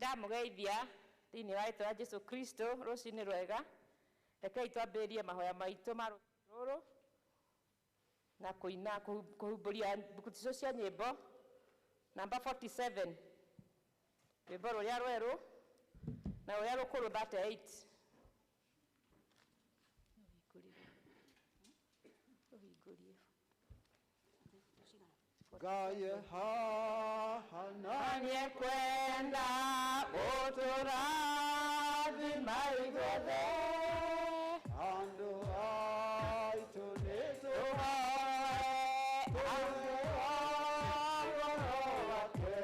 Nĩndamũgeithia thĩinĩ wa rĩtwa rĩa Jesu Kristo rũcinĩ rwega. Rekei twambĩrĩrie mahoya maitũ ma rũcinĩ rũrũ na kũina kũhumbũria mbuku citũ cia nyĩmbo namba 47, rwĩmbo rũrĩa rwerũ na rũrĩa rũkũrũ 38. Ũhingũrie. Ngai haha na Nĩekwenda gũtũrathima ithuothe. Andũ aitũ nĩ Tũhoe andũ ngoro wake.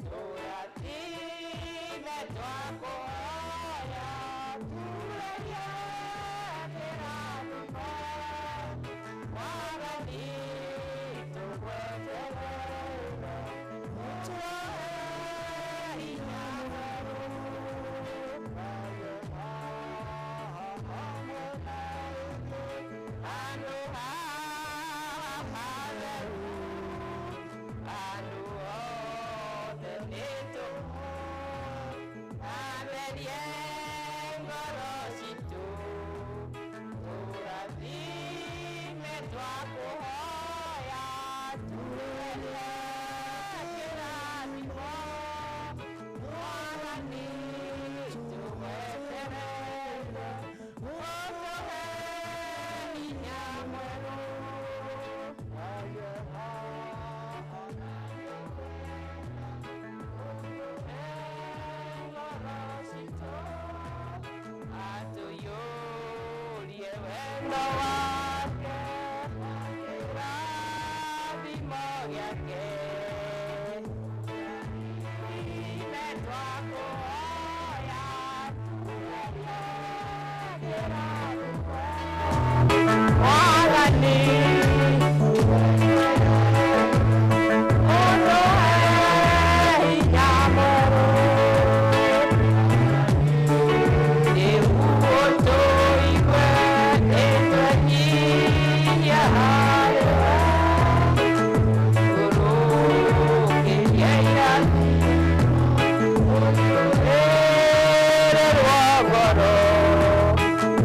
Tũrathime twakũhoya, turerie kĩrathimo, Mwathani tũgwetereire, ũtũhe hinya mwerũ. Ngai haha hamwe na ithuĩ. Handũ haha hatheru, andũ othe nĩtũatherie ngoro citũ, tũrathime twakũhoya, turerie kĩrathimo, Mwathani tũgwetereire, ũtũhe hinya mwerũ. Ngai haha Ngoro citũ atũiyũrie wendo wake, kĩrathimo gĩake, ime twakũhoya, turerie kĩrathimo, Mwathani ũtũhe hinya mwerũ. Rĩu ũtũigue nĩtwenyihia harĩ we, tũrũkĩrie irathimo, ũtũrĩrĩrwo ngoro,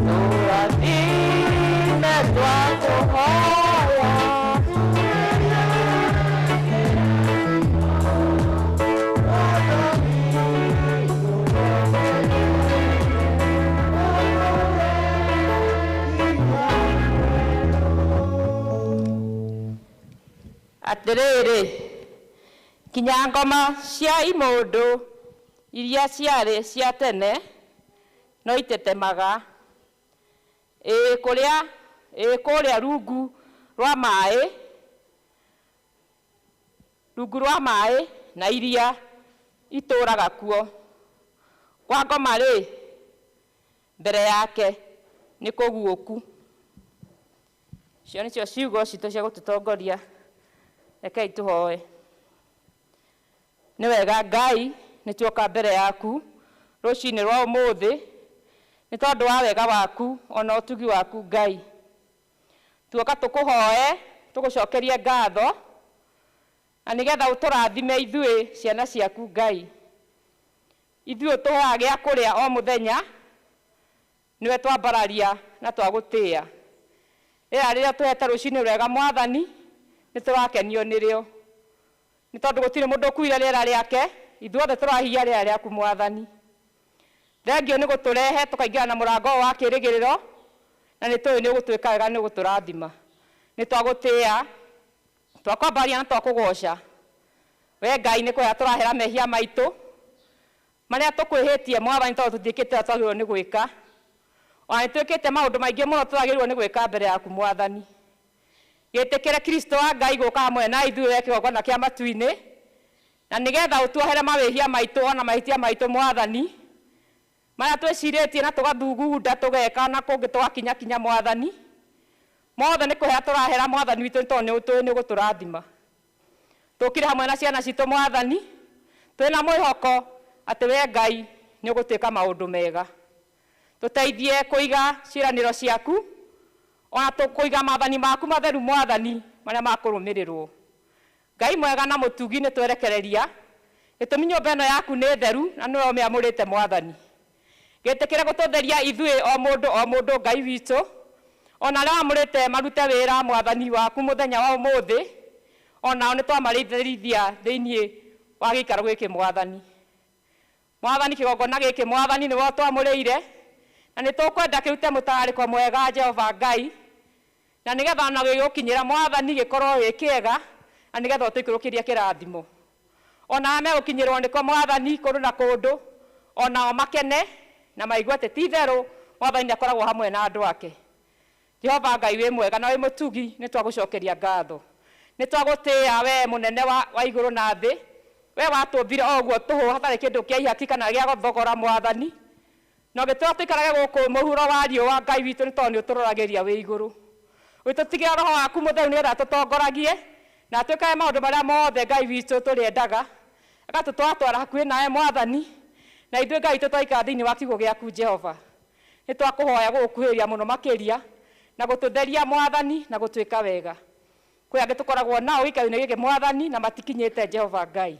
tũrathime twakũhoya. Atĩrĩrĩ, kinya ngoma cia imũndũ iria ciarĩ cia tene no itetemaga, ĩĩ kũrĩa ĩĩ kũrĩa rungu rwa maĩ, rungu rwa maĩ na iria itũũraga kuo. Kwa ngoma-rĩ, mbere yake nĩ kũguũku. Icio nĩcio ciugo citũ cia gũtũtongoria. Rekei tũhoe. Nĩ wega Ngai, nĩ tuoka mbere yaku rũcinĩ rwa ũmũthĩ, nĩ tondũ wa wega waku ona ũtugi waku Ngai. Tuoka tũkũhoe, tũgũcokerie ngatho, na nĩgetha ũtũrathime ithuĩ ciana ciaku Ngai. Ithuĩ ũtũheaga gĩa kũrĩa o mũthenya, nĩwe twambararia na twagũtĩĩa. Rĩera rĩrĩa ũtũhete rũcinĩ rwega Mwathani, nĩ tũrakenio nĩrĩo. Nĩ tondũ gũtirĩ mũndũ ũkuire rĩera rĩake, ithuothe tũrahihia rĩera rĩaku Mwathani. Thengiũ nĩ gũtũrehe tũkaingĩra na mũrango ũyũ wa kĩrĩgĩrĩro, na nĩ tũĩ nĩ ũgũtwĩka wega, nĩ ũgũtũrathima. Nĩ twagũtĩĩa, twakwambararia na twakũgoca. We Ngai nĩ kũhera tũrahera mehia maitũ, marĩa tũkwĩhĩtie Mwathani, tondũ tũtiĩkĩte ũrĩa twagĩrĩirwo nĩ gwĩka. Ona nĩ twĩkĩte maũndũ maingĩ mũno tũtagĩrĩirwo nĩ gwĩka mbere yaku Mwathani. Gĩtĩkĩre Kristo wa Ngai gũka hamwe na ithuĩ we kĩgongona kĩa matu-inĩ, na nĩgetha ũtuohere mawĩhia maitũ ona mahĩtia maitũ Mwathani, marĩa twĩcirĩtie na tũgathugunda tũgeka na kũngĩ tũgakinyakinya Mwathani. Mothe nĩ kũhera tũrahera Mwathani witũ, nĩ tondũ nĩ ũtũĩ nĩ ũgũtũrathima. Tũkire hamwe na ciana citũ Mwathani, twĩna mwĩhoko atĩ we Ngai nĩ ũgũtwĩka maũndũ mega. Tũteithie kũiga ciĩranĩro ciaku, ona kũiga maathani maku matheru Mwathani, marĩa makũrũmĩrĩrwo. Ngai mwega na mũtugi, nĩ twerekereria Gĩtũmi nyũmba ĩno yaku nĩ theru na nĩwe ũmĩamũrĩte Mwathani. Gĩtĩkĩre gũtũtheria ithuĩ o mũndũ o mũndũ Ngai witũ, ona arĩa wamũrĩte marute wĩra Mwathani waku mũthenya wa ũmũthĩ, onao nĩ twamarĩithia thĩinĩ wa gĩikaro gĩkĩ Mwathani. Mwathani kĩgongona gĩkĩ Mwathani nĩwe ũtwamũrĩire, na nĩ tũkwenda kĩrute mũtararĩko mwega Jehova Ngai, na nĩgetha ona gĩgũkinyĩra Mwathani gĩkorwo gĩ kĩega, na nĩgetha ũtũikũrũkĩrie kĩrathimo. Ona arĩa megũkinyĩrwo nĩko Mwathani kũndũ na kũndũ, onao makene na maigue atĩ ti itherũ Mwathani nĩakoragwo hamwe na andũ ake. Jehova Ngai wĩ mwega na wĩ mũtugi, nĩ twagũcokeria ngatho. Nĩ twagũtĩĩa we mũnene wa igũrũ na thĩ, we watũmbire o ũguo tũhũ hatarĩ kĩndũ kĩa ihaki kana gĩa thogora Mwathani, na ũgĩtwĩra tũikarage gũkũ mũhuro wa riũa Ngai witũ nĩ tondũ nĩ ũtũroragĩria wĩ igũrũ. Ũgĩtũtigĩra roho waku mũtheru nĩgetha atũtongoragie na atwĩkage maũndũ marĩa mothe Ngai witũ tũrĩendaga, agatũtwatwara hakuhĩ nawe Mwathani, na ithuĩ Ngai witũ twaikara thĩinĩ wa kiugo gĩaku Jehova. Nĩ twakũhoya gũgũkuhĩrĩria mũno makĩria na gũtũtheria Mwathani na gũtwĩka wega. Kwĩ angĩ tũkoragwo nao gĩikaro-inĩ gĩkĩ Mwathani na matikinyĩte Jehova Ngai.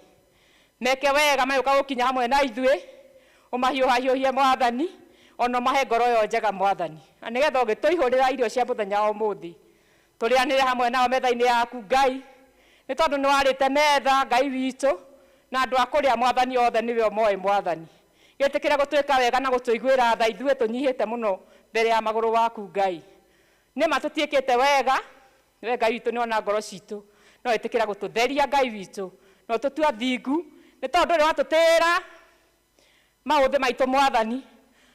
Meke wega magĩũka gũkinya hamwe na ithuĩ, ũmahiũhahiũhie Mwathani, ona ũmahe ngoro ĩyo njega Mwathani, na nĩgetha ũgĩtũihũrĩra irio cia mũthenya wa ũmũthĩ, tũrĩanĩre hamwe nao metha-inĩ yaku Ngai, nĩ tondũ nĩ warĩte metha Ngai witũ, na andũ a kũrĩa Mwathani othe nĩwe ũmoĩ Mwathani. Gĩtĩkĩre gũtwĩka wega na gũtũiguĩra tha ithuĩ tũnyihĩte mũno mbere ya magũrũ waku Ngai. Nĩ ma tũtiĩkĩte wega, we Ngai witũ nĩona ngoro citũ, no ĩtĩkĩra gũtũtheria Ngai witũ, na ũtũtue thingu, nĩ tondũ ndũrĩ watũtĩĩra maũthĩ maitũ Mwathani,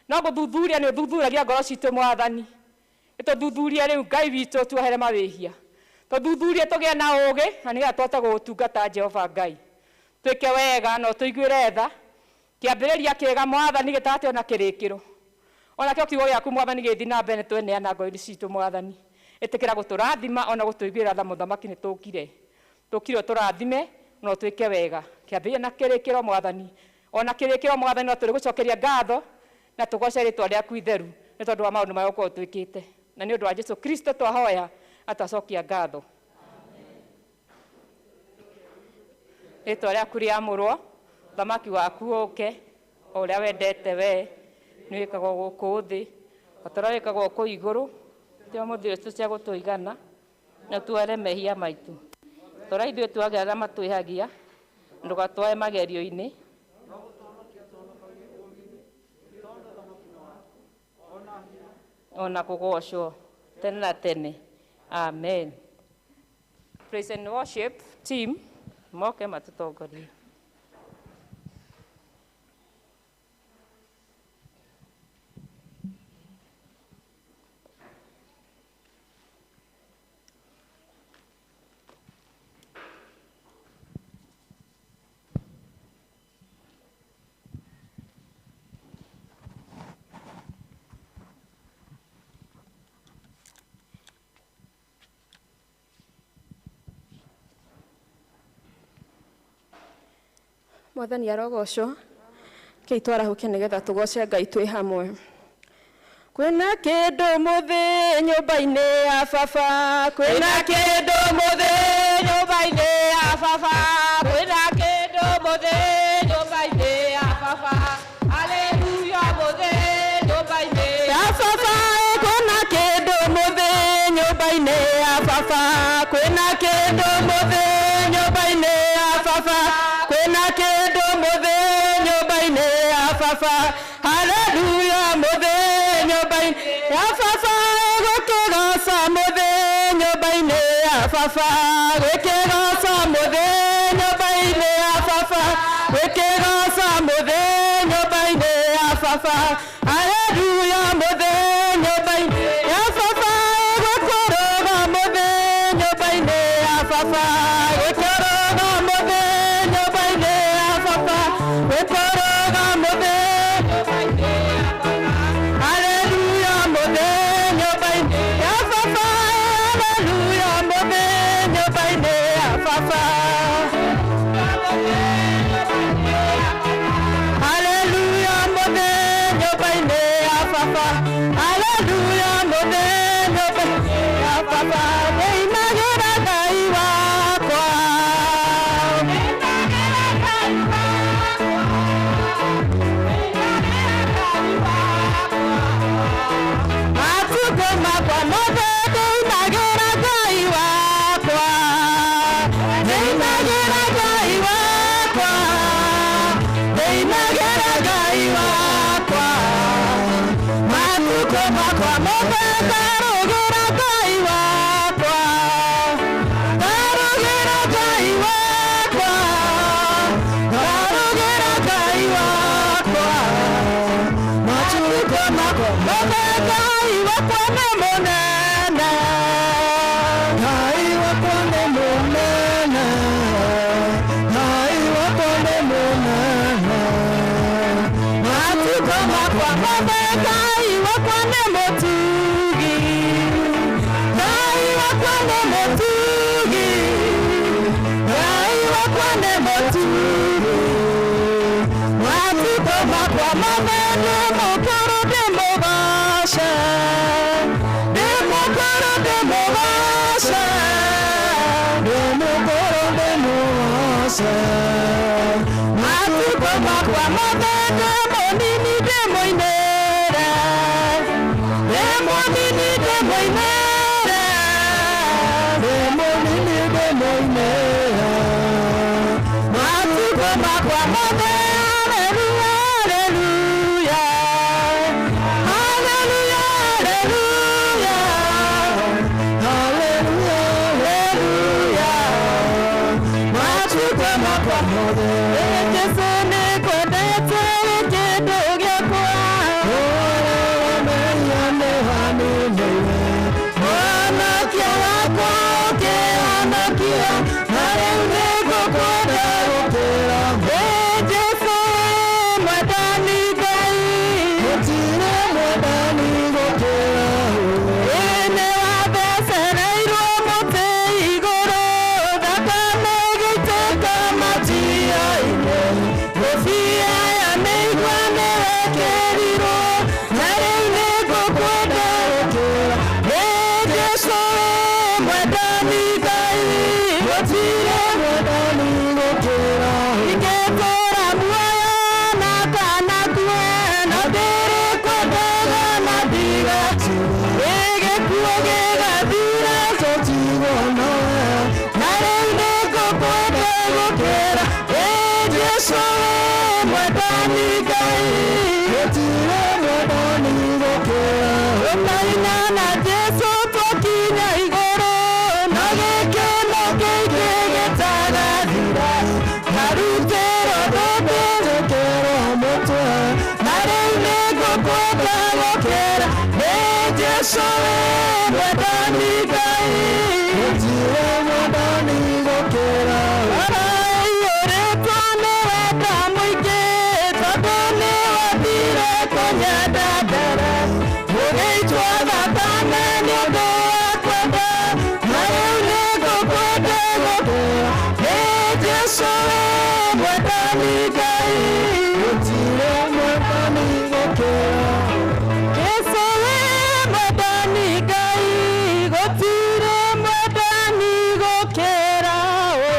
no gũthuthuria nĩ ũthuthuragia ngoro citũ Mwathani. Nĩtũthuthurie rĩu Ngai witũ tuohere mawĩhia, tũthuthurie tũgĩe na ũũgĩ na nĩgetha tũhote gũgũtungata Jehova Ngai. Twĩke wega na ũtũiguĩre tha, kĩambĩrĩria kĩega Mwathani gĩtate ona kĩrĩkĩro. Ona kĩo kiugo gĩaku Mwathani gĩthiĩ na mbere nĩtweneana ngoro-inĩ citũ Mwathani. Ĩtĩkĩra gũtũrathima ona gũtũiguĩra tha Mũthamaki nĩ tũkire. Tũkire ũtũrathime na ũtwĩke wega. Kĩambĩrĩria na kĩrĩkĩro Mwathani. Ona kĩrĩkĩro Mwathani no tũrĩgũcokeria ngatho na tũgoce rĩtwa rĩaku itheru nĩ tondũ wa maũndũ marĩa ũkorwo twĩkĩte. Na nĩ ũndũ wa Jesu Kristo twahoya na twacokia ngatho. Rĩtwa rĩaku rĩamũrwo, ũthamaki waku ũke, o ũrĩa wendete we, nĩ wĩkagwo gũkũ thĩ, o ta ũrĩa wĩkagwo kũu igũrũ. Tũhe ũmũthĩ ũcio cia gũtũigana, na tuohere mehia maitũ, ta ũrĩa ithuĩ tuagĩra arĩa matwĩhagia, ndũgatwae magerio-inĩ, ona kũgocwo tene na tene. Amen. Praise and worship team moke matũtongorie. Mwathani arogocwo. Kei twarahũke nĩgetha tũgoce Ngai twĩ hamwe. Kwĩna kĩndũ mũthĩ nyũmba-inĩ ya baba, kwĩna kĩndũ mũthĩ nyũmba-inĩ ya baba, kwĩna kĩndũ mũthĩ nyũmba-inĩ ya baba, haleluya mũthĩ nyũmba-inĩ ya baba, kwĩna kĩndũ mũthĩ nyũmba-inĩ ya baba, kwĩna kĩndũ mũthĩ nyũmba-inĩ ya baba, kwĩna kĩndũ mũthĩ nyũmba-inĩ ya baba, haleluya mũthĩ nyũmba-inĩ ya baba, gũkĩgoca mũthĩ nyũmba-inĩ ya baba, gũkĩgoca mũthĩ nyũmba-inĩ ya baba, gũkĩgoca mũthĩ nyũmba-inĩ ya baba, haleluya mũthĩ nyũmba-inĩ ya baba, gũkũrũga mũthĩ nyũmba-inĩ ya baba, gũkũrũga mũthĩ nyũmba-inĩ ya baba, gũkũrũga mũthĩ nyũmba-inĩ ya baba, haleluya mũthĩ nyũmba-inĩ ya baba, haleluya mũthĩ nyũmba-inĩ ya baba, haleluya mũthĩ nyũmba-inĩ ya baba, haleluya mũthĩ nyũmba-inĩ ya baba, nĩinagĩra Ngai wakwa, Matukũ makwa mothe ngarũgĩra Ngai wakwa, ngarũgĩra Ngai wakwa, ngarũgĩra Ngai wakwa. Matukũ makwa mothe Ngai wakwa nĩ mũnene, Ngai wakwa nĩ mũnene, Ngai wakwa nĩ mũnene. Matukũ makwa mothe Ngai wakwa nĩ mũtugi, Ngai wakwa nĩ mũtugi, Ngai wakwa nĩ mũtugi. Matukũ makwa mothe ndĩ mũkũrũ ndĩ mũgoce, ndĩ mũkũrũ ndĩ mũgoce, Ndĩ mũkũrũ ndĩ mũgoce. Matukũ makwa mothe ndĩ mũnini ndĩ mũinĩre, ndĩ mũnini ndĩ mũinĩre, Ndĩ mũnini ndĩ mũinĩre. Matukũ makwa mothe haleluya, haleluya, haleluya, Haleluya, haleluya, matukũ makwa mothe. Jesũ nĩngwendete kĩndũ gĩakwa. Ũrĩa nĩ wanĩnĩire. Mwonokia wakwa ũkĩhonokia, na rĩu nĩngũkwenda Gũkĩra Ĩ Jesũ mwendani Ngai, gũtirĩ mwendani gũkĩra ũyũ. Ĩ nĩwathecereirwo mũtĩ igũrũ, thakame ĩgĩitĩka matia-inĩ, ngũbia ya mĩigua nĩwekĩrirwo, na rĩu nĩngũkwenda Gũkĩra Ĩ Jesũ mwendani Ngai, gũtirĩ mwendani gũkĩra ũyũ. Ingĩtũũra muoyo na kana ngue, no ndĩrĩkwendaga na ndigatigwo. Ĩ gĩkuũ gĩgathira, Tũtigwo nowe. na rĩu nĩngũkwenda gũkĩra. Ĩ Jesũ wĩ mwendani Ngai, Gũtirĩ mwendani gũkĩra ũyũ. tũkaina na Jesũ twakinya igũrũ, na gĩkeno kĩingĩ gĩtagathira. Ngarutĩrwo thũmbĩ Tũkĩrwo mũtwe. na rĩu nĩngũkwenda gũkĩra. Ĩ Jesũ wĩ mwendani Ngai, Gũtirĩ mwendani gũkĩra ũyũ. Ũraiyũrĩtwo nĩ wendo mũingĩ, tondũ nĩwathire kũnyenda mbere. Ũgĩitwo thakame nĩ ũndũ wa kwenda, na rĩu nĩngũkwenda gũkĩra. Ĩ Jesũ wĩ mwendani Ngai, Gũtirĩ mwendani gũkĩra ũyũ. Jesũ wĩ mwendani Ngai, gũtirĩ mwendani gũkĩra ũyũ.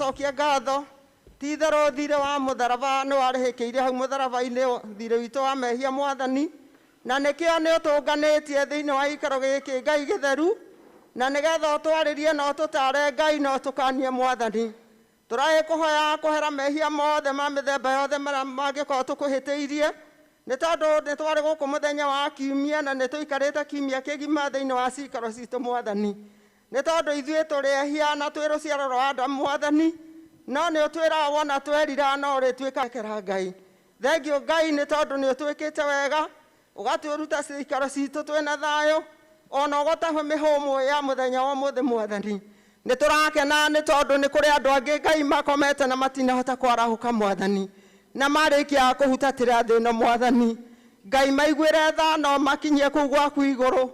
Tũracokia ngatho ti itherũ thirĩ wa mũtharaba nĩ warĩhĩkĩire hau mũtharaba-inĩ thirĩ witũ wa mehia Mwathani, na nĩkĩo nĩ ũtũnganĩtie thĩinĩ wa gĩikaro gĩkĩ Ngai gĩtheru, na nĩgetha ũtwarĩrie na ũtũtare Ngai na ũtũkanie Mwathani. Tũragĩkũhoya kũhera mehia mothe ma mĩthemba yothe marĩa mangĩkorwo tũkũhĩtĩirie, nĩ tondũ nĩ twarĩ gũkũ mũthenya wa kiumia na nĩ tũikarĩte kiumia kĩgima thĩinĩ wa cikaro citũ Mwathani, nĩ tondũ ithuĩ tũrĩ ehia na twĩ rũciaro rwa Adamu Mwathani, no nĩ ũtwĩraga wona twerira no ũrĩtuĩka Ngai. Thengio Ngai nĩ tondũ nĩ ũtwĩkĩte wega, ũgatwĩruta cikaro citũ twĩna thayũ, ona ũgatahe mĩhũmũ ya mũthenya wa ũmũthĩ Mwathani. Nĩ tũrakena nĩ tondũ nĩ kũrĩ andũ angĩ Ngai makomete na matinahota kwarahũka Mwathani, na marĩkia kũhutatĩra thĩ ĩno Mwathani. Ngai maiguĩre tha no makinyie kũu gwaku igũrũ,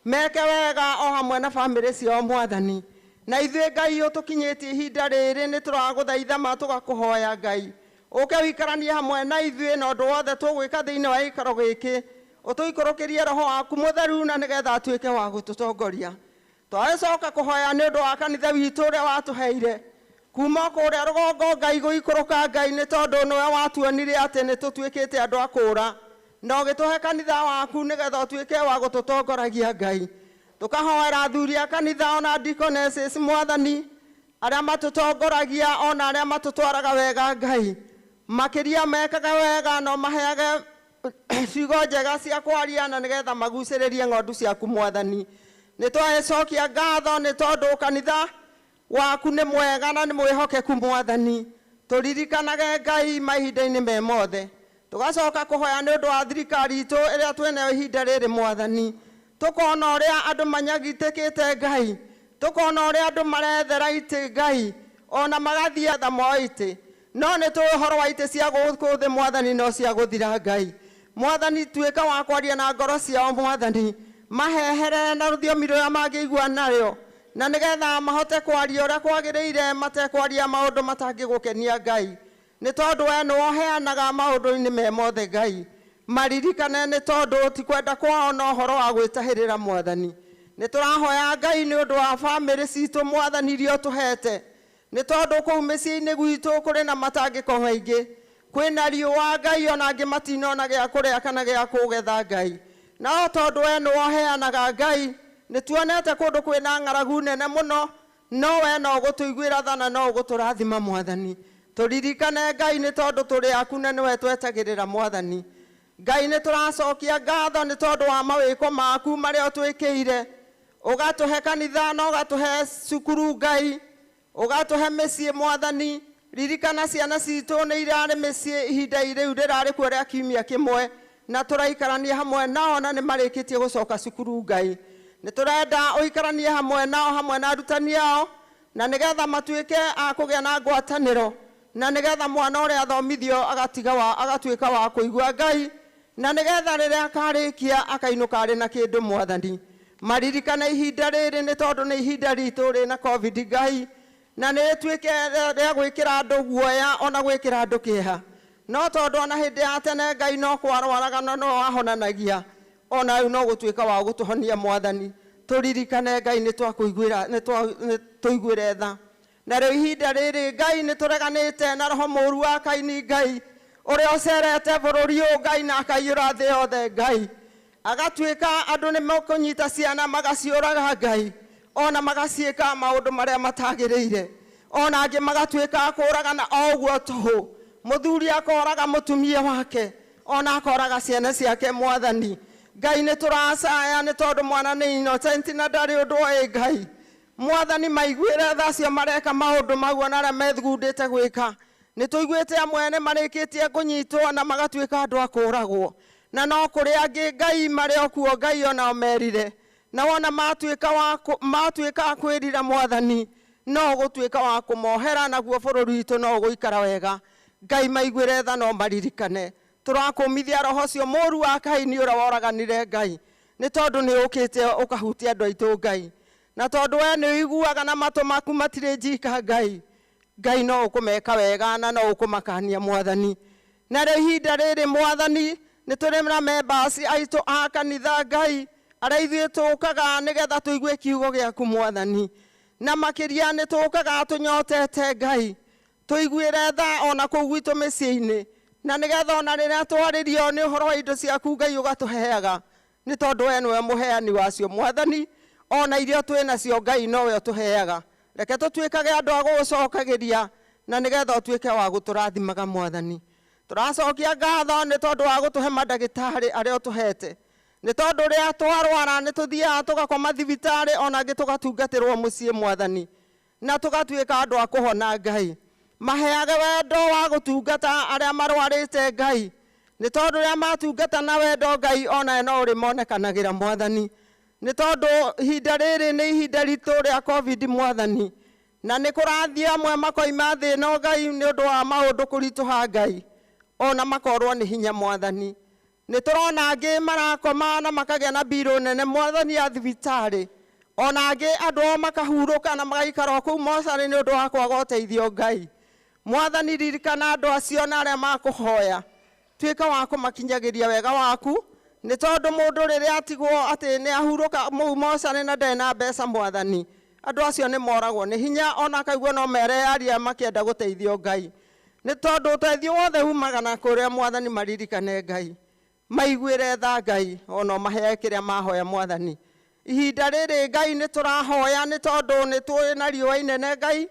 meke wega o hamwe na bamĩrĩ ciao Mwathani. Na ithuĩ Ngai ũtũkinyĩtie ihinda rĩrĩ nĩ tũragũthaitha ma tũgakũhoya Ngai, ũke ũikaranie hamwe na ithuĩ na ũndũ wothe tũgwĩka thĩinĩ wa gĩikaro gĩkĩ, ũtũikũrũkĩrie roho waku mũtheru na nĩgetha atuĩke wa gũtũtongoria. Twagĩcoka kũhoya nĩ ũndũ wa kanitha witũ ũrĩa watũheire kuma kũrĩa rũgongo Ngai gũikũrũka Ngai, nĩ tondũ nĩwe watuonire atĩ nĩ tũtuĩkĩte andũ a kũũra, na ũgĩtũhe kanitha waku nĩgetha ũtuĩke wa gũtũtongoragia Ngai. Tũkahoera athuri a kanitha ona deaconesses Mwathani, arĩa matũtongoragia ona arĩa matũtwaraga wega Ngai, makĩria mekaga wega no maheage ciugo njega cia kwaria na nĩgetha magucĩrĩrie ng'ondu ciaku Mwathani. Nĩ twagĩcokia ngatho nĩ tondũ kanitha waku nĩ mwega na nĩ mwĩhokeku Mwathani. Tũririkanage Ngai mahinda-inĩ me mothe. Tũgacoka kũhoya nĩ ũndũ wa thirikari itũ ĩrĩa twĩnayo ihinda rĩrĩ Mwathani, tũkona ũrĩa andũ manyagitĩkĩte Ngai, tũkona ũrĩa andũ marethera itĩ Ngai, ona magathiĩ tha moe itĩ, no nĩ tũĩ ũhoro wa itĩ cia gũkũ thĩ Mwathani no cia gũthira Ngai. Mwathani tuĩka wa kwaria na ngoro ciao Mwathani, mahehere na rũthiomi rũrĩa mangĩigua narĩo, na nĩgetha mahote kwaria ũrĩa kwagĩrĩire, matekwaria maũndũ matangĩgũkenia Ngai, nĩ tondũ we nĩwe ũheanaga maũndũ-inĩ me mothe Ngai. Maririkane nĩ tondũ ti kwenda kwao no ũhoro wa gwĩtahĩrĩra Mwathani. Nĩ tũrahoya Ngai nĩ ũndũ wa bamĩrĩ citũ Mwathani iria ũtũhete, nĩ tondũ kũu mĩciĩ-inĩ gwitũ kũrĩ na matangĩko maingĩ, kwĩna riũa Ngai, ona angĩ matinona gĩa kũrĩa kana gĩa kũgetha Ngai, no tondũ we nĩwe ũheanaga Ngai, nĩ tuonete kũndũ kwĩna ng'aragu nene mũno, no we no ũgũtũiguĩra tha na no ũgũtũrathima Mwathani. Tũririkane Ngai nĩ tondũ tũrĩ aku na nĩwe twetagĩrĩra Mwathani. Ngai nĩ tũracokia ngatho nĩ tondũ wa mawĩko maku marĩa ũtwĩkĩire, ũgatũhe kanitha na ũgatũhe cukuru Ngai, ũgatũhe mĩciĩ Mwathani. Ririkana ciana citũ nĩ irarĩ mĩciĩ ihinda rĩu rĩrarĩ kuo rĩa kiumia kĩmwe, na tũraikarania hamwe nao na nĩ marĩkĩtie gũcoka cukuru Ngai. Nĩ tũrenda ũikaranie hamwe nao hamwe na arutani ao, na nĩgetha matuĩke a kũgĩa na ngwatanĩro, na nĩgetha mwana ũrĩa athomithio agatiga wa agatuĩka wa kũigua Ngai, na nĩgetha rĩrĩa akarĩkia akainũka arĩ na kĩndũ Mwathani. Maririkane ihinda rĩrĩ nĩ tondũ nĩ ihinda ritũ rĩna COVID Ngai, na nĩ rĩtuĩke rĩa gwĩkĩra andũ guoya ona gwĩkĩra andũ kĩeha, no tondũ ona hĩndĩ ya tene Ngai no kwarwaraga na no wahonanagia, ona rĩu no gũtuĩka wa gũtũhonia Mwathani. Tũririkane Ngai nĩ twakũiguĩra, nĩ tũiguĩre tha. Na rĩu ihinda rĩrĩ Ngai nĩ tũreganĩte na roho mũũru wa Kaini Ngai, ũrĩa ũcerete bũrũri ũyũ Ngai na akaiyũra thĩ yothe Ngai, agatuĩka andũ nĩ mekũnyita ciana magaciũraga Ngai, ona magaciĩka maũndũ marĩa matagĩrĩire, ona angĩ magatuĩka a kũũragana o ũguo tũhũ, mũthuri akoraga mũtumia wake, ona akoraga ciana ciake Mwathani. Ngai nĩ tũracaya nĩ tondũ mwana nĩ innocent na ndarĩ ũndũ oĩ Ngai. Mwathani maiguĩre tha acio mareka maũndũ mau ona arĩa methugundĩte gwĩka. Nĩ tũiguĩte amwe nĩ marĩkĩtie kũnyitwo na magatuĩka andũ a kũũragwo, na no kũrĩ angĩ Ngai marĩ o kuo Ngai onao merire, na wona matuĩka a kwĩrira Mwathani, no ũgũtuĩka wa kũmohera, naguo bũrũri witũ no ũgũikara wega. Ngai maiguĩre tha no maririkane. Tũrakũmithia roho ũcio mũũru wa Kaini ũrĩa woraganire Ngai, nĩ tondũ nĩ ũkĩte ũkahutia andũ aitũ Ngai, na tondũ we nĩ ũiguaga na matũ maku matirĩ njika Ngai, Ngai no ũkũmeka wega na no ũkũmakania Mwathani. Na rĩu ihinda rĩrĩ Mwathani nĩ tũrĩ na members aitũ a kanitha Ngai, arĩa ithuĩ tũkaga nĩgetha tũigue kiugo gĩaku Mwathani. Na makĩria nĩ tũkaga tũnyotete Ngai tũiguĩre tha ona kũu gwitũ mĩciĩ-inĩ na nĩgetha ona rĩrĩa twarĩrio nĩ ũhoro wa indo ciaku Ngai ũgatũheaga nĩ tondũ we nĩwe mũheani wacio Mwathani ona iria twĩ nacio Ngai nowe ũtũheaga reke tũtuĩkage andũ a gũgũcokagĩria na nĩgetha ũtuĩke wa gũtũrathimaga Mwathani. Tũracokia ngatho nĩ tondũ wa gũtũhe mandagĩtarĩ arĩa ũtũhete nĩ tondũ rĩrĩa twarwara nĩ tũthiaga tũgakoma thibitarĩ ona angĩ tũgatungatĩrwo mũciĩ Mwathani na tũgatuĩka andũ a kũhona Ngai. Maheage wendo wa gũtungata arĩa marwarĩte Ngai nĩ tondũ rĩrĩa matungata na wendo Ngai ona no ũrĩmonekanagĩra Mwathani nĩ tondũ ihinda rĩrĩ nĩ ihinda ritũ rĩa COVID Mwathani na nĩ kũrathiĩ amwe makoima thĩ ĩno Ngai nĩ ũndũ wa maũndũ kũritũha Ngai ona makorwo nĩ hinya Mwathani. Nĩ tũrona angĩ marakoma na makagĩa na mbirũ nene Mwathani ya thibitarĩ ona angĩ andũ ao makahurũka na magaikara o kũu mocarĩ nĩ ũndũ wa kwaga ũteithio Ngai. Mwathani ririkana andũ acio na arĩa makũhoya tuĩka wa kũmakinyagĩria wega waku nĩ tondũ mũndũ rĩrĩa atigwo atĩ nĩ ahurũka mũu mocarĩ na ndarĩ na mbeca Mwathani andũ acio nĩ moragwo nĩ hinya ona akaigua no merearia makĩenda gũteithio Ngai nĩ tondũ ũteithio wothe umaga na kũrĩa Mwathani maririkane Ngai maiguĩre tha Ngai ona maheage kĩrĩa mahoya Mwathani. Ihinda rĩrĩ Ngai nĩ tũrahoya nĩ tondũ nĩ tũĩ na riũa inene Ngai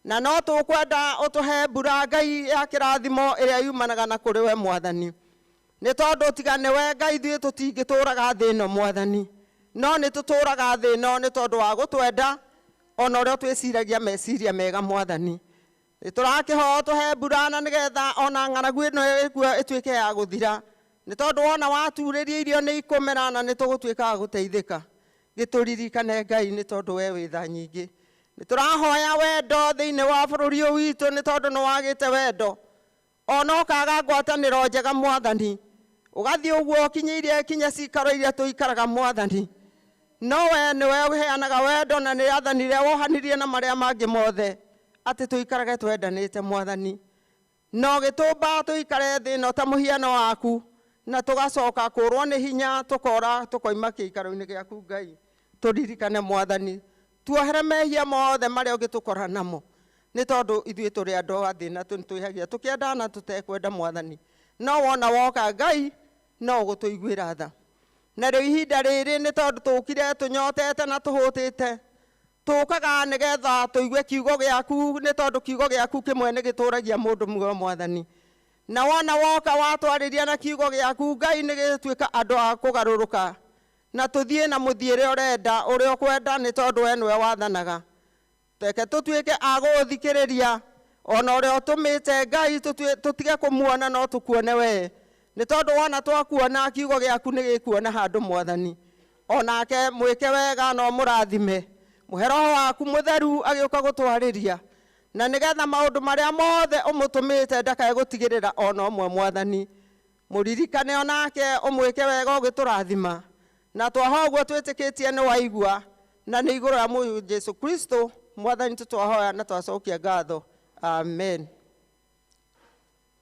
na no tũkwenda ũtũhe mbura Ngai ya kĩrathimo ĩrĩa yumanaga na kũrĩ we Mwathani nĩ tondũ tiga nĩwe Ngai ithuĩ tũtingĩtũraga thĩ ĩno Mwathani no nĩ tũtũraga thĩ ĩno nĩ tondũ wa gũtwenda ona ũrĩa twĩciragia meciria mega Mwathani. Nĩ tũrakĩhoya ũtũhe mbura na nĩgetha ona ng'aragu ĩno ĩkuo ĩtuĩke ya gũthira nĩ tondũ wona waturĩria irio nĩ ikũmera na nĩ tũgũtuĩka a gũteithĩka. Gĩtũririkane Ngai nĩ tondũ we wĩ tha nyingĩ. Nĩ tũrahoya wendo thĩinĩ wa bũrũri ũyũ witũ nĩ tondũ nĩ wagĩte wendo ona ũkaga ngwatanĩro njega Mwathani ũgathiĩ ũguo ũkinyĩirie kinya cikaro iria tũikaraga Mwathani no we nĩwe ũheanaga wendo na nĩ athanire wohanirie na marĩa mangĩ mothe atĩ tũikarage twendanĩte Mwathani no gĩtũmba tũikare thĩ ĩno ta mũhiano waku na tũgacoka kũrwo nĩ hinya tũkora tũkoima kĩikaro-inĩ gĩaku Ngai. Tũririkane Mwathani tuohere mehia mothe marĩa ũngĩtũkora namo nĩ tondũ ithuĩ tũrĩ andũ a thĩ na twĩhagia tũkĩenda na tũtekwenda Mwathani no wona woka Ngai no ũgũtũiguĩra tha. Na rĩu ihinda rĩrĩ nĩ tondũ tũkire tũnyotete na tũhũtĩte tũkaga nĩgetha tũigue kiugo gĩaku nĩ tondũ kiugo gĩaku kĩmwe nĩ gĩtũragia mũndũ muoyo Mwathani na wona woka watwarĩria na kiugo gĩaku Ngai nĩ gĩtuĩka andũ a kũgarũrũka na tũthiĩ na mũthiĩre ũrenda ũrĩa ũkwenda nĩ tondũ we nĩwe wathanaga. Reke tũtuĩke a gũgũthikĩrĩria ona ũrĩa ũtũmĩte Ngai tũtige kũmuona no tũkuone we nĩ tondũ wona twakuona kiugo gĩaku nĩ gĩkuona handũ Mwathani onake mwĩke wega no mũrathime mũhe roho waku mũtheru agĩũka gũtwarĩria na nĩgetha maũndũ marĩa mothe ũmũtũmĩte ndakae gũtigĩrĩra ona ũmwe Mwathani mũririkane onake ũmwĩke wega ũgĩtũrathima na twahoya ũguo twĩtĩkĩtie nĩ waigua na nĩ igũrũ rĩa mũriũ Jesu Kristo Mwathani tũtwahoya na twacokia ngatho amen.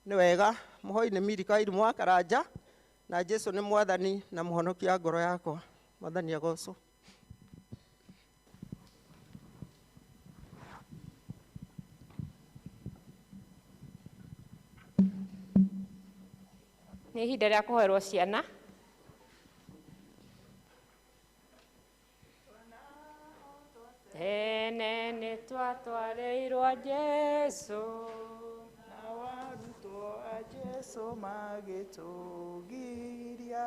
Nĩ wega mũhoi nĩ Miri Kairimũ wa Karanja na Jesu nĩ Mwathani na mũhonokia wa ngoro yakwa. Mwathani agocwo. Nĩ ihinda rĩa kũhoerwo ciana. Tene nĩ twatwarĩirwo Jesu na arutwo a Jesu magĩtũgiria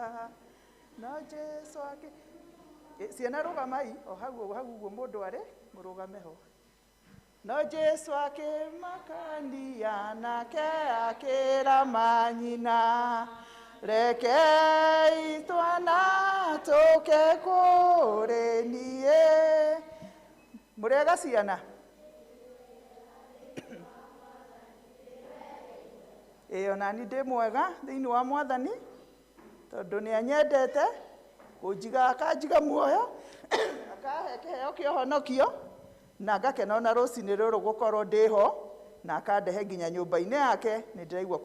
no Jesu akĩ ciana rũgamai o hau hau ũguo mũndũ arĩ mũrũgame ho no Jesu akĩmakania nake akĩra manyina rekei twana tũke kũrĩ niĩ. Mũrĩega ciana? Ĩĩ onani ndĩ mwega thĩinĩ wa Mwathani tondũ nĩ anyendete kũnjiga akanjiga muoyo akahe kĩheo kĩa ũhonokio na ngakena ona rũcinĩ rũrũ gũkorwo ndĩho na akandehe nginya nyũmba-inĩ yake nĩ ndĩraigua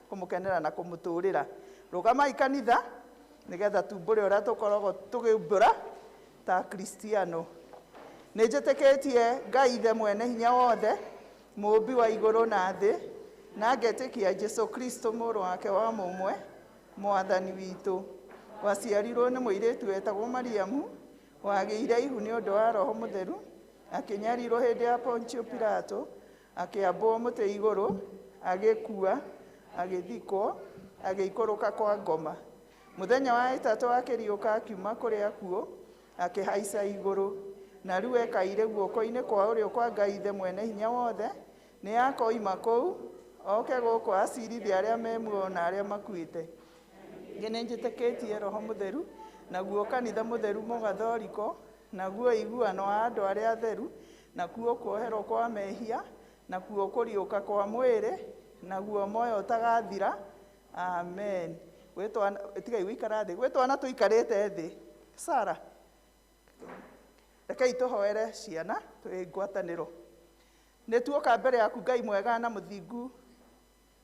kũmũkenera na kũmũtũrĩra. Rũgamai kanitha nĩgetha tumbũre ũrĩa tũkoragwo tũgĩumbũra ta Kristiano. Nĩ njĩtĩkĩtie Ngai Ithe mwene hinya wothe, mũũmbi wa igũrũ na thĩ, na ngetĩkia Jesũ Kristo mũrũ wake wa mũmwe, mwathani witũ. Waciarirwo nĩ mũirĩtu wetagwo Mariamu, wagĩire ihu nĩ ũndũ wa Roho Mũtheru, akĩnyarirwo hĩndĩ ya Pontio Pilato, akĩambwo mũtĩ igũrũ, agĩkua, agĩthikwo, agĩikũrũka kwa ngoma. Mũthenya wa ĩtatũ akĩriũka akiuma kũrĩ akuũ, akĩhaica igũrũ, na rĩu ekaire guoko-inĩ kwa ũrĩo kwa Ngai Ithe mwene hinya wothe, nĩ akoima kũu, oke gũkũ acirithie arĩa me muoyo na arĩa makuĩte. Ningĩ nĩ njĩtĩkĩtie Roho Mũtheru, naguo kanitha mũtheru mũgathoriko, naguo ũiguano wa andũ arĩa atheru, nakuo kuoherwo kwa mehia, nakuo kũriũka kwa mwĩrĩ, naguo muoyo ũtagathira. Amen. Gwĩ twana, tigai gũikara thĩ, gwĩ twana tũikarĩte thĩ. Sara, rekei tũhoere ciana twĩ ngwatanĩro. Nĩ tuoka mbere yaku Ngai mwega na mũthingu,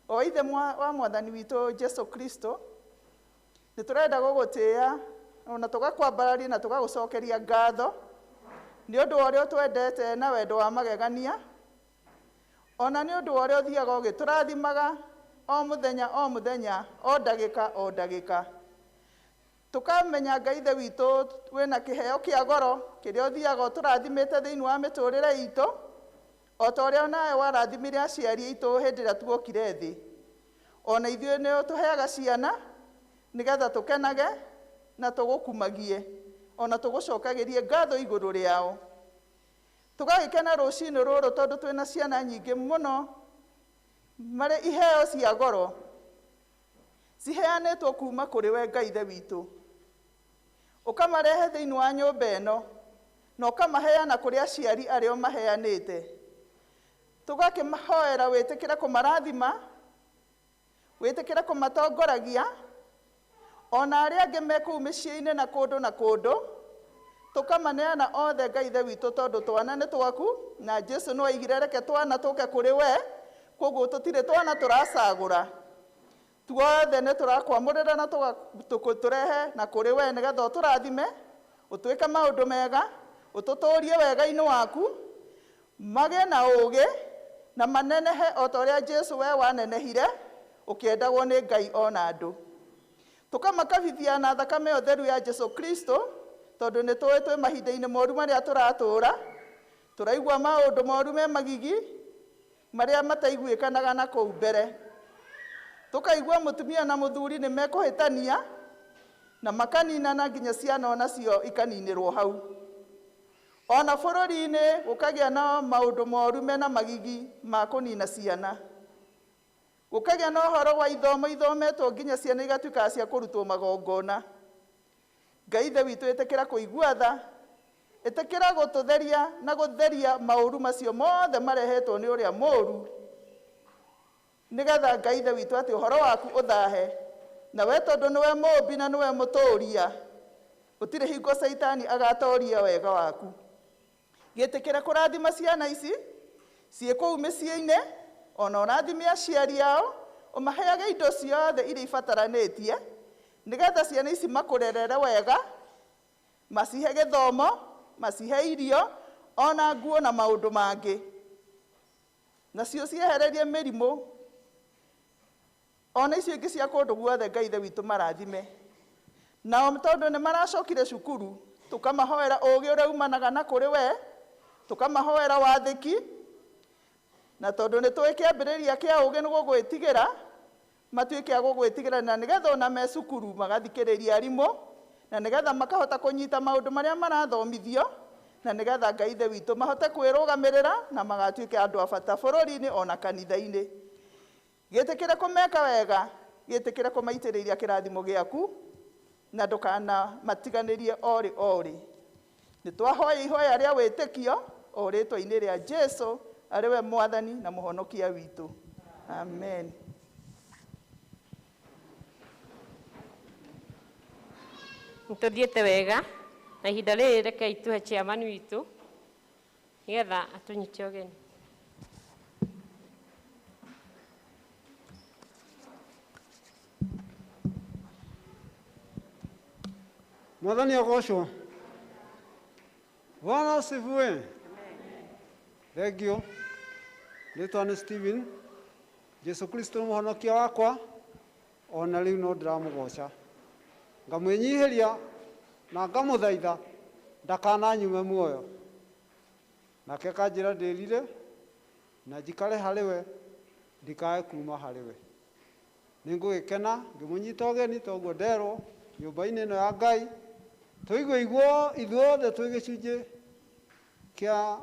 o Ithe wa mwathani witũ Jesũ Kristo, nĩ tũrenda gũgũtĩĩa ona tũgakwambararia na tũgagũcokeria ngatho nĩ ũndũ wa ũrĩa ũtwendete na wendo wa magegania, ona nĩ ũndũ wa ũrĩa ũthiaga ũgĩtũrathimaga o mũthenya o mũthenya, o ndagĩka o ndagĩka. Tũkamenya Ngai Ithe witũ wĩna kĩheo kĩa goro kĩrĩa ũthiaga ũtũrathimĩte thĩinĩ wa mĩtũrĩre itũ, o ta ũrĩa nawe warathimire aciari aitũ hĩndĩ ĩrĩa tuokire thĩ. Ona ithuĩ nĩ ũtũheaga ciana nĩgetha tũkenage na tũgũkumagie, ona tũgũcokagĩrie ngatho igũrũ rĩao. Tũgagĩkena rũcinĩ rũrũ tondũ twĩna ciana nyingĩ mũno marĩ iheo cia goro ciheanĩtwo kuma kũrĩ we Ngai Ithe witũ. Ũkamarehe thĩinĩ wa nyũmba ĩno na ũkamaheana kũrĩ aciari arĩa ũmaheanĩte. Tũgakĩmahoera wĩtĩkĩre kũmarathima, wĩtĩkĩre kũmatongoragia, ona arĩa angĩ me kũu mĩciĩ-inĩ na kũndũ na kũndũ, tũkamaneana othe Ngai Ithe witũ tondũ twana nĩ twaku, na Jesũ nĩ oigire reke twana tũke kũrĩ we, koguo tũtirĩ twana tũracagũra. Tuothe nĩ tũrakwamũrĩra na tũrehe na kũrĩ we nĩgetha ũtũrathime, ũtwĩke maũndũ mega, ũtũtũrie wega-inĩ waku, magĩe na ũũgĩ na manenehe o ta ũrĩa Jesũ we wanenehire, ũkĩendagwo nĩ Ngai ona andũ. Tũkamakabithia na thakame ĩyo theru ya Jesũ Kristo, tondũ nĩ tũĩ twĩ mahinda-inĩ moru marĩa tũratũra, tũraigua maũndũ moru me magigi, marĩa mataiguĩkanaga na kũu mbere. Tũkaigua mũtumia na mũthuri nĩ mekũhĩtania, na makaninana nginya ciana onacio ikaninĩrwo hau. Ona bũrũri-inĩ gũkagĩa na maũndũ moru mena magigi ma kũnina ciana. Gũkagĩa na ũhoro wa ithomo ithometwo nginya ciana igatuĩka cia kũrutwo magongona. Ngai Ithe witũ ĩtĩkĩra kũigua tha, ĩtĩkĩra gũtũtheria na gũtheria maũru macio mothe marehetwo nĩ ũrĩa mũũru, nĩgetha Ngai Ithe witũ atĩ ũhoro waku ũthahe, na we tondũ nĩwe mũũmbi na nĩwe mũtũũria, gũtirĩ hingo Caitani agatoria wega waku. Gĩtĩkĩra kũrathima ciana ici ciĩ kũu mĩciĩ-inĩ, ona ũrathime aciari ao, ũmaheage indo ciothe iria ibataranĩtie, nĩgetha ciana ici makũrerere wega, macihe gĩthomo, macihe irio, ona nguo na maũndũ mangĩ. Nacio ciehererie mĩrimũ, ona icio ingĩ cia kũndũ guothe Ngai Ithe witũ marathime. Nao tondũ nĩ maracokire cukuru, tũkamahoera ũũgĩ ũrĩa umanaga na kũrĩ we, tũkamahoera wathĩki, na tondũ nĩ tũĩ kĩambĩrĩria kĩa ũũgĩ nĩ gũgwĩtigĩra, matuĩke a gũgwĩtigĩra, na nĩgetha ona me cukuru magathikĩrĩria arimũ, na nĩgetha makahota kũnyita maũndũ marĩa marathomithio, na nĩgetha Ngai Ithe witũ mahote kwĩrũgamĩrĩra na magatuĩke andũ a bata bũrũri-inĩ ona kanitha-inĩ. Gĩtĩkĩre kũmeka wega, gĩtĩkĩre kũmaitĩrĩria kĩrathimo gĩaku, na ndũkanamatiganĩrie orĩ orĩ. Nĩ twahoya ihoya rĩa wĩtĩkio o rĩtwa-inĩ rĩa Jesũ, arĩ we Mwathani na Mũhonokia witũ. Amen. Nĩtũthiĩte wega na ihinda rĩrĩ rekei tũhe chairman witũ nĩgetha atũnyite ũgeni. Mwathani agocwo. Bwana asifiwe. Thank you. Rĩtwa nĩ Stephen. Jesu Kristo nĩ mũhonokia wakwa ona rĩu no ndĩramũgoca. Ngamwĩnyihĩria na ngamũthaitha ndakananyume muoyo. Nake akanjĩra ndĩrire na njikare harĩ we ndikae kuma harĩ we. Nĩngũgĩkena ngĩmũnyita ũgeni toguo nderwo nyũmba-inĩ ĩno ya Ngai tũigue iguo ithuothe twĩ gĩcunjĩ kĩa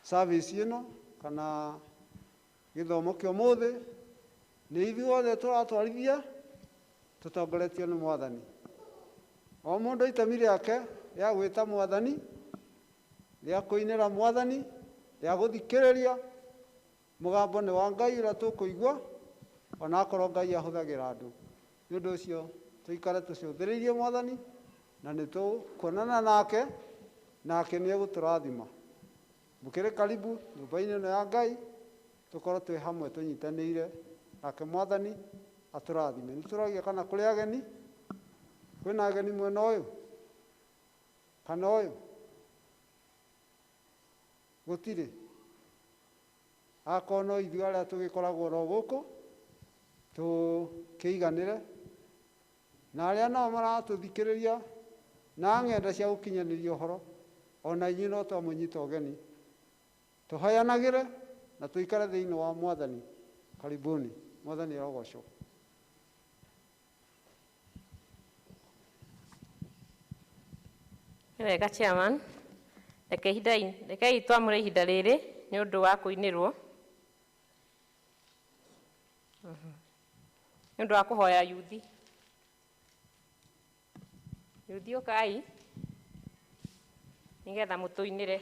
service ĩno kana gĩthomo kĩa ũmũthĩ nĩ ithuothe tũratwarithia tũtongoretio nĩ Mwathani. O mũndũ itemi rĩake rĩa gwĩta Mwathani, rĩa kũinĩra Mwathani, rĩa gũthikĩrĩria mũgambo nĩ wa Ngai ũrĩa tũkũigua ona akorwo Ngai ahũthagĩra andũ. Nĩ ũndũ ũcio tũikare tũcũthĩrĩirie Mwathani na nĩ tũkuonana nake nake nĩ egũtũrathima. Mũkĩrĩ karibu nyũmba-inĩ ĩno ya Ngai tũkorwo twĩ hamwe tũnyitanĩire nake Mwathani atũrathime. Nĩ tũragia kana kũrĩ ageni, kwĩna ageni mwena ũyũ kana ũyũ gũtirĩ. Akorwo no ithuĩ arĩa tũgĩkoragwo oro gũkũ tũkĩiganĩre na arĩa nao maratũthikĩrĩria na ng'enda cia gũkinyanĩria ũhoro ona inyuĩ no twamũnyita ũgeni tũhoyanagĩre na tũikare thĩinĩ wa Mwathani. Karibuni. Mwathani arogocwo. Nĩ wega chairman. Reke rekei twamũre ihinda rĩrĩ nĩ ũndũ wa kũinĩrwo. Nĩ ũndũ wa kũhoya yuthi. Yuthi ũkai nĩgetha mũtũinĩre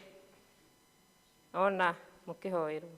ona mũkĩhoerwo.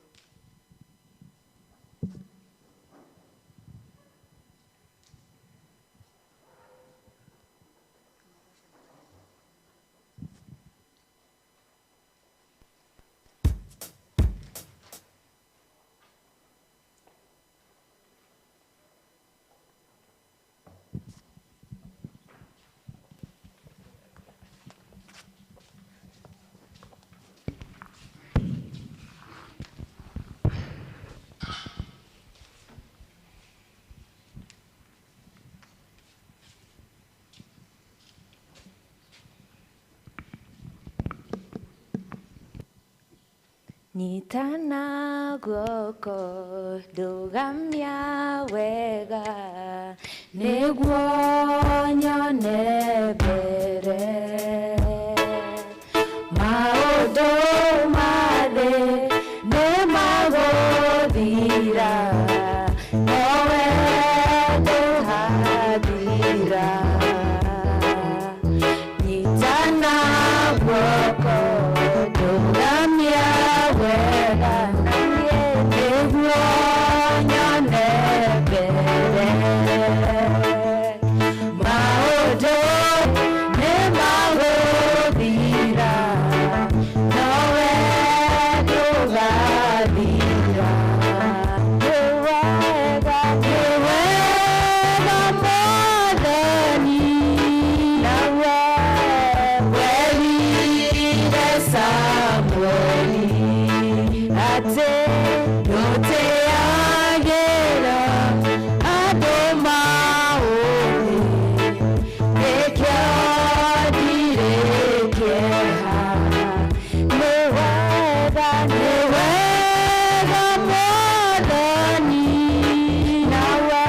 Nyitana guoko ndũgamia wega nĩguo nyone mbere maũndũ ma thĩ nĩmagũthira nowe ndũgathira. Nyitana guoko ndũgamia wega nĩguo nyone mbere maũndũ nĩmagũthira nowe ndũgathira. Nĩ wega Mwathani nawe werire Samueli atĩ ndũtĩagĩra andũ maũthĩ nĩkĩo ndirĩ kĩeha. Nĩ wega Mwathani nawe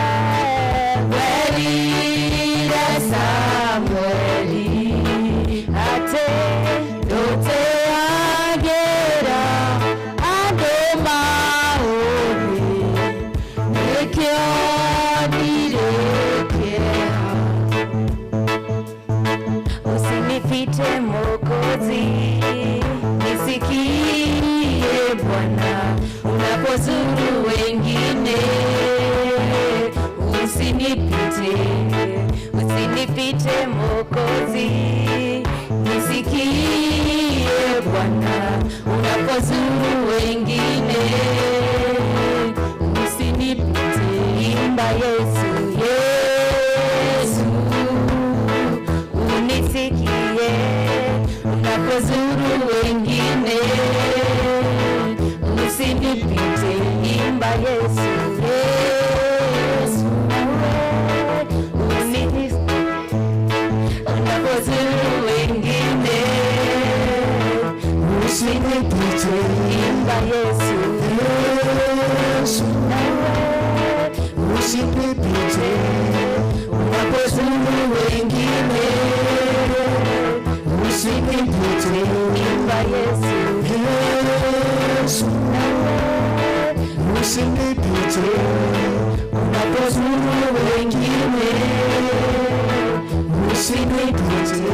werire Samueli atĩ ndũtĩagĩra andũ maũthĩ nĩkĩo ndirĩ kĩeha. Usinipite Mwokozi, nisikie Bwana unapozuru wengine. Usinipite, usinipite Mwokozi, nisikie Bwana unapozuru wengine. Usinipite, imba Yesu, Yesu unisikie. Usinipite. Imba Yesu. Yesu, usinipite unapozuru wengine, usinipite.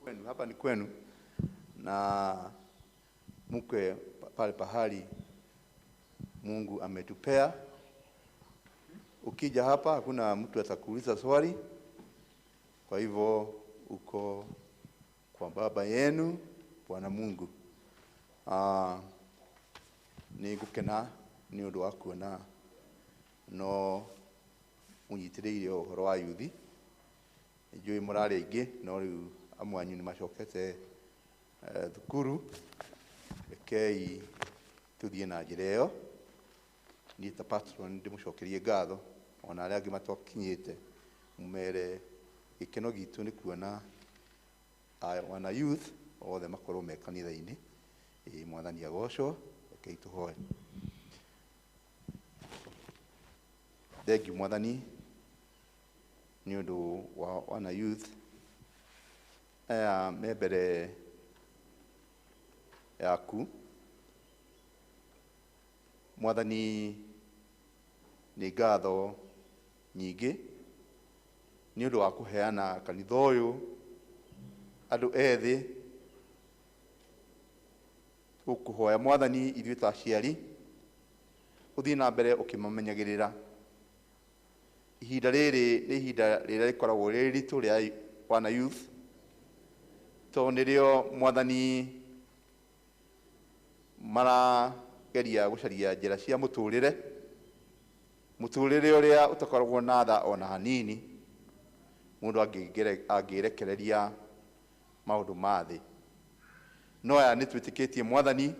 Kwenu, hapa ni kwenu na mkwe pale pahali Mungu ametupea. Ukija hapa hakuna mtu atakuuliza swali, kwa hivyo uko kwa baba yenu Bwana Mungu. Nĩ ngũkena nĩ ũndũ wa kuona no mũnyitĩrĩire ũhoro wa yuthi. Njũĩ mũrarĩ aingĩ no rĩu amwe anyu nĩ macokete thukuru. Rekei tũthiĩ na njĩra ĩyo. Niĩ ta patron ndĩmũcokerie ngatho ona arĩa angĩ matakinyĩte, mũmere gĩkeno gitũ nĩ kuona wana youth othe makorwo me kanitha-inĩ. Ĩĩ, Mwathani agocwo. Rekei tũhoe. Thengiũ Mwathani nĩ ũndũ wa wana youth aya me mbere yaku. Mwathani, nĩ ngatho nyingĩ nĩ ũndũ wa kũheana kanitha ũyũ andũ ethĩ. Tũkũhoya Mwathani ithuĩ ta aciari ũthiĩ na mbere ũkĩmamenyagĩrĩra. Ihinda rĩrĩ nĩ ihinda rĩrĩa rĩkoragwo rĩrĩ ritũ rĩa wana youth, tondũ nĩrĩo Mwathani marageria gũcaria njĩra cia mũtũrĩre, mũtũrĩre ũrĩa ũtakoragwo na tha ona hanini, mũndũ angĩrekereria maũndũ ma thĩ. No aya nĩ twĩtĩkĩtie Mwathani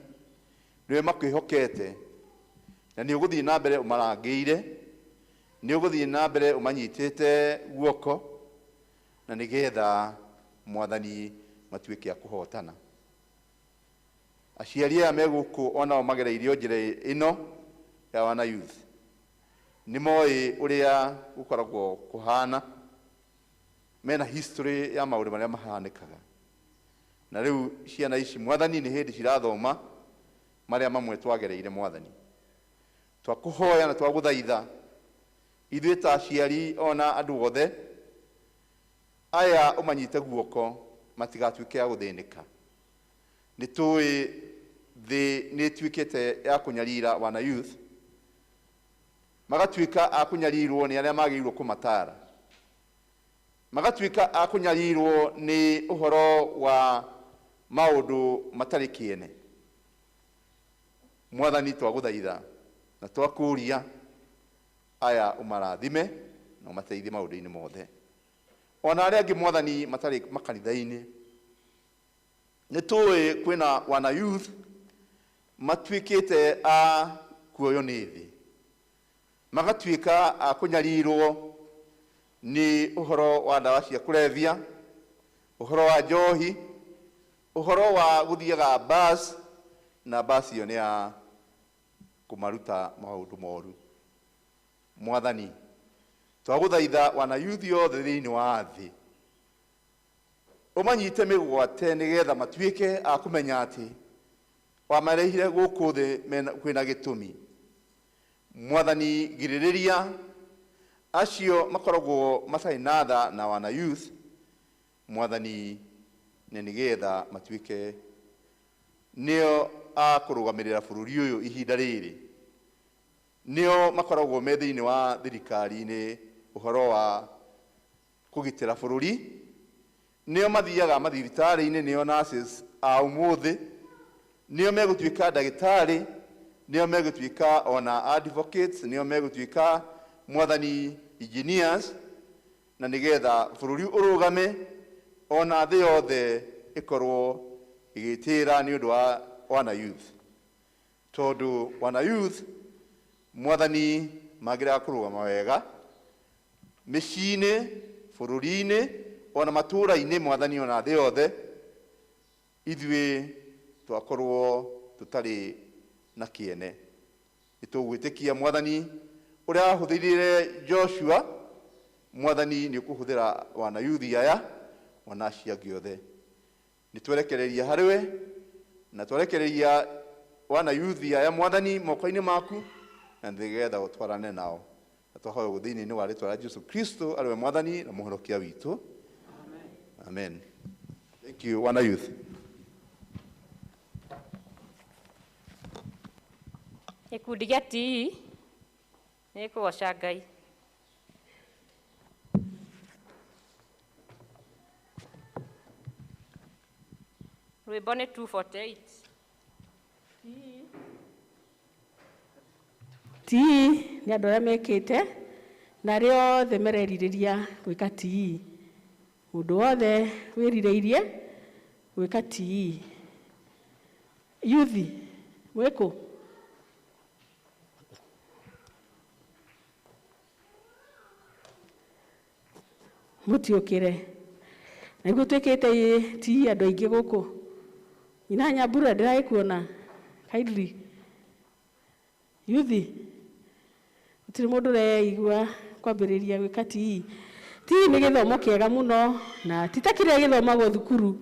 nĩwe makwĩhokete na nĩ ũgũthiĩ na mbere ũmarangĩire, nĩ ũgũthiĩ na mbere ũmanyitĩte guoko, na nĩgetha Mwathani matuĩke a kũhotana. Aciari aya me gũkũ onao magereirio njĩra ĩno ya wana youth, nĩ moĩ ũrĩa gũkoragwo kũhana, mena history ya maũndũ marĩa mahanĩkaga. Na rĩu ciana ici Mwathani nĩ hĩndĩ cirathoma marĩa mamwe twagereire. Mwathani, twakũhoya na twagũthaitha ithuĩ ta aciari ona andũ othe aya ũmanyite guoko matigatuĩke a gũthĩnĩka. Nĩ tũĩ thĩ nĩ ĩtuĩkĩte ya kũnyarira wana youth, magatuĩka a kũnyarirwo nĩ arĩa magĩrĩirwo kũmatara, magatuĩka a kũnyarirwo nĩ ũhoro wa maũndũ matarĩ kĩene. Mwathani, twagũthaitha na twakũria aya ũmarathime na ũmateithie maũndũ-inĩ mothe. Ona arĩa angĩ Mwathani matarĩ makanitha-inĩ, nĩ tũĩ kwĩna wana youth matuĩkĩte a kuoywo nĩ thĩ, magatuĩka a kũnyarirwo nĩ ũhoro wa ndawa cia kũrebia, ũhoro wa njohi, ũhoro wa gũthiaga bus, na bus ĩyo nĩ ya kũmaruta maũndũ moru. Mwathani, twagũthaitha wana youth othe thĩinĩ wa thĩ ũmanyite mĩgwate nĩgetha matuĩke a kũmenya atĩ wamarehire gũkũ thĩ kwĩna gĩtũmi. Mwathani, girĩrĩria acio makoragwo matarĩ na tha na wana youth, Mwathani, na nĩgetha matuĩke nĩo a kũrũgamĩrĩra bũrũri ũyũ ihinda rĩrĩ, nĩo makoragwo me thĩinĩ wa thirikari-inĩ ũhoro wa kũgitĩra bũrũri, nĩo mathiaga mathibitarĩ-inĩ, nĩo nurses a ũmũthĩ, nĩo megũtuĩka ndagĩtarĩ, nĩo megũtuĩka ona advocates, nĩo megũtuĩka Mwathani engineers, na nĩgetha bũrũri ũrũgame ona thĩ yothe ĩkorwo ĩgĩtĩra nĩ ũndũ wa wana youth, tondũ wana youth Mwathani mangĩrega kũrũgama wega mĩciĩ-inĩ, bũrũri-inĩ, ona matũũra-inĩ Mwathani, ona thĩ yothe, ithuĩ twakorwo tũtarĩ na kĩene. Nĩ tũgwĩtĩkia Mwathani ũrĩa wahũthĩrire Joshua, Mwathani nĩ ũkũhũthĩra wanayuthi aya ona acio angĩ othe. Nĩ twerekereria harĩ we na twerekereria wanayuthi aya Mwathani moko-inĩ maku, na nĩgetha ũtwarane nao. Na twahoya ũguo thĩinĩ wa rĩtwa rĩa Jesu Kristo arĩ we Mwathani na Mũhonokia witũ. Amen. Thank you, wana youth. Gĩkundi gĩa TE nĩ kũgoca Ngai. Rwĩmbo nĩ 248. TE nĩ andũ arĩa mekĩte na arĩa othe mererirĩria gwĩka TE. Mũndũ wothe wĩrirĩirie gwĩka TE. Yuthi mwĩkũ? Mũtiũkĩre. Na nĩguo twĩkĩte TE andũ aingĩ gũkũ. Nyina Nyambura ndĩragĩkuona kindly. Yuthi gũtirĩ mũndũ ũreigua kwambĩrĩria gwĩka TE. TE nĩ gĩthomo kĩega mũno na ti ta kĩrĩa gĩthomagwo thukuru.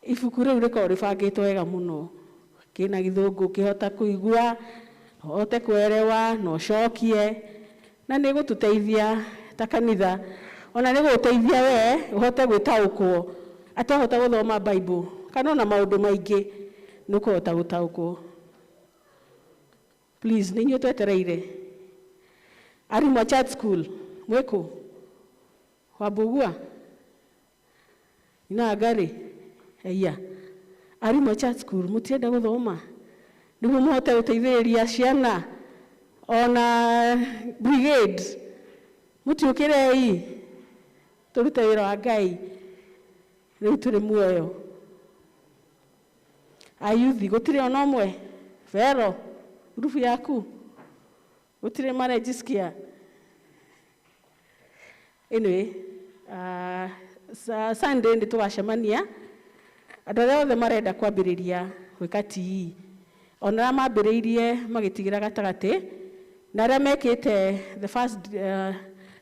Ibuku rĩu rĩkoragwo rĩbangĩtwo wega mũno. Kĩna gĩthũngũ ũkĩhota kũigua, ũhote kũerewa na ũcokie, na nĩ ĩgũtũteithia ta kanitha, ona nĩ ĩgũgũteithia we ũhote gwĩtaũkwo atĩ wahota gũthoma Bible kana ona maũndũ maingĩ nĩ ũkũhota gũtaũkwo. Please, nĩ inyuĩ twetereire. Arimũ a church school mwĩkũ? Wambũgua? Nyina Ngari? Eia. Arimũ a church school mũtirenda gũthoma nĩguo mũhote gũteithĩrĩria ciana ona brigade. Mũtiũkĩrei tũrute wĩra wa Ngai rĩu tũrĩ muoyo. Ayuthi gũtirĩ ona ũmwe? Vero ngurubu yaku gũtirĩ marejisikia? Anyway, Sunday nĩ tũgacemania andũ arĩa othe marenda kwambĩrĩria gwĩka TE, ona arĩa mambĩrĩirie magĩtigĩra gatagatĩ na arĩa mekĩte the first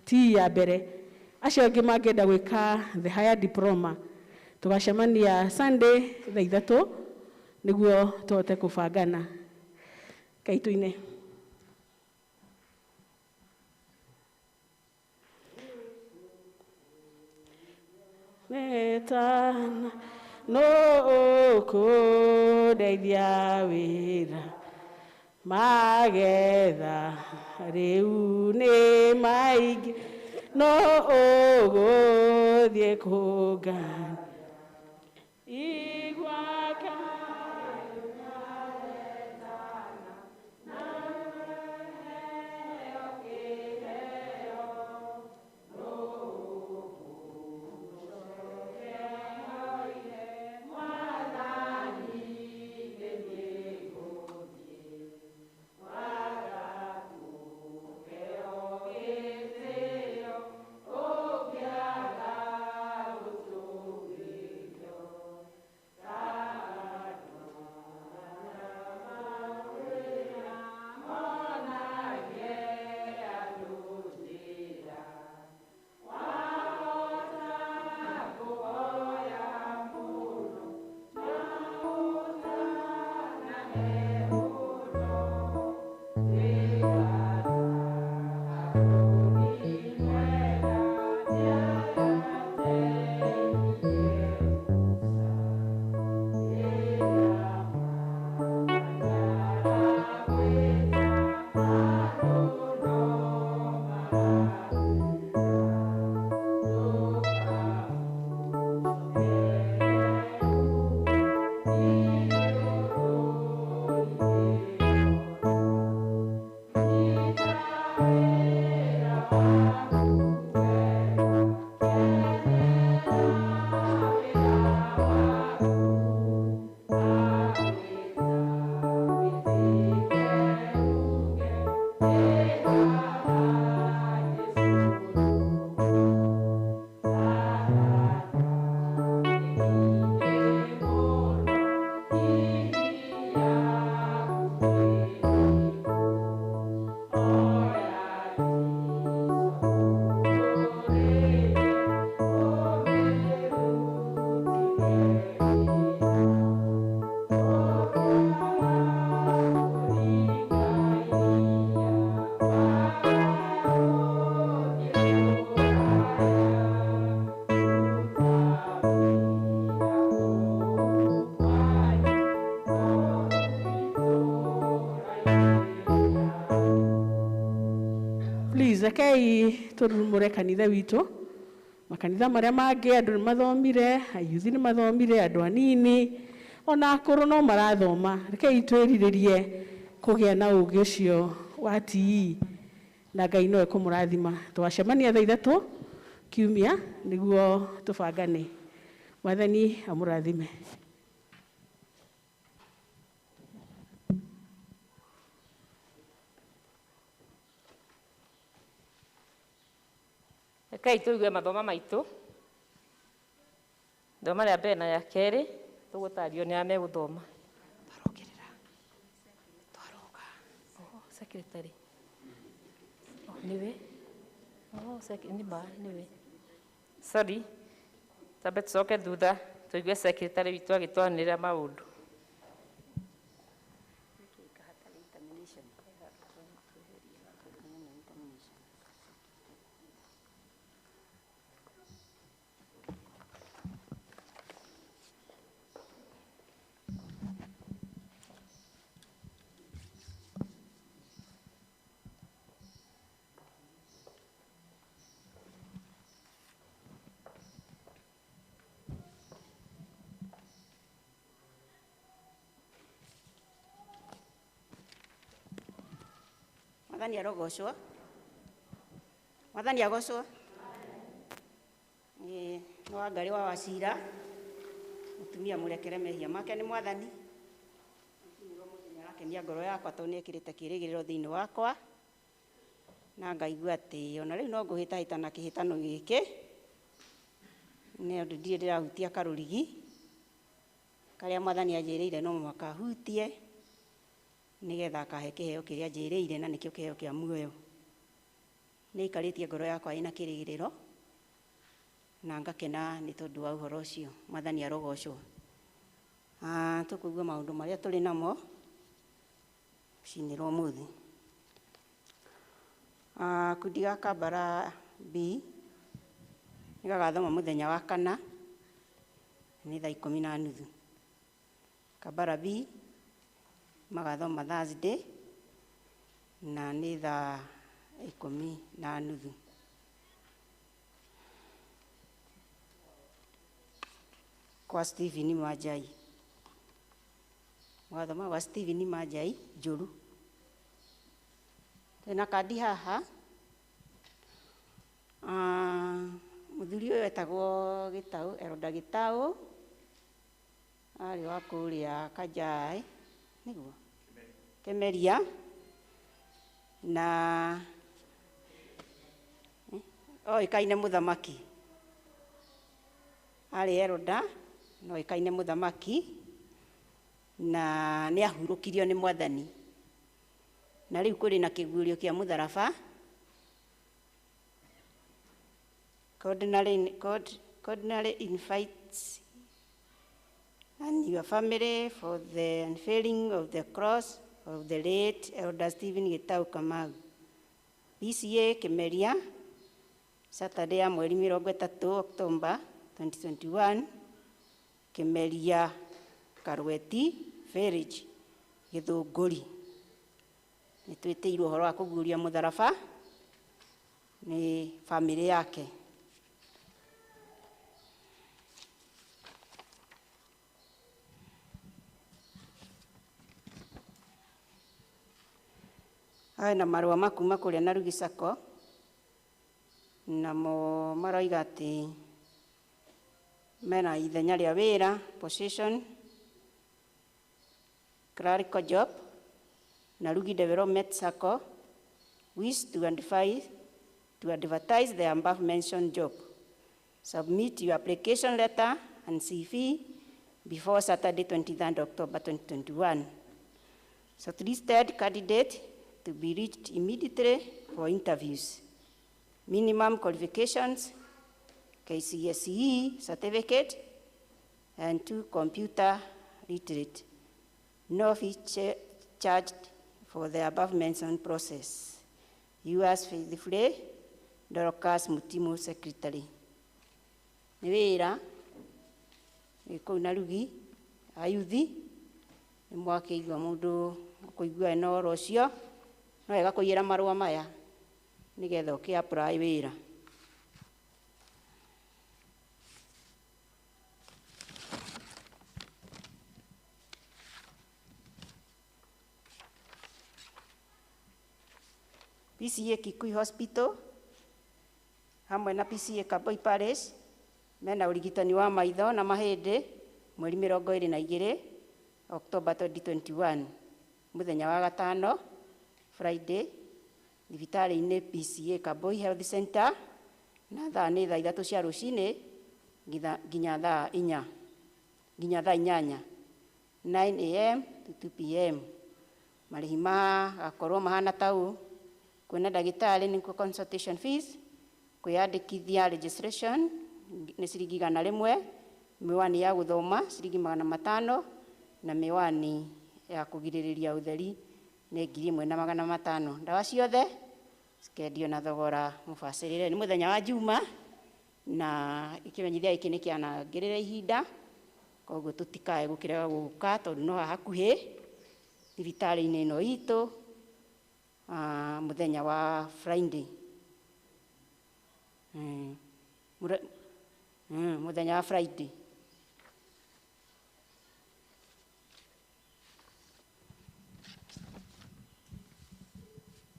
TE ya mbere, acio angĩ mangĩenda gwĩka the higher diploma, tũgacemania Sunday thaa 3 nĩguo tũhote kũbangana. Kaitũ-inĩ. Metana no kũndeithia wĩra magetha rĩu nĩ maingĩ no ũgũthiĩ kũngana igua Please rekei tũrurumũre kanitha witũ. Makanitha marĩa mangĩ andũ nĩ mathomire, ayuthi nĩ mathomire, andũ anini ona akũrũ no marathoma. Rekei twĩrirĩrie kũgĩa na ũgĩ ũcio wa TE na Ngai no ekũmũrathima. Tũgacemania thaa 3 kiumia nĩguo tũbangane. Mwathani amũrathime. Rekei tũigue mathoma maitũ. Thoma rĩa mbere na rĩa kerĩ tũgũtario nĩ arĩa megũthoma. Twarokĩrĩra. Twaroka. Oh, secretary. Oh, nĩwe. Oh, nĩ ma nĩwe. Sorry. Tambe tũcoke thutha tũigue secretary witũ agĩtwanĩrĩra maũndũ. Mwathani arogocwo. Mwathani agocwo. Nĩ Wangarĩ wa Wacira, mũtumia mũrekere mehia make nĩ Mwathani. Mũthenya arakenia ngoro yakwa tondũ nĩekĩrĩte kĩĩrĩgĩrĩro thĩinĩ wakwa, na ngaigua atĩ ona rĩu no ngũhĩtahĩtana kĩhĩtano gĩkĩ, nĩ ũndũ ndirĩ ndĩrahutia karũrigi karĩa Mwathani anjĩrĩire no mũhaka hutie nĩgetha akahe kĩheo kĩrĩa anjĩrĩire, na nĩkĩo kĩheo kĩa muoyo. Nĩ aikarĩtie ngoro yakwa ĩna kĩĩrĩgĩrĩro na ngakena nĩ tondũ wa ũhoro ũcio. Mwathani arogocwo. Tũkũigua maũndũ marĩa tũrĩ namo rũcinĩ rwa ũmũthĩ. Kundi ga Kambara B nĩ gagathoma mũthenya wa kana nĩ thaa 10:30. Kambara B magathoma Thursday na nĩ thaa 10:30. Kwa Stephen Manjai. Magathoma gwa Stephen Manjai Njũru. Twĩna kandi haha. Mũthuri ũyũ etagwo Gĩtaũ, Eroda Gĩtaũ, arĩ wa kũrĩa Kajai, nĩguo Kĩmeria, na oĩkaine mũthamaki. Arĩ Eroda, na oĩkaine mũthamaki, na nĩ ahurũkirio nĩ Mwathani. Na rĩu kũrĩ na kĩguũrio kĩa mũtharaba. Coordinary invites and your family for the unveiling of the cross of the late Elder Stephen Gitau Kamau. PCA Kĩmeria, Saturday ya mweri 30 October 2021, Kĩmeria Karweti Village, Gĩthũngũri. Nĩ twĩtĩirwo ũhoro wa kũguũria mũtharaba nĩ famĩlĩ yake. Haya na marũa ma kuma kũrĩa Narugi Sacco, namo maroiga atĩ mena ithenya rĩa wĩra, position, clerical job, Narugi Development Sacco wish to advertise the above mentioned job. Submit your application letter and CV before Saturday 23rd October 2021. Shortlisted candidate to be reached immediately for interviews. Minimum qualifications, KCSE certificate, and 2 computer literate. No fee charged for the above mentioned process. Yours faithfully, Dorcas Mutimu, Secretary. Nĩ wĩra wĩ kũu Narugi, ayuthi nĩ mwakĩigua mũndũ ũkũigua ena ũhoro ũcio, no wega kũiyĩra marũa maya nĩgetha ũkĩ apply wĩra. PCA Kikui Hospital hamwe na PCA Kaboi Parish mena ũrigitani wa maitho na mahĩndĩ mweri 22 October 2021 mũthenya wa gatano Friday thibitarĩ-inĩ PCA Kaboi Health Center na thaa nĩ thaa 3 cia rũcinĩ nginya thaa 4 nginya thaa 8 9 am to 2 pm. Marĩhi magakorwo mahana tau kuona ndagĩtarĩ nĩkuo consultation fees, kwĩyandĩkithia registration nĩ ciringi 100, miwani ya gũthoma ciringi 500 na miwani ya kũgirĩrĩria ũtheri nĩ 1500. Ndawa ciothe cikendio na thogora mũbacĩrĩre. Nĩ mũthenya wa Juma na kĩmenyithia gĩkĩ nĩ kĩanangĩrĩra ihinda, koguo tũtikae gũkĩrega gũka tondũ no haha hakuhĩ thibitarĩ-inĩ ĩno itũ mũthenya wa Friday. Mũthenya wa Friday.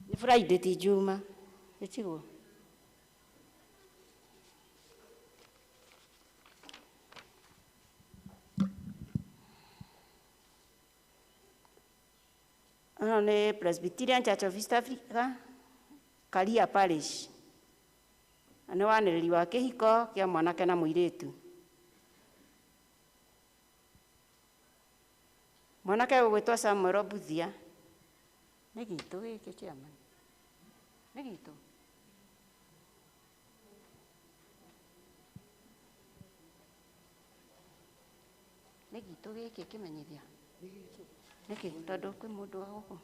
Nĩ Friday ti Juma. Ĩtiguo? Ĩno nĩ Presbyterian Church of East Africa, Karia Parish. Nĩ wanĩrĩri wa kĩhiko kĩa mwanake na mũirĩtu. Mwanake ũgwĩtwo Samuel Obuthia. Nĩ gitũ gĩkĩ chairman? Nĩ gitũ? Nĩ gitũ gĩkĩ kĩmenyithia? Nĩkĩ? Tondũ kwĩ mũndũ wa gũkũ.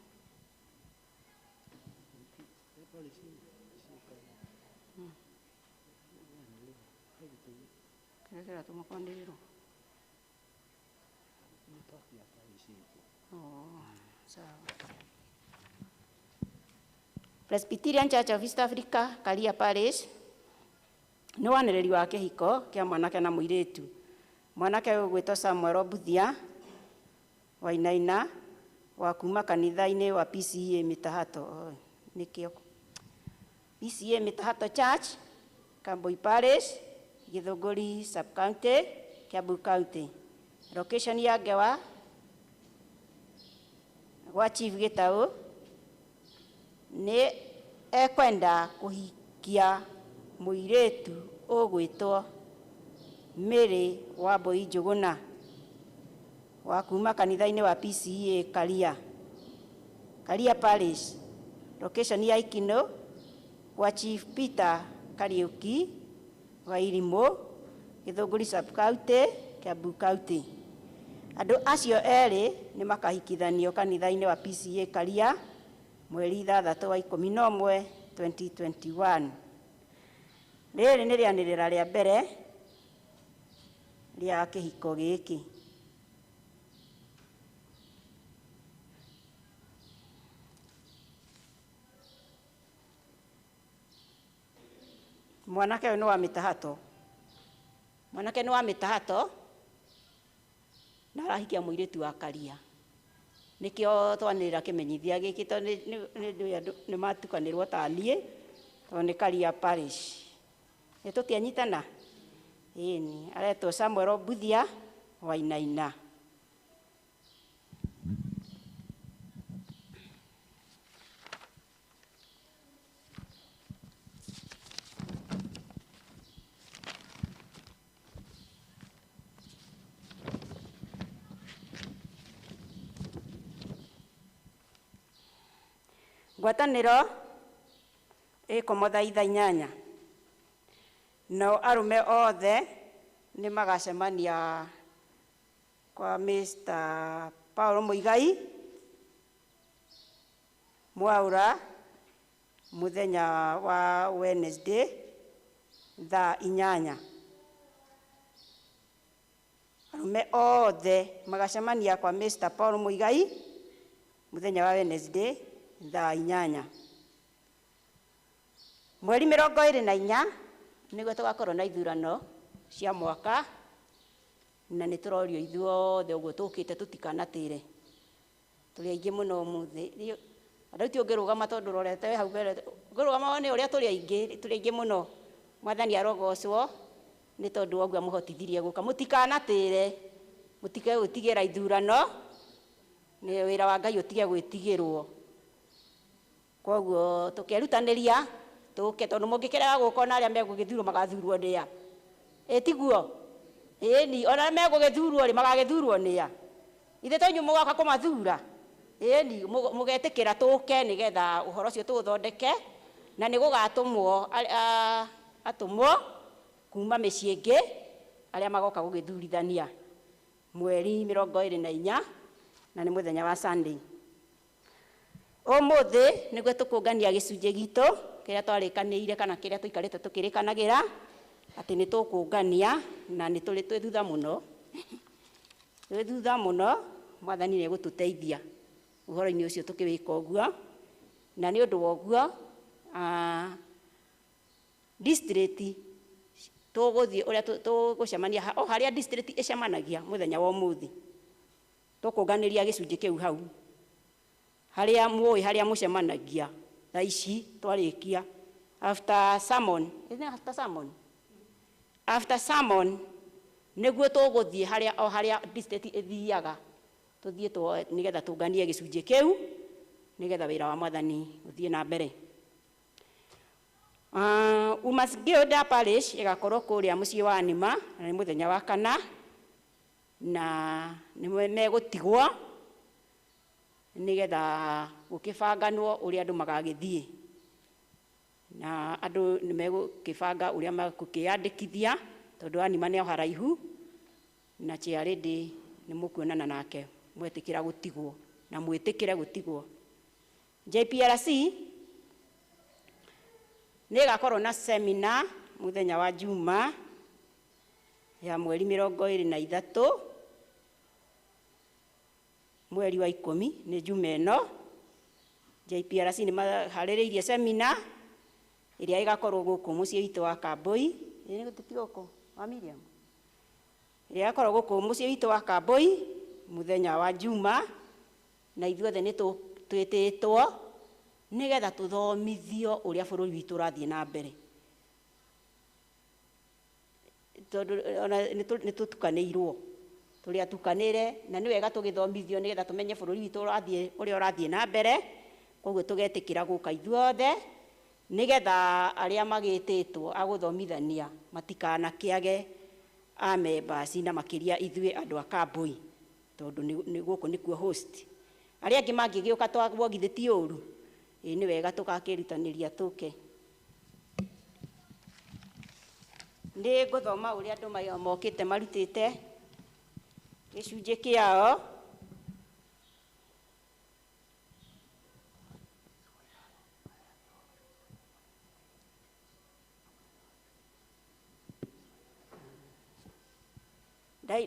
Kĩrĩa kĩratũma kwanĩrĩrwo? Oh, sawa. Presbyterian Church of East Africa, Karia Parish, nĩ wanĩrĩri wa kĩhiko kĩa mwanake na mũirĩtu. Mwanake ũgwĩtwo Samuel Obuthia Wainaina wa kuma kanitha-inĩ wa PCEA Mĩtahato, nĩkĩo PCEA Mĩtahato Church, Kambui Parish, Githũngũri Sub-County, Kiambu County. Location ya ngewa gwa Chief Gĩtaũ nĩ ekwenda kũhikia mũirĩtu ũgwĩtwo Mary Wambui Njũgũna wa kuma kanitha-inĩ wa PCEA Karia, Karia Parish. Location ya Ikino gwa Chief Peter Kariuki wa Irimũ, Githũngũri Sub-County, Kiambu County. Andũ acio erĩ nĩ makahikithanio kanitha-inĩ wa PCEA Karia mweri 6 wa 11 2021. Rĩrĩ nĩ rĩanĩrĩra rĩa mbere rĩa kĩhiko gĩkĩ. Mwanake ũyũ nĩ wa Mĩtahato. Mwanake nĩ wa Mĩtahato na arahikia mũirĩtu wa Karia. Nĩkĩo twanĩrĩra kĩmenyithia gĩkĩ tondũ nĩ nĩ matukanĩrwo ta niĩ tondũ nĩ Karia Parish. Nĩ tũtianyitana? Ĩni, aretwo Samuel Obuthia Wainaina. Ngwatanĩro ĩkomo thaa 8:00 nao arũme othe nĩ magacemania kwa Mr. Paul Muigai Mwaura mũthenya wa Wednesday thaa 8. Arũme othe magacemania kwa Mr. Paul Muigai mũthenya wa Wednesday thaa 8. Mweri 24 nĩguo tũgakorwo na ithurano cia mwaka, na nĩ tũrorio ithuothe ũguo tũkĩte tũtikanatĩre. Tũrĩ aingĩ mũno ũmũthĩ. Andũ ti ũngĩrũgama tondũ ũrorete hau mbere, ũngĩrũgama wone ũrĩa tũrĩ aingĩ, tũrĩ aingĩ mũno. Mwathani arogocwo nĩ tondũ wa ũguo amũhotithirie gũka. Mũtikanatĩre, mũtige gwĩtigĩra ithurano, nĩ wĩra wa Ngai ũtige gwĩtigĩrwo. Koguo tũkerutanĩria tũke, tondũ mũngĩkĩrega gũka ona arĩa megũgĩthurwo magathurwo nĩ a? Ĩ tiguo? Ĩni, ona arĩa megũgĩthurwo rĩ, magagĩthurwo nĩ a? Ithe to inyuĩ mũgoka kũmathura? Ĩni, mũgetĩkĩra tũke nĩgetha ũhoro ũcio tũũthondeke, na nĩ gũgatũmwo atũmwo kuma mĩciĩ ĩngĩ arĩa magoka gũgĩthurithania mweri 24, na nĩ mũthenya wa Sunday. Ũmũthĩ nĩguo tũkũngania gĩcunjĩ gitũ kĩrĩa twarĩkanĩire kana kĩrĩa tũikarĩte tũkĩrĩkanagĩra atĩ nĩ tũkũngania, na nĩ tũrĩ twĩ thutha mũno. Twĩ thutha mũno, Mwathani nĩ egũtũteithia ũhoro-inĩ ũcio tũkĩwĩka ũguo. Na nĩ ũndũ wa ũguo, district tũgũthiĩ ũrĩa tũgũcemania o harĩa district ĩcemanagia mũthenya wa ũmũthĩ. Tũkũnganĩria gĩcunjĩ kĩu hau. Harĩa mũĩ, harĩa mũcemanagia thaa ici twarĩkia after sermon. Isn't it after sermon? After sermon nĩguo tũgũthiĩ harĩa o harĩa district ĩthiaga, tũthiĩ nĩgetha tũnganie gĩcunjĩ kĩu nĩgetha wĩra wa Mwathani ũthiĩ na mbere. Umas Guild Parish ĩgakorwo kũrĩa mũciĩ wa Anima, na nĩ mũthenya wa kana, na nĩ megũtigwo nĩgetha gũkĩbanganwo ũrĩa andũ magagĩthiĩ, na andũ nĩ megũkĩbanga ũrĩa megũkĩyandĩkithia tondũ Anima nĩ o haraihu, na chairlady nĩ mũkuonana nake mwetĩkĩra gũtigwo, na mwĩtĩkĩre gũtigwo. JPRC nĩ ĩgakorwo na seminar mũthenya wa Juma ya mweri 23 mweri wa 10, nĩ Juma ĩno. JPRC nĩ maharĩrĩirie seminar ĩrĩa ĩgakorwo gũkũ mũciĩ witũ wa Kambui. Ĩ nĩ ti gũkũ wa Miriam? Ĩrĩa ĩgakorwo gũkũ mũciĩ witũ wa Kambui mũthenya wa Juma, na ithuothe nĩ twĩtĩtwo nĩgetha tũthomithio ũrĩa bũrũri witũ ũrathiĩ na mbere, tondũ ona nĩ tũtukanĩirwo, tũrĩ atukanĩre, na nĩ wega tũgĩthomithio nĩgetha tũmenye bũrũri witũ ũrĩa ũrathiĩ na mbere. Koguo tũgetĩkĩra gũka ithuothe nĩgetha arĩa magĩtĩtwo a gũthomithania matikanakĩage a members, na makĩria ithuĩ andũ a Kambui, tondũ nĩ gũkũ nĩkuo host. Arĩa angĩ mangĩgĩũka twagwo githĩ ti ũru? Ĩ nĩ wega tũgakĩrutanĩria tũke. Nĩ ngũthoma ũrĩa andũ mokĩte marutĩte gĩcunjĩ kĩao.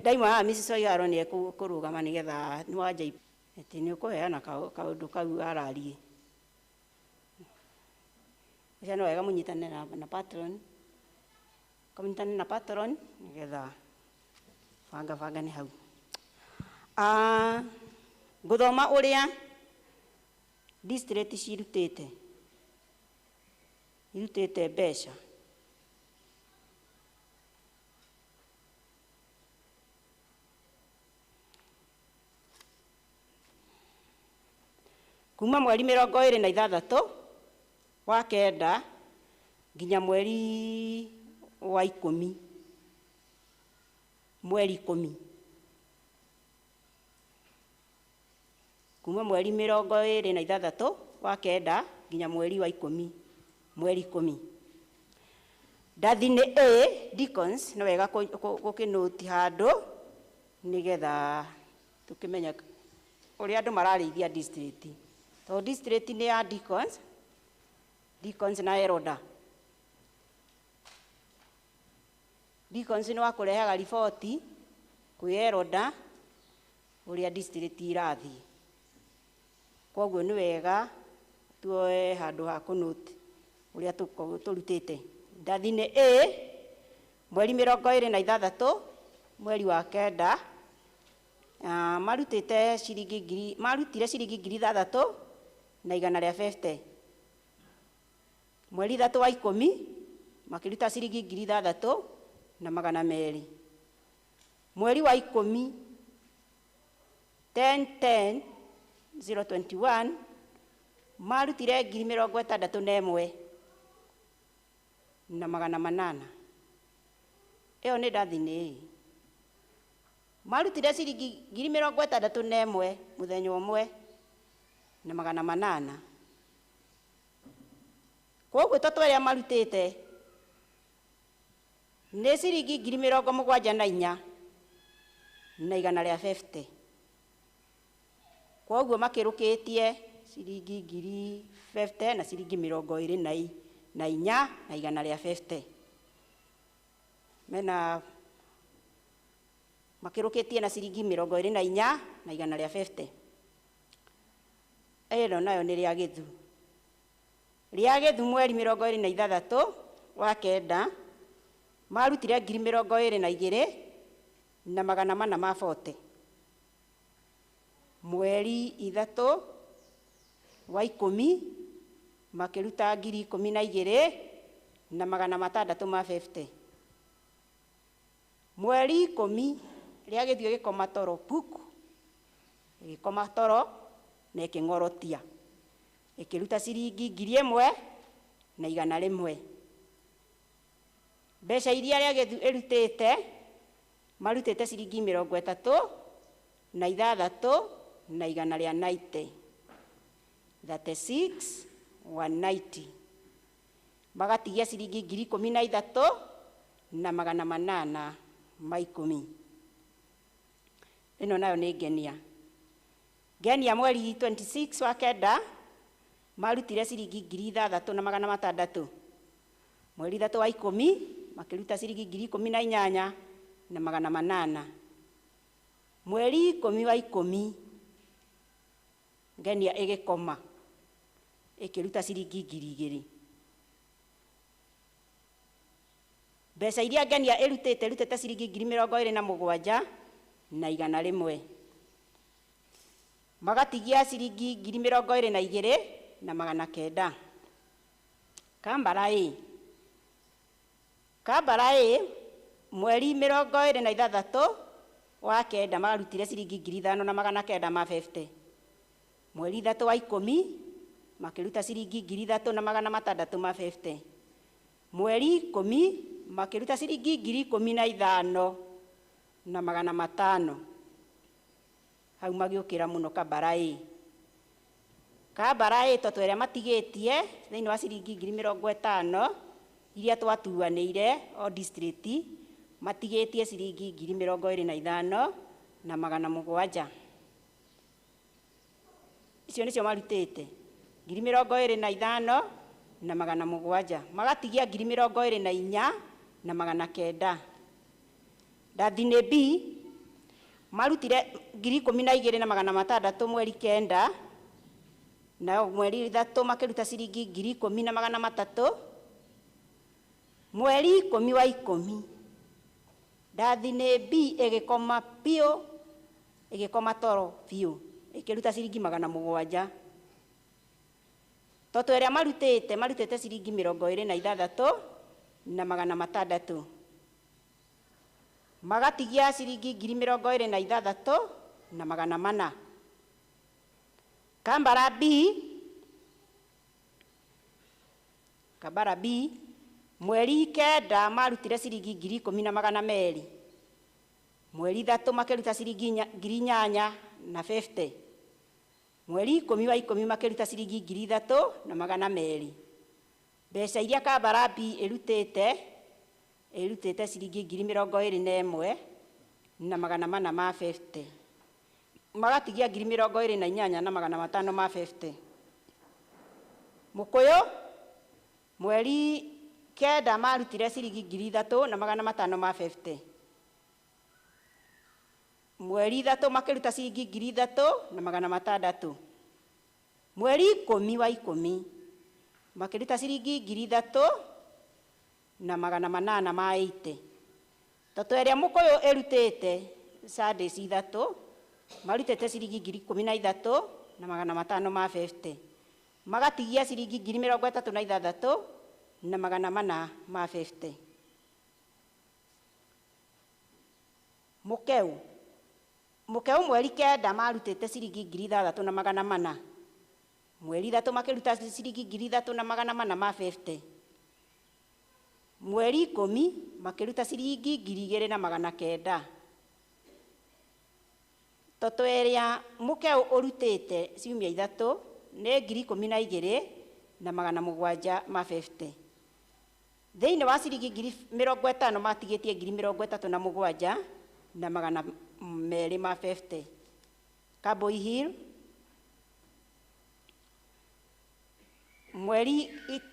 Ndaima haha Mrs. Oigaro nĩ ekũrũgama nĩgetha nĩ wanja atĩ nĩ ũkũheana kaũndũ kau ararie. Ũcio nĩ wega mũnyitane na patron. Kamũnyitane na patron nĩgetha banga banga nĩ hau. Ngũthoma ũrĩa district cirutĩte. Irutĩte mbeca. Kuma mweri 26 wa 9 nginya mweri wa 10, mweri 10, kuma mweri 26 wa 9 nginya mweri wa 10, mweri 10. Ndathi-inĩ A, deacons, nĩ wega gũkĩnũti handũ nĩgetha tũkĩmenye ũrĩa andũ mararĩithia district. Tondũ district nĩ ya deacons, deacons na elder. Deacons nĩ wa kũrehaga riboti kwĩ elder ũrĩa district irathiĩ. Koguo nĩ wega tuoe handũ ha kũnũti Ũrĩa tũrutĩte Ndathini A mweri 26 mweri wa 9 marutĩte ciringi ngiri marutire ciringi 6,150. Mweri 3 wa 10 makiruta ciringi 6,200. Mweri wa 10 10 10 021 marutire 61 na 800. Ĩyo nĩ Ndathini A. Marutire ciringi 61 mũthenya ũmwe na 800. Koguo toto arĩa marutĩte nĩ ciringi 74 na 150. Koguo makĩrũkĩtie ciringi 50 na ciringi 24 na 150. Mena makĩrũkĩtie na ciringi 24 na 150. Ĩno nayo nĩ rĩa Gĩthu. Rĩa Gĩthu mweri 26 wa 9 marutire 22 na 440. Mweri 3 wa 10 makĩruta 12 na 650. Mweri 10 rĩa Gĩthu ĩgĩkoma toro puku, ĩgĩkoma toro na ĩkĩng'orotia, ĩkĩruta ciringi 1,100. Mbeca iria rĩa Gĩthu ĩrutĩte marutĩte ciringi 36 na 190, 36 190. Magatigia ciringi 13 na 810. Ĩno nayo nĩ Ngenia. Ngenia mweri 26 wa 9 marutire ciringi 6,600. Mweri 3 wa 10 makĩruta ciringi 18,800 na 800. Mweri 10 wa 10 Ngenia ĩgĩkoma ĩkĩruta ciringi 2,000. Mbeca iria Ngenia ĩrutĩte ĩrutĩte ciringi 27 na 100. Magatigia ciringi 22 na 900. Kambara A. Kambara A mweri 26 wa 9 marutire ciringi 5,950. Mweri 3 wa 10 makĩruta ciringi 3,650. Mweri 10 makĩruta ciringi 15,500 na 500. Hau magĩũkĩra mũno Kambara A. Kambara A toto ĩrĩa matigĩtie thĩinĩ wa ciringi 50,000 iria twatuanĩire o district matigĩtie ciringi 25 na 700. Icio nĩcio marutĩte 25 na 700. Magatigia 24 na 900. Ndathini B marutire 12 na 600 mweri 9 na mweri 3 makĩruta ciringi 10,300. Mweri 10 wa 10 Ndathini B ĩgĩkoma biũ, ĩgĩkoma toro biũ, ĩkĩruta ciringi 700. Toto ĩrĩa marutĩte ciringi 26 na 600. Magatigia ciringi 26 na 400. Kambara B, Kambara B mweri 9 marutire ciringi 10,200. Mweri 3 makĩruta ciringi 8,050. Mweri 10 wa 10 makĩruta ciringi 3,200. Mbeca iria Kambara B ĩrutĩte ciringi 21 na 450. Magatigia 28 na 550. Mũkũyũ mweri 9 marutire ciringi 3,550. Mweri 3 makĩruta ciringi 3,600. Mweri 10 wa 10 Makĩruta ciringi 3880. Toto ĩrĩa Mũkũyũ ĩrutĩte Sundays ithatũ, marutĩte ciringi 13,550. Magatigia ciringi 36,450. Mũkeu. Mũkeu mweri 9 marutĩte ciringi 6,400. Mweri 3 makĩruta ciringi 3,450. Mweri 10 makĩruta ciringi 2,900. Toto ĩrĩa Mũkeu ũrutĩte ciumia ithatũ nĩ 12,750. Thĩinĩ wa ciringi 50,000 matigĩtie 37,250. Kaboi Hill mweri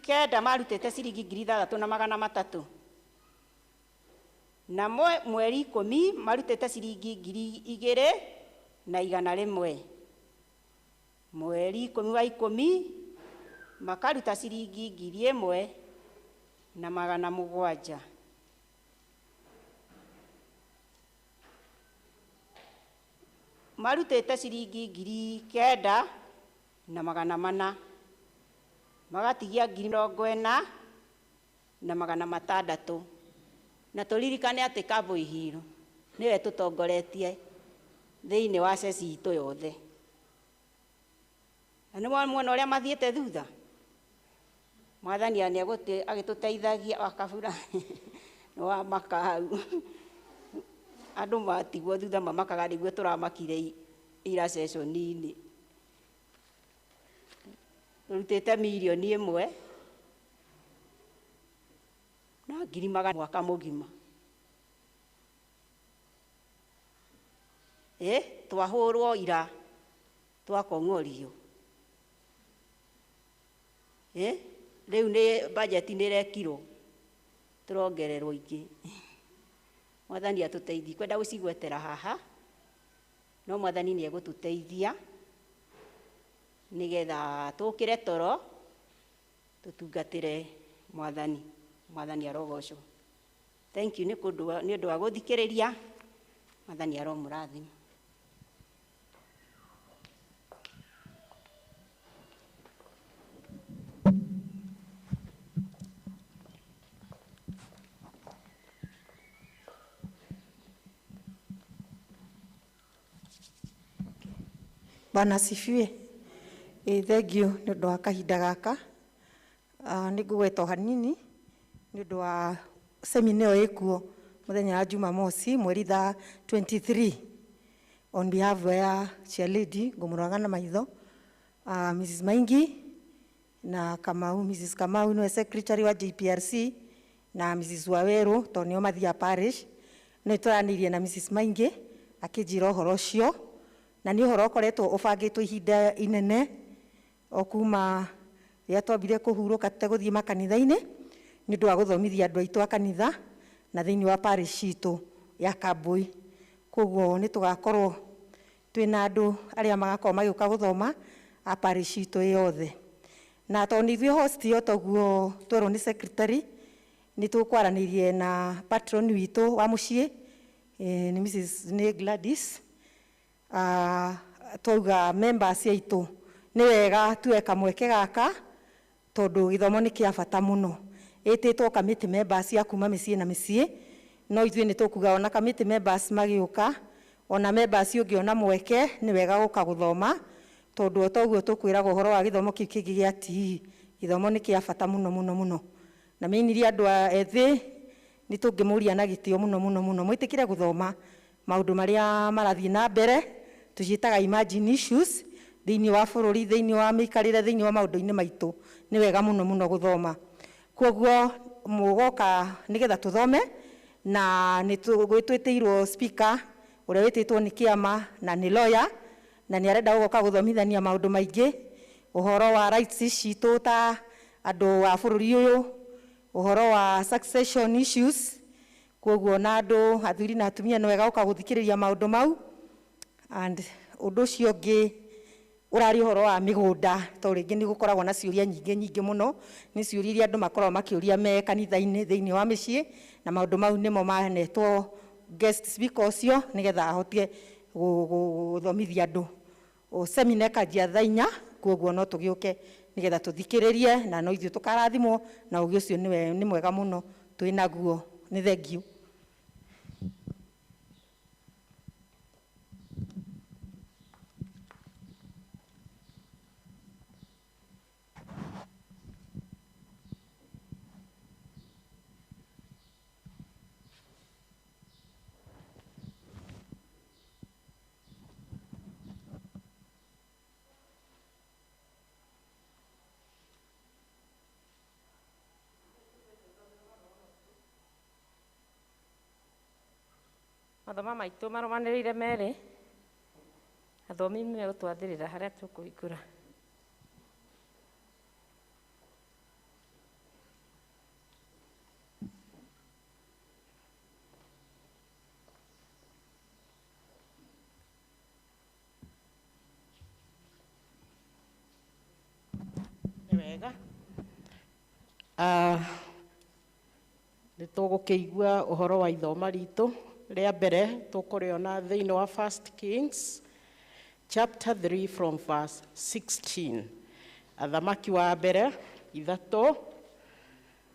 9 marutĩte ciringi 6,300. Na mweri 10 marutĩte ciringi 2,100. Mweri 10 wa 10 makaruta ciringi 1,700. Marutĩte ciringi 9,400. Magatigia 40,600. Na tũririkane atĩ Kaboi Hill nĩwe tũtongoretie thĩinĩ wa ceci itũ yothe. Na nĩ mwona ũrĩa mathiĩte thutha. Mwathani nĩ agĩtũteithagia wakabura nĩ wamaka hau. Andũ matigwo thutha mamakaga nĩguo tũramakire ira session-inĩ. Tũrutĩte 1,100,000 na 100,000 mwaka mũgima. Twahũrwo ira twakong'orio. Rĩu nĩ budget nĩ ĩrekirwo tũrongererwo ingĩ. Mwathani atũteithie. Kwenda gũcigwetera haha no Mwathani nĩ egũtũteithia nĩgetha tũkĩre toro tũtungatĩre Mwathani. Mwathani arogocwo. Thank you nĩ ũndũ wa gũthikĩrĩria. Mwathani aromũrathima. Bwana asifiwe. Thank you nĩ ũndũ wa kahinda gaka. Nĩ ngũgweta o hanini nĩ ũndũ wa semina ĩyo ĩkuo mũthenya wa Jumamosi mweri 23 on behalf ya chair lady ngũmũroraga na maitho Mrs. Maingi na Kamau, Mrs. Kamau nĩwe secretary wa JPRC na Mrs. Waweru tondũ nĩo mathiaga parish. Nĩ tũranĩirie na Mrs. Maingi akĩnjĩra ũhoro ũcio na nĩ ũhoro ũkoretwo ũbangĩtwo ihinda inene o kuma rĩrĩa twambire kũhurũka tũtegũthiĩ makanitha-inĩ nĩ ũndũ wa gũthomithia andũ aitũ a kanitha na thĩinĩ wa parish itũ ya Kambui. Koguo nĩ tũgakorwo twĩna andũ arĩa magakorwo magĩũka gũthoma a parish itũ yothe. Na tondũ nĩ ithuĩ host o toguo twerwo nĩ secretary nĩ tũkwaranĩirie na patron witũ wa mũciĩ nĩ Mrs. nĩ Gladys. Twauga members aitũ nĩ wega tuoe kamweke gaka tondũ gĩthomo nĩ kĩa bata mũno. Ĩtĩtwo committee members ya kuma mĩciĩ na mĩciĩ no ithuĩ nĩ tũkuga ona committee members magĩũka ona members ũngĩona mweke nĩ wega gũka gũthoma tondũ o toguo tũkwĩragwo ũhoro wa gĩthomo kĩu kĩngĩ gĩa TE gĩthomo nĩ kĩa bata mũno mũno mũno. Na mainly andũ a ethĩ nĩ tũngĩmũria na gĩtĩo mũno mũno mũno mwĩtĩkĩre gũthoma maũndũ marĩa marathiĩ na mbere tũciĩtaga emerging issues thĩinĩ wa bũrũri thĩinĩ wa mĩikarĩre thĩinĩ wa maũndũ-inĩ maitũ nĩ wega mũno mũno gũthoma. Koguo mũgoka nĩgetha tũthome na nĩ twĩtĩirwo speaker ũrĩa wĩtĩtwo nĩ kĩama na nĩ lawyer na nĩ arenda gũgoka gũthomithania maũndũ maingĩ ũhoro wa rights citũ ta andũ a bũrũri ũyũ ũhoro wa succession issues. Koguo na andũ athuri na atumia nĩ wega gũka gũthikĩrĩria maũndũ mau. And ũndũ ũcio ũngĩ Ũraria ũhoro wa mĩgũnda tondũ rĩngĩ nĩ gũkoragwo na ciũria nyingĩ nyingĩ mũno, nĩ ciũria iria andũ makoragwo makĩũria me kanitha-inĩ thĩinĩ wa mĩciĩ, na maũndũ mau nĩmo manetwo guest speaker ũcio nĩgetha ahote gũthomithia andũ. Semina ĩkanjia thaa 4, koguo no tũgĩũke nĩgetha tũthikĩrĩrie na no ithuĩ tũkarathimwo, na ũgĩ ũcio nĩ mwega mũno twĩnaguo. Nĩ thengiũ. Mathoma maitũ marũmanĩrĩire merĩ, athomi megũtwathĩrĩra harĩa tũkũhingũra. Nĩ wega. Nĩ tũgũkĩigua ũhoro wa ithoma ritũ rĩa mbere tũkũrĩona thĩinĩ wa 1 Kings chapter 3 from verse 16. Athamaki wa mbere 3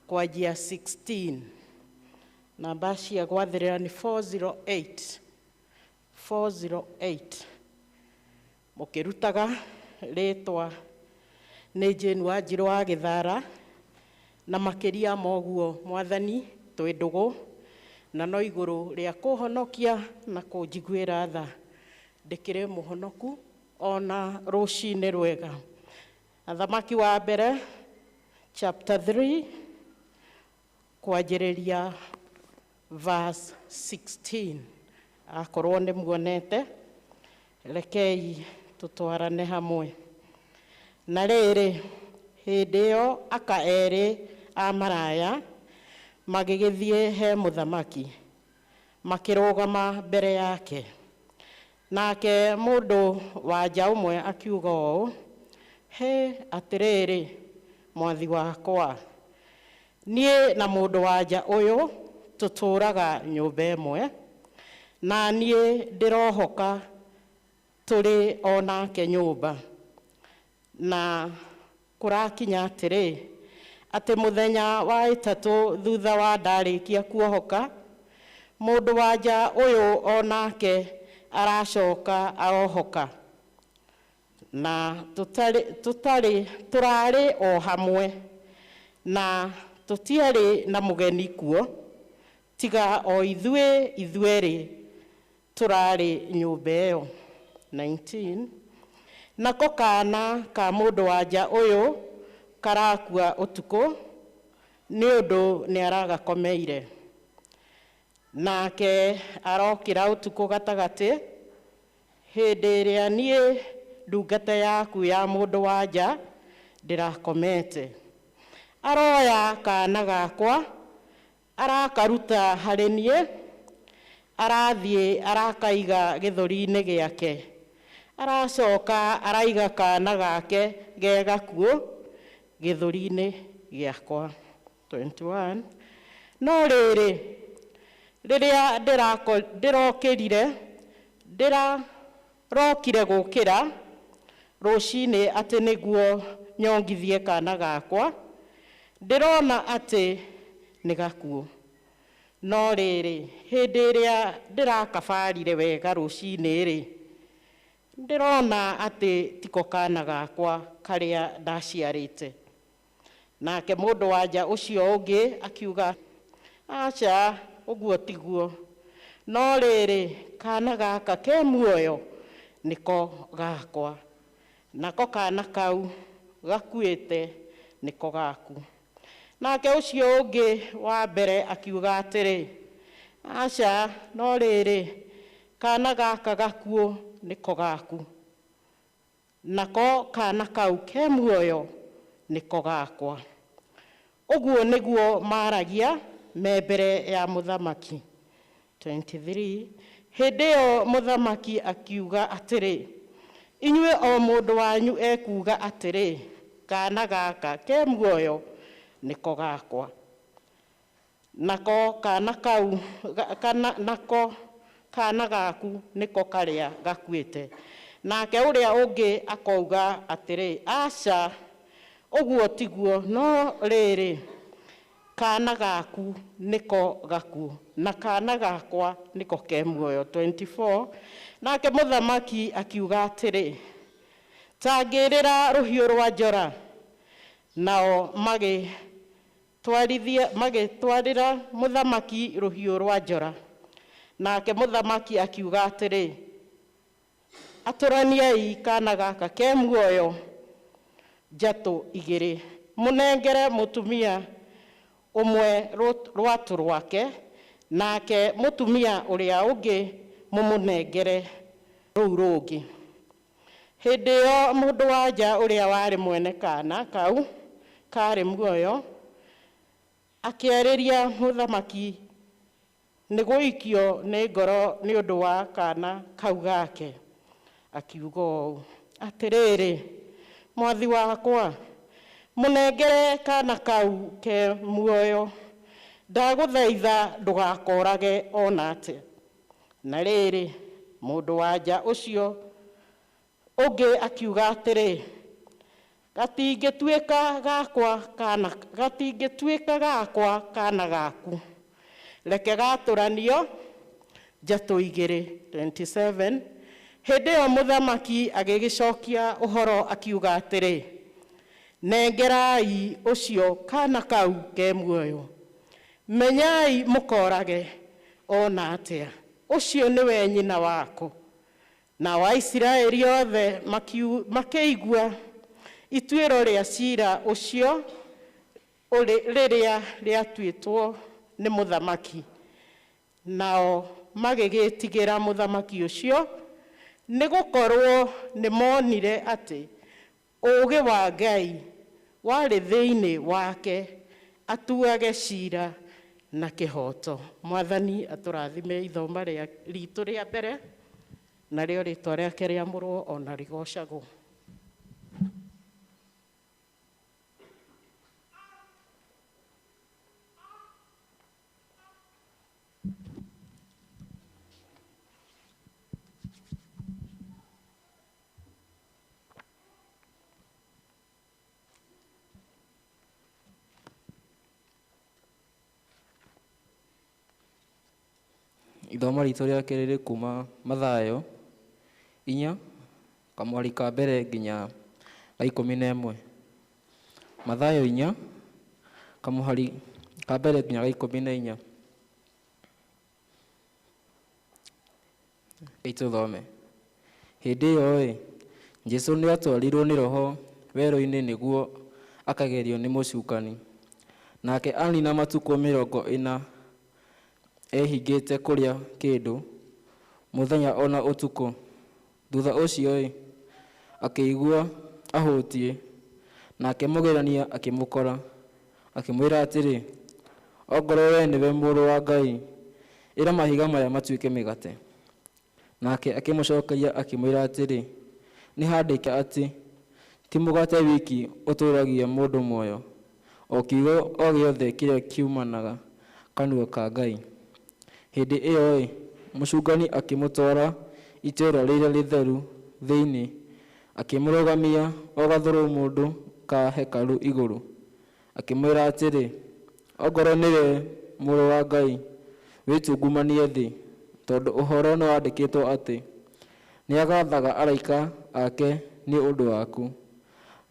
kwanjia 16. Namba cia gwathĩrĩra nĩ 408. 408. Mũkĩrutaga rĩtwa nĩ Jane Wanjirũ wa Gĩthara, na makĩria ma ũguo Mwathani twĩ ndũgũ, na no igũrũ rĩa kũhonokia na kũnjiguĩra tha ndĩkĩrĩ mũhonoku ona rũcinĩ rwega. Athamaki wa mbere chapter 3 kwanjĩrĩria verse 16. Akorwo nĩ muonete, rekei tũtwarane hamwe. Na rĩrĩ, hĩndĩ ĩyo aka erĩ a maraya magĩgĩthiĩ he mũthamaki, makĩrũgama mbere yake. Nake mũndũ wa nja ũmwe akiuga ũũ, he atĩrĩrĩ mwathi wakwa, niĩ na mũndũ wa nja ũyũ tũtũũraga nyũmba ĩmwe, na niĩ ndĩrohoka tũrĩ o nake nyũmba. Na kũrakinya atĩrĩ, atĩ mũthenya wa ĩtatũ thutha wa ndarĩkia kuohoka, mũndũ wa nja ũyũ o nake aracoka arohoka, na tũrarĩ o hamwe, na tũtiarĩ na mũgeni kuo, tiga o ithuĩ ithuerĩ tũrarĩ nyũmba ĩyo. 19. Nako kana ka mũndũ wa nja ũyũ karakua ũtukũ nĩ ũndũ nĩ aragakomeire. Nake arokĩra ũtukũ gatagatĩ, hĩndĩ ĩrĩa niĩ ndungata yaku ya mũndũ wa nja ndĩrakomete. Aroya kana gakwa, arakaruta harĩ niĩ, arathiĩ arakaiga gĩthũri-inĩ gĩake. Aracoka araiga kana gake ge gakuũ gĩthũri-inĩ gĩakwa. 21. No rĩrĩ, rĩrĩa ndĩrokire gũkĩra rũcinĩ atĩ nĩguo nyongithie kana gakwa, ndĩrona atĩ nĩ gakuũ. No rĩrĩ, hĩndĩ ĩrĩa ndĩrakabarire wega rũcinĩ-rĩ, ndĩrona atĩ tiko kana gakwa karĩa ndaciarĩte. Nake mũndũ wa nja ũcio ũngĩ akiuga, aca, ũguo tiguo. No rĩrĩ, kana gaka ke muoyo nĩko gakwa, nako kana kau gakuĩte nĩko gaku. Nake ũcio ũngĩ wa mbere akiuga atĩrĩ, aca, no rĩrĩ, kana gaka gakuũ nĩko gaku, nako kana kau ke muoyo nĩko gakwa. Ũguo nĩguo maragia me mbere ya mũthamaki. 23. Hĩndĩ ĩyo mũthamaki akiuga atĩrĩ, Inyuĩ o mũndũ wanyu ekuuga atĩrĩ, kaana gaka ke muoyo nĩko gakwa, nako kaana kau kana nako kaana gaku nĩko karĩa gakuĩte. Nake ũrĩa ũngĩ akauga atĩrĩ, aca, ũguo tiguo, no rĩrĩ, kaana gaku nĩko gakuũ na kaana gakwa nĩko ke muoyo. 24 Nake mũthamaki akiuga atĩrĩ, ta ngĩrĩra rũhiũ rwa njora. Nao magĩtwarĩra mũthamaki rũhiũ rwa njora. Nake mũthamaki akiuga atĩrĩ, atũraniai kaana gaka ke muoyo njatũ igĩrĩ, mũnengere mũtumia ũmwe rwatũ rwake, nake mũtumia ũrĩa ũngĩ mũmũnengere rũu rũngĩ. Hĩndĩ ĩyo mũndũ wa nja ũrĩa warĩ mwene kaana kau karĩ muoyo akĩarĩria mũthamaki nĩ gũikio nĩ ngoro nĩ ũndũ wa kaana kau gake, akiuga ũũ, atĩrĩrĩ, mwathi wakwa, mũnengere kaana kau ke muoyo, ndagũthaitha ndũgakorage ona atĩa. Na rĩrĩ, mũndũ wa nja ũcio ũngĩ akiuga atĩrĩ, gatingĩtuĩka gakwa kana gaku, reke gatũranio njatũ igĩrĩ. 27 Hĩndĩ ĩyo mũthamaki agĩgĩcokia ũhoro akiuga atĩrĩ, nengerai ũcio kaana kau ke muoyo, menyai mũkorage ona atĩa, ũcio nĩwe nyina wako. Nao Aisiraeli othe makĩigua ituĩro rĩa ciira ũcio rĩrĩa rĩatuĩtwo nĩ mũthamaki, nao magĩgĩtigĩra mũthamaki ũcio, nĩ gũkorwo nĩ monire atĩ ũũgĩ wa Ngai warĩ thĩinĩ wake atuage ciira na kĩhooto. Mwathani atũrathime ithoma rĩa ritũ rĩa mbere, narĩo rĩtwa rĩake rĩamũrwo ona rĩgocagwo. Ithoma ritũ rĩa kerĩ rĩ kuma Mathayo 4 kamwari ka mbere nginya ga 11. Mathayo 4 kamũhari ka mbere nginya ga 14. Ituthome. Hĩndĩ ĩyo-ĩ, Jesũ nĩatwarirwo nĩ Roho werũ-inĩ nĩguo akagerio nĩ mũcukani. Nake anina matukũ 40 ehingĩte kũrĩa kĩndũ mũthenya ona ũtukũ. Thutha ũcio-ĩ, akĩigua ahũtiĩ, nake mũgerania akĩmũkora, akĩmwĩra atĩrĩ, ongorwo wee nĩwe mũrũ wa Ngai, ĩra mahiga maya matuĩke mĩgate. Nake akĩmũcokeria akĩmwĩra atĩrĩ, nĩ handĩke atĩ ti mũgate wiki ũtũũragia mũndũ muoyo, o kiugo o gĩothe kĩrĩa kiumanaga kanua ka Ngai. Hĩndĩ ĩyo-ĩ, mũcukani akĩmũtwara itũũra rĩrĩa rĩtheru thĩinĩ, akĩmũrũgamia o gathũrũmũndũ ka hekarũ igũrũ, akĩmwĩra atĩrĩ, ongorwo nĩwe mũrũ wa Ngai, wĩtungumanie thĩ, tondũ ũhoro nĩwandĩkĩtwo atĩ nĩagathaga araika ake nĩ ũndũ waku,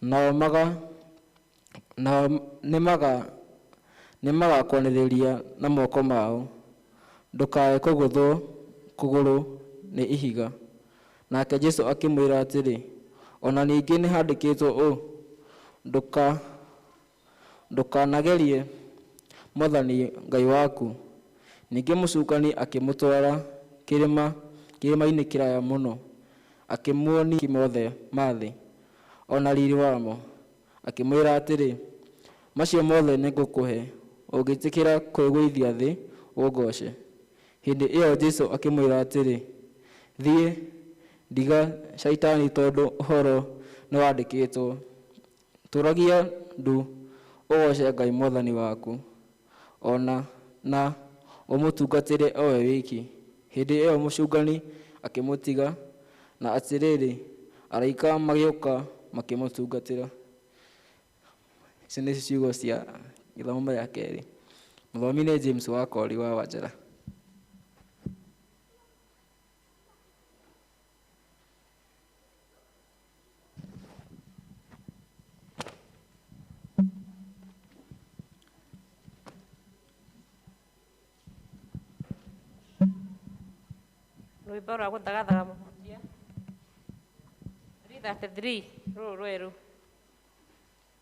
nao nĩmagakwanĩrĩria na moko mao, ndũkae kũgũthwo kũgũrũ nĩ ihiga. Nake Jesũ akĩmwĩra atĩrĩ, ona ningĩ nĩhandĩkĩtwo ũũ, ndũkanagerie Mwathani Ngai waku. Ningĩ mũcukani akĩmũtwara kĩrĩma-inĩ kĩraya mũno, akĩmuonia mothe ma thĩ ona riri wamo, akĩmwĩra atĩrĩ, macio mothe nĩngũkũhe ũngĩtĩkĩra kwĩgũithia thĩ ũngooce. Hĩndĩ ĩyo Jesũ akĩmwĩra atĩrĩ, thiĩ, Ndiga Shaitani tondũ ũhoro nĩwandĩkĩtwo, tũragia ndu ũgooce Ngai Mwathani waku, ona na ũmũtungatĩre o we wiki. Hĩndĩ ĩyo mũcungani akĩmũtiga, na atĩrĩrĩ, araika magĩũka makĩmũtungatĩra. Ici nĩ ciugo cia gĩthomo gĩa kerĩ. Mũthomi nĩ James Wakori wa Wanjara. Rwĩmbo rwa gũthagathaga mũhunjia 333 rũrũ rwerũ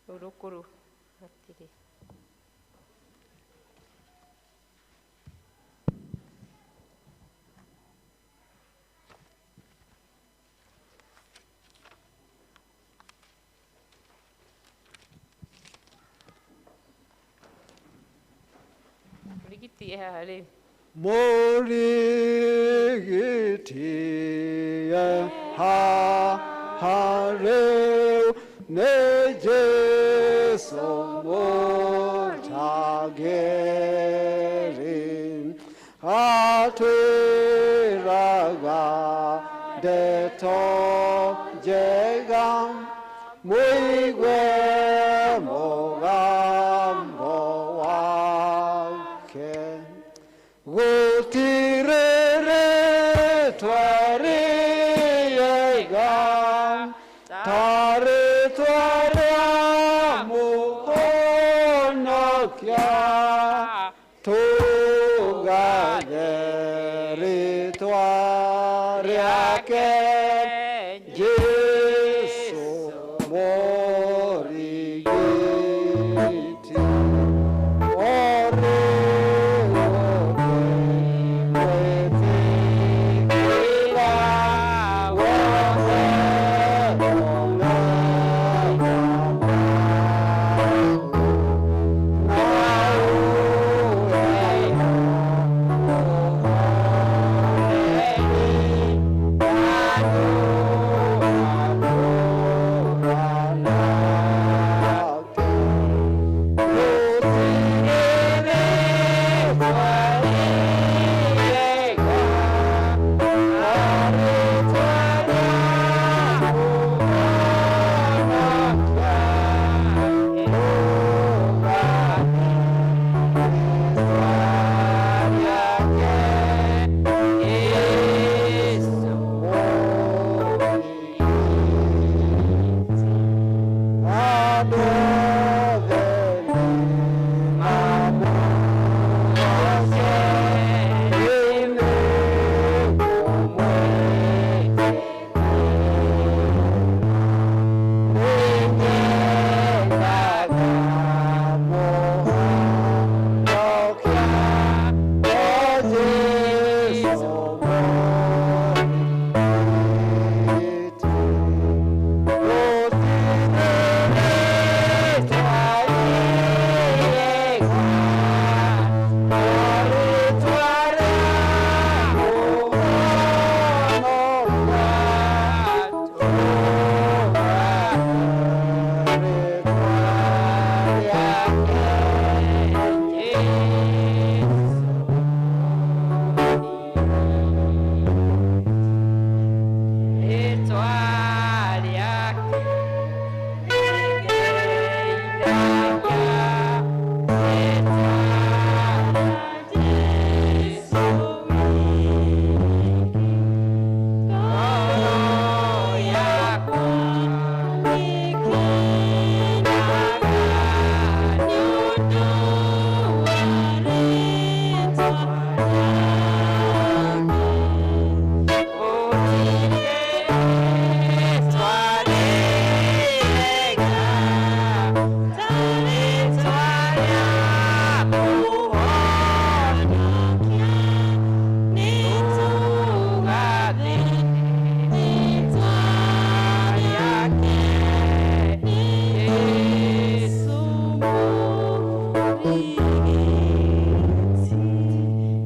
rũu rũkũrũ hatirĩ. Mũrigiti e haha rĩu. Mũrigiti haha rĩu nĩ Jesũ mũtangĩri, atwĩraga ndeto njega, mũigue mũgambo wake. Gũtirĩ rĩtwa rĩega ta rĩtwa rĩa Mũhonokia, tũgathe rĩtwa rĩake Jesũ Mũrigiti. O rĩu gwĩtĩkĩra wothe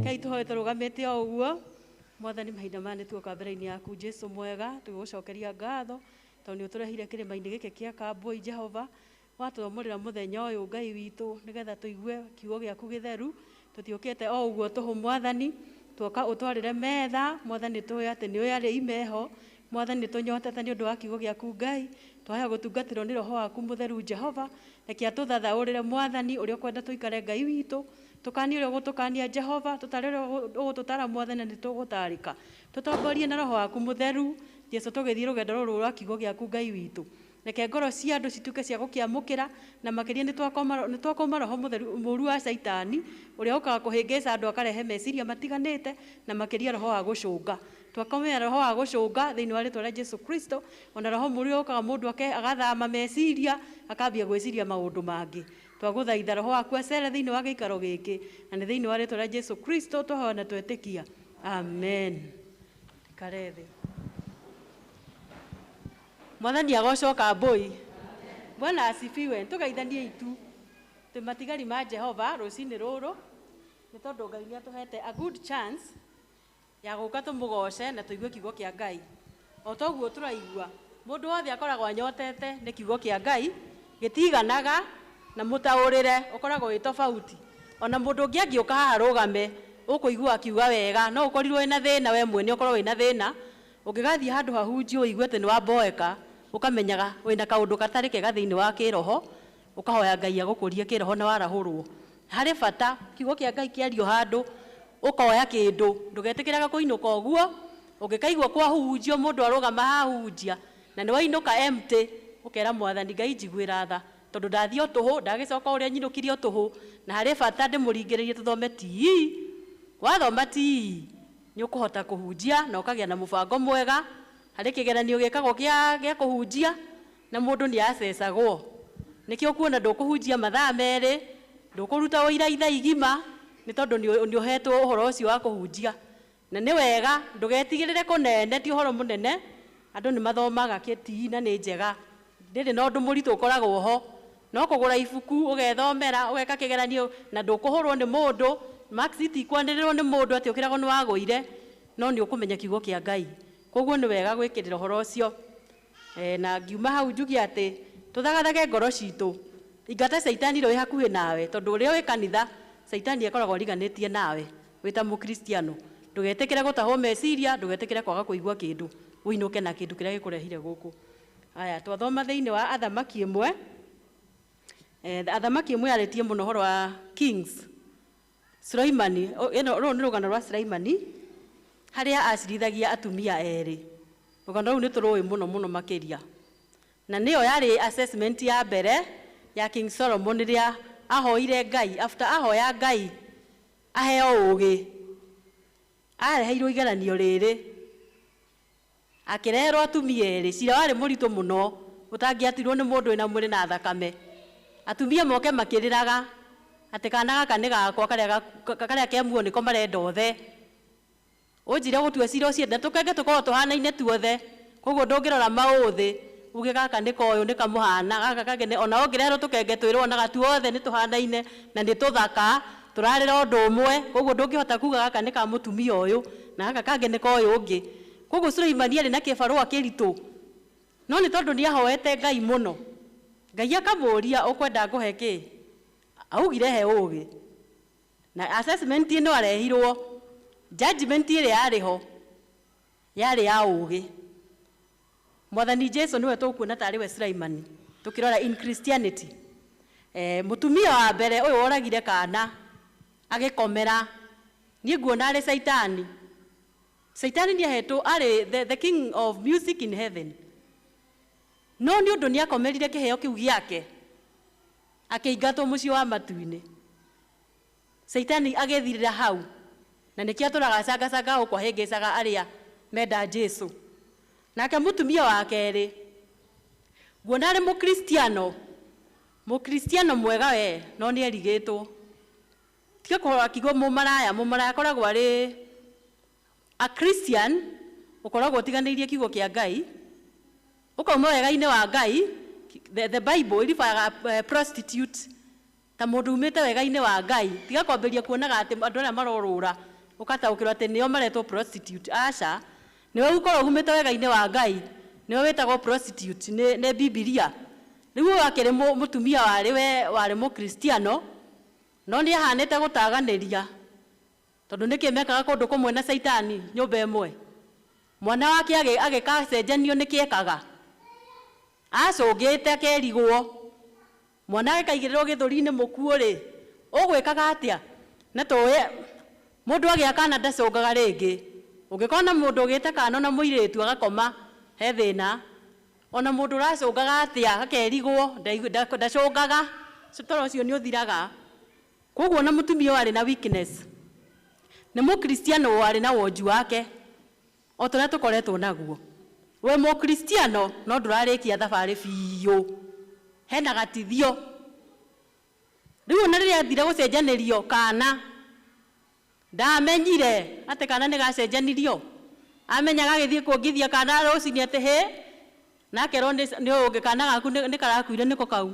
Kai tũhoe tũrũgamĩte o ũguo. Mwathani, mahinda maya nĩ tuoka mbere-inĩ yaku Jesu mwega, tũgĩgũcokeria ngatho tondũ nĩ ũtũrehire kĩrĩma-inĩ gĩkĩ kĩa Kambui. Jehova, watũthomorera mũthenya ũyũ, Ngai witũ, nĩgetha tũigue kiugo gĩaku gĩtheru. Tũtiũkĩte o ũguo tũhũ, Mwathani, tuoka ũtwarĩre metha. Mwathani, tũĩ atĩ nĩ ũĩ arĩ imeho. Mwathani, tũnyotete nĩ ũndũ wa kiugo gĩaku. Ngai, twaheo gũtungatĩrwo nĩ Roho waku Mũtheru. Jehova, reke atũthathaũrĩre, Mwathani, ũrĩa ũkwenda tũikare. Ngai witũ, tũkanie ũrĩa ũgũtũkania. Jehova, tũtare ũrĩa ũgũtũtara. Mwathani, na nĩ tũgũtarĩka. Tũtongorie na Roho waku Mũtheru, Jesu, tũgĩthiĩ rũgendo rũrũ rwa kiugo gĩaku. Ngai witũ, reke ngoro cia andũ cituĩke cia gũkĩamũkĩra, na makĩria nĩ twakoma roho mũtheru mũru wa Caitani ũrĩa ũkaga kũhĩngĩca andũ, akarehe meciria matiganĩte, na makĩria roho wa gũcũnga. Twakomera roho wa gũcũnga thĩinĩ wa rĩtwa rĩa Jesu Kristo, ona roho mũru ũrĩa ũkaga mũndũ agathama meciria, akambia gwĩciria maũndũ mangĩ. Twagũthaitha Roho waku acere thĩinĩ wa gĩikaro gĩkĩ, na nĩ thĩinĩ wa rĩtwa rĩa Jesu Kristo twahoya na twetĩkia, amen. Ikare thĩ. Mwathani agocwo. Kambui, Bwana asifiwe. Tũgeithanie itu twĩ matigari ma Jehova rũcinĩ rũrũ, nĩ tondũ Ngai nĩ atũhete a good chance ya gũka tũmũgoce na tũigue kiugo kĩa Ngai. O toguo tũraigua, mũndũ wothe akoragwo anyotete nĩ kiugo kĩa Ngai. Gĩtiganaga na mũtaũrĩre ũkoragwo wĩ tofauti. Ona mũndũ ũngĩ angĩũka haha rũgame, ũkũigua akiuga wega, no ũkorirwo wĩna thĩna, we mwene ũkorwo wĩna thĩna. Ũngĩgathiĩ handũ hahunjio ũigue atĩ nĩ wamboeka, ũkamenyaga wĩna kaũndũ gatarĩ kega thĩinĩ wa kĩroho, ũkahoya Ngai agũkũrie kĩroho na warahũrwo. Harĩ bata kiugo kĩa Ngai kĩario handũ, ũkoya kĩndũ, ndũgetĩkĩraga kũinũka ũguo. Ũngĩkaigua kwahunjio, mũndũ arũgama hahunjia na nĩ wainũka empty, ũkera Mwathani Ngai, njiguĩra tha, tondũ ndathiĩ o tũhũ, ndagĩcoka ũrĩa nyinũkirie o tũhũ. Na harĩ bata ndĩmũringĩrĩrie tũthome tii. Wathoma tii, nĩ ũkũhota kũhunjia na ũkagĩa na mũbango mwega. Harĩ kĩgeranio gĩkagwo gĩa kũhunjia, na mũndũ nĩ acecagwo. Nĩkĩo ũkuona ndũkũhunjia mathaa 2, ndũkũruta ũira ithaa igima, nĩ tondũ nĩ ũhetwo ũhoro ũcio wa kũhunjia. Na nĩ wega ndũgetigĩrĩre kũnene, ti ũhoro mũnene. Andũ nĩ mathomaga kĩtii na nĩ njega, ndĩrĩ na ũndũ mũritũ ũkoragwo ho, no kũgũra ibuku ũgethomera, ũgeka kĩgeranio na ndũkũhũrwo nĩ mũndũ, marks itikwanĩrĩrwo nĩ mũndũ atĩ ũkĩragwo nĩ wagũire, no nĩ ũkũmenya kiugo kĩa Ngai. Koguo nĩ wega gwĩkĩrĩra ũhoro ũcio. Na ngiuma hau njuge atĩ tũthagathage ngoro citũ. Ingata caitani rĩ wĩ hakuhĩ nawe, tondũ ũrĩa wĩ kanitha, caitani akoragwo ariganĩtie nawe wĩ ta mũkristiano. Ndũgetĩkĩre gũtahwo meciria, ndũgetĩkĩre kwaga kũigua kĩndũ, ũinũke na kĩndũ kĩrĩa gĩkũrehire gũkũ. Aya, twathoma thĩinĩ wa Athamaki 1. Athamaki 1 yarĩtie mũno ũhoro wa kings. Sulaimani, ĩno rũrũ nĩ rũgano rwa Sulaimani, harĩa acirithagia atumia erĩ. Rũgano rũu nĩ tũrũĩ mũno mũno makĩria, na nĩyo yarĩ assessment ya mbere ya King Solomon, rĩrĩa ahoire Ngai. After ahoya Ngai aheo ũgĩ, areheirwo igeranio rĩrĩ, akĩreherwo atumia erĩ. Cira warĩ mũritũ mũno ũtangĩatirwo nĩ mũndũ wĩna mwĩrĩ na thakame. Atumia moke makĩrĩraga atĩ kana gaka nĩ gakwa, karĩa ke muoyo nĩko marenda othe. Ũnjire gũtua cira ũcio, na tũkenge tũkoragwo tũhanaine tuothe, koguo ndũngĩrora maũthĩ uge gaka nĩ koyũ, nĩ kamũhana gaka kangĩ ona ũngĩreherwo tũkenge twĩrĩ, wonaga tuothe nĩ tũhanaine na nĩ tũthaka, tũrarĩra ũndũ ũmwe. Koguo ndũngĩhota kuga gaka nĩ ka mũtumia ũyũ na gaka kangĩ nĩ ka ũyũ ũngĩ. Koguo Suleimani arĩ na kĩbarũa kĩritũ, no nĩ tondũ nĩ ahoete Ngai mũno, Ngai akamũũria, "Ũkwenda ngũhe kĩ?" Augire, "He ũgĩ." Na assessment ĩno arehirwo, judgment ĩrĩa yarĩ ho yarĩ ya ũgĩ. Mwathani Jesu nĩwe tũkuona tarĩ we Sulaimani tũkĩrora in Christianity. Mũtumia wa mbere ũyũ woragire kana agĩkomera, niĩ nguona arĩ Caitani. Caitani nĩ ahetwo arĩ the king of music in heaven, no nĩ ũndũ nĩ akomerire kĩheo kĩu gĩake, akĩingatwo mũciĩ wa matu-inĩ. Caitani agĩthirĩra hau, na nĩkĩo atũraga cangacanga gũkũ ahĩngĩcaga arĩa menda Jesu. Nake mũtumia wa kerĩ nguona arĩ mũkristiano, mũkristiano mwega we, no nĩ erigĩtwo. Tiga kũhora akiuga mũmaraya. Mũmaraya akoragwo arĩ a Christian ũkoragwo ũtiganĩirie kiugo kĩa Ngai, ũkauma wega-inĩ wa Ngai. The Bible iribaga prostitute ta mũndũ umĩte wega-inĩ wa Ngai. Tiga kwambĩrĩria kuonaga atĩ andũ arĩa marorũra Ũkataũkĩrwo atĩ nĩo maretwo prostitute. Aca, nĩwe ũkorwo umĩte wega-inĩ wa Ngai, nĩwe wĩtagwo prostitute nĩ Bibilia. Rĩu ũyũ akĩrĩ mũtumia warĩ we warĩ mũkristiano, no nĩ ahanĩte gũtaganĩria tondũ nĩkĩ mekaga kũndũ kũmwe na Caitani nyũmba ĩmwe. Mwana wake agĩkacenjanio nĩkĩ ekaga, acũngĩte akerigwo mwana agĩkaigĩrĩrwo gĩthũri-inĩ mũkuũ rĩ, ũgwĩkaga atĩa? Na tũĩ mũndũ agĩa kana ndacũngaga rĩngĩ. Ũngĩkona mũndũ ũgĩte kana na mũirĩtu agakoma, he thĩna. Ona mũndũ ũracũngaga atĩa akerigwo ndacũngaga, toro ũcio nĩ ũthiraga. Koguo ona mũtumia ũyũ arĩ na weakness, nĩ mũkristiano warĩ na wonju wake o ta ũrĩa tũkoretwo naguo. We mũkristiano no ndũrarĩkia thabarĩ biũ, hena gatithio. Rĩu ona rĩrĩa athire gũcenjanĩrio kana, ndamenyire atĩ kana nĩ gacenjanirio. Amenyaga agĩthiĩ kuongithia kana rũcinĩ atĩ hĩ, na akerwo nĩ ũyũ ũngĩ kana gaku nĩ karakuire nĩko kau.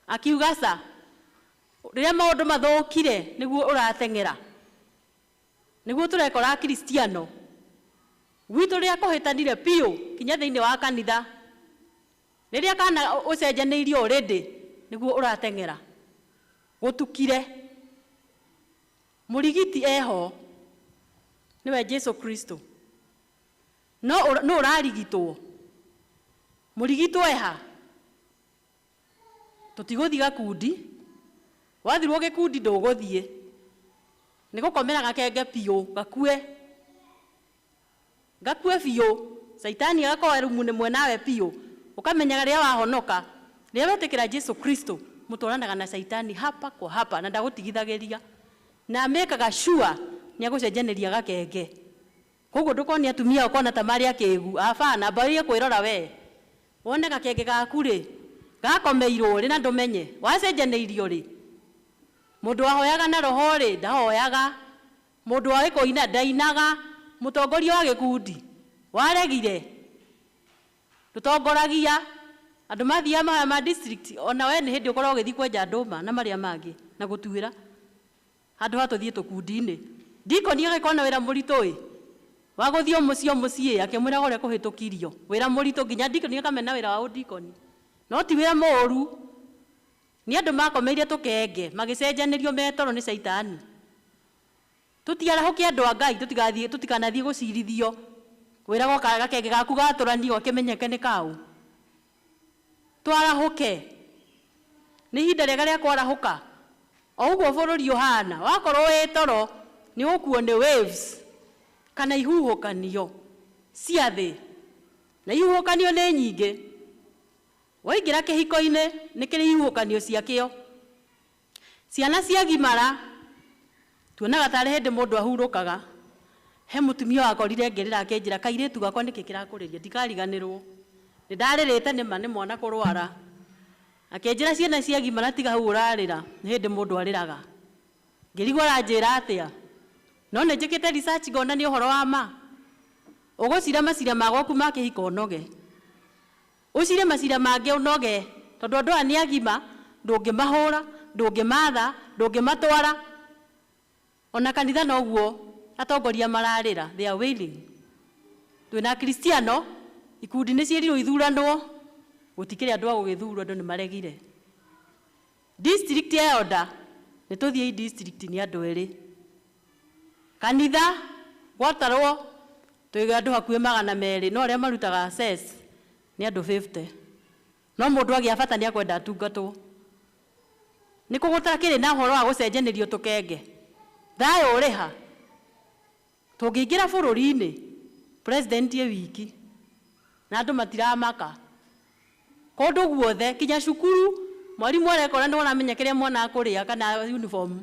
Akiuga ca, rĩrĩa maũndũ mathũkire nĩguo ũrateng'era, nĩguo tũrekora akristiano gwitũ rĩrĩa kũhĩtanire biũ kinya thĩinĩ wa kanitha, rĩrĩa kana ũcenjanĩirio already nĩguo ũrateng'era. Gũtukire, mũrigiti eho nĩwe Jesu Kristo, no no ũrarigitwo. Mũrigitwo eha, tũtigũthiĩ gakundi. Wathirwo gĩkundi ndũgũthiĩ, nĩ gũkomera gakenge biũ, gakue gakue biũ. Caitani agakorwo rumu nĩ mwenawe biũ, ũkamenyaga rĩrĩa wahonoka, rĩrĩa wetĩkĩra Jesu Kristo, mũtwaranaga na Caitani hapa kwa hapa, na ndagũtigithagĩria, na amĩkaga sure nĩ agũcenjanĩria gakenge. Koguo ndũkone atumia ũkona ta marĩ akĩgu, abana, ambĩrĩria kwĩrora we, wone gakenge gaku rĩ gakomeirwo rĩ na ndũmenye wacenjanĩirio rĩ. Mũndũ wahoyaga na roho rĩ ndahoyaga, mũndũ wa gĩkũina ndainaga, mũtongoria wa gĩkundi waregire ndũtongoragia. Andũ mathiaga mahoya ma district, ona we nĩ hĩndĩ ũkoragwo ũgĩthiĩ kwenja ndũma na marĩa mangĩ na gũtuĩra handũ ha tũthiĩ tũkundi-inĩ. Ndikoni agĩkorwo na wĩra mũritũ ĩ, wa gũthiĩ o mũciĩ o mũciĩ akĩmwĩraga ũrĩa kũhĩtũkirio, wĩra mũritũ nginya ndikoni akamena wĩra wa ũndikoni, no ti wĩra mũũru. Nĩ andũ makomeire tũkenge magĩcenjanĩrio metoro nĩ Caitani. Tũtiarahũke andũ a Ngai, tũtikanathiĩ gũcirithio. Wĩragwo gakenge gaku gatũranio gakĩmenyeke nĩ kaũ. Twarahũke, nĩ ihinda rĩega rĩa kwarahũka. O ũguo bũrũri ũhana, wakorwo wĩ toro nĩ ũgũkuo nĩ waves kana ihuhũkanio cia thĩ, na ihuhũkanio nĩ nyingĩ. Waingĩra kĩhiko-inĩ nĩ kĩrĩ ihuhũkanio ciakĩo. Ciana ciagimara tuonaga tarĩ hĩndĩ mũndũ ahurũkaga. He mũtumia wakorire ngĩrĩra akĩnjĩra, kairĩtu gakwa nĩkĩ kĩrakũrĩria, ndikariganĩrwo, nĩ ndarĩrĩte nĩma nĩ mwana kũrwara. Akĩnjĩra ciana ciagimara tiga hau ũrarĩra, nĩ hĩndĩ mũndũ arĩraga. Ngĩrigwo aranjĩra atĩa, no nĩ njĩkĩte research ngona nĩ ũhoro wa ma. Ũgũcira macira ma gwaku ma kĩhiko ũnoge, ũcire macira mangĩ ũnoge, tondũ andũ aya nĩ agima, ndũngĩmahũra, ndũngĩmatha, ndũngĩmatwara. Ona kanitha noguo atongoria mararĩra, they are wailing. Twĩna akristiano, ikundi nĩ ciĩrirwo ithuranwo, gũtikĩrĩ andũ a gũgĩthurwo, andũ nĩ maregire. District ya Elda, nĩ tũthiĩi district nĩ andũ erĩ. Kanitha gwatarwo twĩ andũ hakuhĩ 200, no arĩa marutaga cess nĩ andũ 50. No mũndũ agĩa bata nĩ akwenda atungatwo. Nĩ kũ gũtakĩrĩ na ũhoro wa gũcenjanĩrio tũkenge. Thayũ ũrĩ ha? Tũngĩingĩra bũrũri-inĩ, president e wiki, na andũ matiramaka. Kũndũ guothe, kinya cukuru, mwarimũ arekora nĩ ũramenya kĩrĩa mwana akũrĩa kana uniform.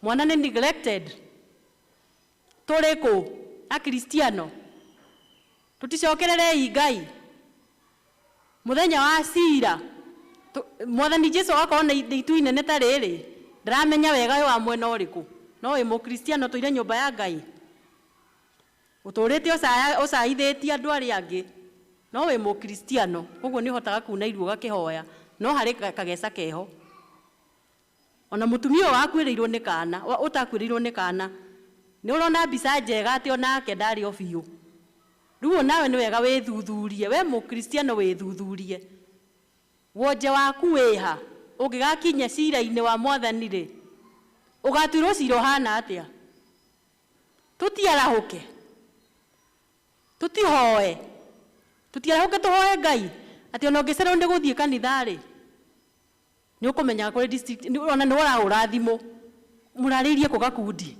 Mwana nĩ neglected. Tũrĩ kũ? Akristiano. Tũticokererei Ngai. Mũthenya wa cira, Mwathani Jesu agakorwo na itu inene ta rĩrĩ, ndaramenya wega wĩ wa mwena ũrĩkũ. No wĩ mũkristiano tũire nyũmba ya Ngai, ũtũrĩte ũcaithĩtie andũ arĩa angĩ, no wĩ mũkristiano, koguo nĩ ũhotaga kuna iruo ũgakĩhoya, no harĩ kageca keho. Ona mutumia wakuĩrĩirwo nĩ kana, ũtakuĩrĩirwo nĩ kana, nĩ ũrona mbica njega atĩ onake ndarĩ o biũ. Rĩu nawe nĩ wega wĩthuthurie, we mũkristiano wĩthuthurie. Wonje waku wĩha, ũngĩgakinya cira-inĩ wa mwathani rĩ, ũgatuĩrwo cira ũhana atĩa? Tũtiarahũke, tũtihoe, tũtiarahũke tũhoe Ngai atĩ ona ũngĩcererwo nĩ gũthiĩ kanitha rĩ, nĩ ũkũmenyaga kũrĩ district, ona nĩ ũrahũra thimũ, mũrarĩirie kũ gakundi.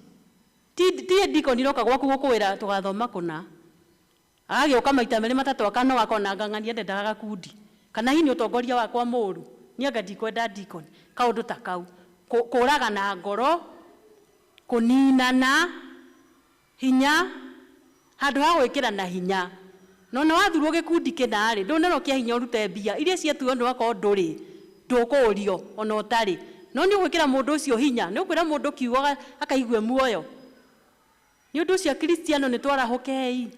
Ti deacon iroka gwaku gũkwĩra tũgathoma kũna. Agagĩũka maita merĩ matatũ akanoga akona ngang'ania ndendaga gakundi. Kana hihi nĩ ũtongoria wakwa mũũru, niĩ anga ndikwenda deacon, kaũndũ ta kau. Kũragana ngoro, kũninana hinya, handũ ha gwĩkĩrana hinya. No na wathurwo gĩkundi kĩna rĩ, ndũnerwo kĩa hinya ũrute mbia iria ciatuo nĩ wakorwo ndũrĩ, ndũkũũrio ona ũtarĩ. No nĩ ũgwĩkĩra mũndũ ũcio hinya, nĩ ũkwĩra mũndũ kiugo akaigue muoyo. Nĩ ũndũ ũcio Akristiano nĩ twarahũkei.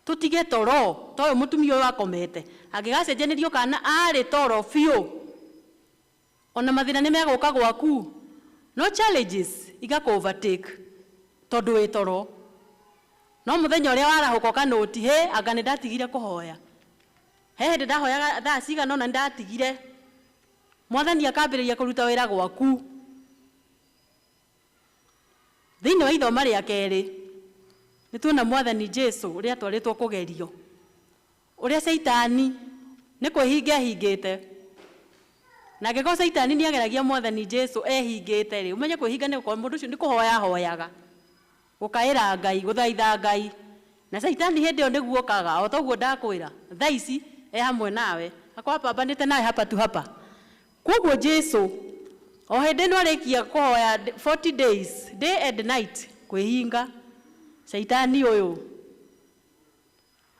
Tũtige toro, ta ũyũ mũtumia ũyũ akomete, angĩgacenjanĩrio kana arĩ toro biũ. Ona mathĩna nĩ megũka gwaku. No challenges igakũ overtake tondũ wĩ toro. No mũthenya ũrĩa warahũka ũkanũti, hĩ, anga nĩ ndatigire kũhoya. He hĩndĩ ndahoyaga thaa cigana ũna nĩ ndatigire. Mwathani akambĩrĩria kũruta wĩra gwaku. Thĩinĩ wa ithoma rĩa kerĩ, nĩ tuona mwathani Jesu ũrĩa atwarĩtwo kũgerio. Ũrĩa Caitani nĩ kwĩhinga ehingĩte. Na angĩkorwo Caitani nĩ ageragia mwathani Jesu ehingĩte rĩ, ũmenye kwĩhinga nĩ gũkorwo mũndũ ũcio nĩ kũhoya ahoyaga. Gũkaĩra Ngai, gũthaitha Ngai. Na Caitani hĩndĩ ĩyo nĩguo okaga, o ta ũguo ndakwĩra, thaa ici e hamwe nawe, akorwo apambanĩte nawe hapa tu hapa. Koguo Jesu o hĩndĩ ĩno arĩkia kũhoya 40 days, day and night, kwĩhinga, Caitani ũyũ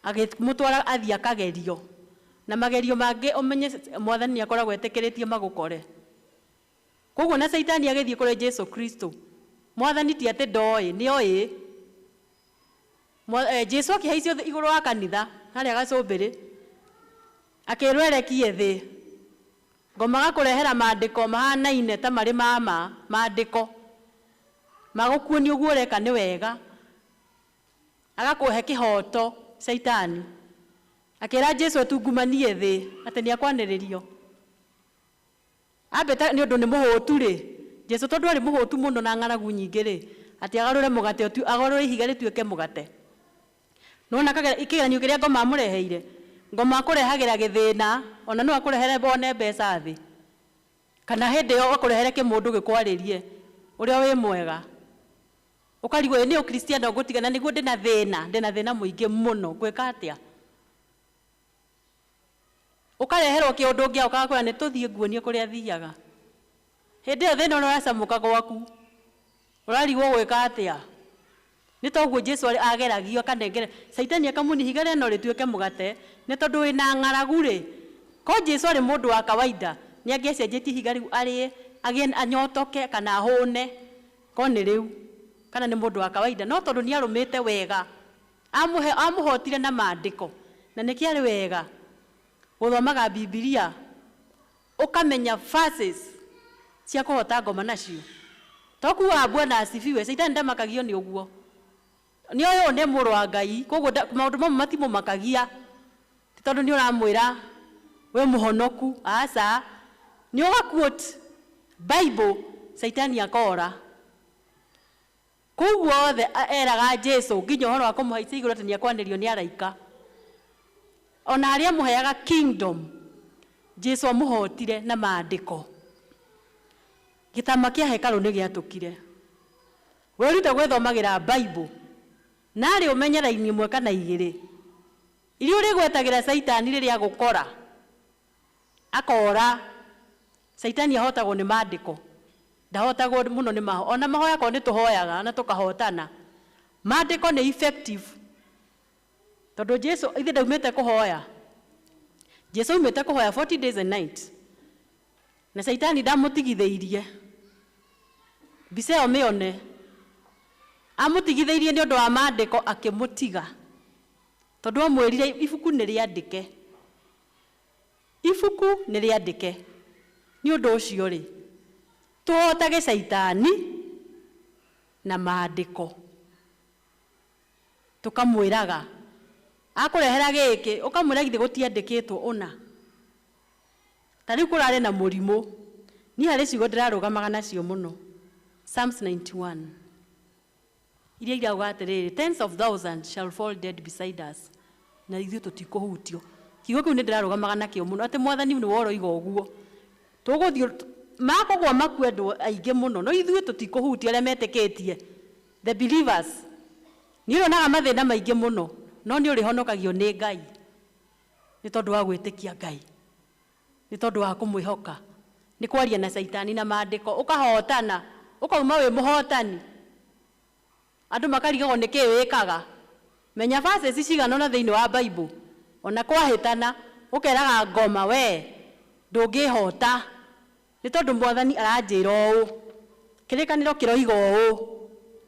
agĩmũtwara athiĩ akagerio. Na magerio mangĩ ũmenye mwathani nĩakoragwo etĩkĩrĩtie magũkore. Koguo na Caitani agĩthiĩ kũrĩ Jesu Kristo, mwathani ti atĩ ndoĩ, nĩoĩ. Jesu akĩhaicio igũrũ wa kanitha, harĩa gacũmbĩrĩ, akĩrwo erekie thĩ. Ngoma gakũrehera maandĩko mahanaine ta marĩ ma ma, maandĩko magũkuonia ũguo ũreka nĩ wega. Agakũhe kĩhoto Caitani. Akĩra Jesu atungumanie thĩ atĩ nĩakwanĩrĩrio. Ambĩte nĩ ũndũ nĩ mũhũtu rĩ, Jesu tondũ arĩ mũhũtu mũno na ng'aragu nyingĩ rĩ, atĩ agarũre mũgate, agarũre ihiga rĩtuĩke mũgate. Nĩwona kĩgeranio kĩrĩa ngoma amũreheire, ngoma akũrehagĩra gĩthĩna, ona no akũrehere wone mbeca thĩ. Kana hĩndĩ ĩyo akũrehere kĩmũndũ gĩkwarĩrie, ũrĩa wĩ mwega. Ũkarigwo nĩ ũkristiano ngũtigana nĩguo ndĩna thĩna, ndĩna thĩna mũingĩ mũno, ngwĩka atĩa? Ũkareherwo kĩũndũ ũngĩ ũkaga nĩ tũthiĩ nguonie kũrĩa thiaga. Hĩndĩ ĩyo thĩna ũrĩa ũracamũka gwaku, ũrarigwo gwĩka atĩa? Nĩ toguo Jesu ageragio akanengere Caitani akamũni ihiga rĩa no rĩtuĩke mũgate, nĩ tondũ wĩna ng'aragu rĩ. Ko Jesu arĩ mũndũ wa kawaida, nĩ angĩacenjetie ihiga rĩu arĩe, agĩe anyotoke kana ahũne, ko nĩ rĩu, kana nĩ mũndũ wa kawaida. No tondũ nĩ arũmĩte wega, amũhotire na maandĩko, na nĩkĩo arĩ wega gũthomaga Bibilia, ũkamenya verses cia kũhota ngoma nacio. To kuugaga Bwana asifiwe, Caitani ndamakagio nĩ ũguo. Nĩ ũyũ nĩ mũrũ wa Ngai, koguo maũndũ mamwe matimũmakagia. Ti tondũ nĩ ũramwĩra wĩ mũhonoku, aca. Nĩ ũga quote Bible, Caitani akora. Koguo othe eraga Jesu nginya ũhoro wa kũmũhaicia igũrũ atĩ nĩekwanĩrio nĩ araika. Ona arĩa amũheaga kingdom, Jesu amũhotire na maandĩko. Gĩtama kĩa hekarũ nĩ gĩatũkire. Wĩrute gwĩthomagĩra Bible, narĩ ũmenye raini ĩmwe kana igĩrĩ iria ũrĩgwetagĩra Caitani rĩrĩa agũkora, akora. Caitani ahotagwo nĩ maandĩko, ndahotagwo mũno nĩ mahoya. Ona mahoya akorwo nĩ tũhoyaga na tũkahotana, maandĩko nĩ effective. Tondũ Jesu ithe ndaumĩte kũhoya. Jesu aumĩte kũhoya 40 days and night. Na Caitani ndamũtigithĩirie. Mbica ĩyo mĩone. Amũtigithĩirie nĩ ũndũ wa maandĩko akĩmũtiga. Tondũ amwĩrire ibuku nĩ rĩandĩke. Ibuku nĩ rĩandĩke. Nĩ ũndũ ũcio rĩ, Tũhotage caitani na maandĩko. Tũkamwĩraga akũrehera gĩkĩ ũkamwĩra githĩ gũtiandĩkĩtwo ũna. Ta rĩu kũrarĩ na mũrimũ, niĩ harĩ ciugo ndĩrarũgamaga nacio mũno. Psalms 91 iria irauga atĩrĩrĩ, tens of thousands shall fall dead beside us, na ithuĩ tũtikũhutio. Kiugo kĩu nĩ ndĩrarũgamaga nakĩo mũno, atĩ mwathani nĩwe ũroiga ũguo. Tũgũthiĩ makũgwa makue andũ aingĩ mũno, no ithuĩ tũtikũhutio arĩa metĩkĩtie, the believers. Nĩ ũrĩonaga mathĩna maingĩ mũno, no nĩ ũrĩhonokagio nĩ Ngai nĩ tondũ wa gwĩtĩkia Ngai, nĩ tondũ wa kũmwĩhoka, nĩ kwaria na caitani na maandĩko, ũkahotana, ũkauma wĩ mũhotani. Andũ makarigagwo nĩ kĩĩ wĩkaga. Menya verses cigana ũna thĩinĩ wa Bible, ona kwahĩtana ũkeraga ngoma we ndũngĩhota, nĩ tondũ mwathani aranjĩra ũũ, kĩrĩkanĩro kĩroiga ũũ,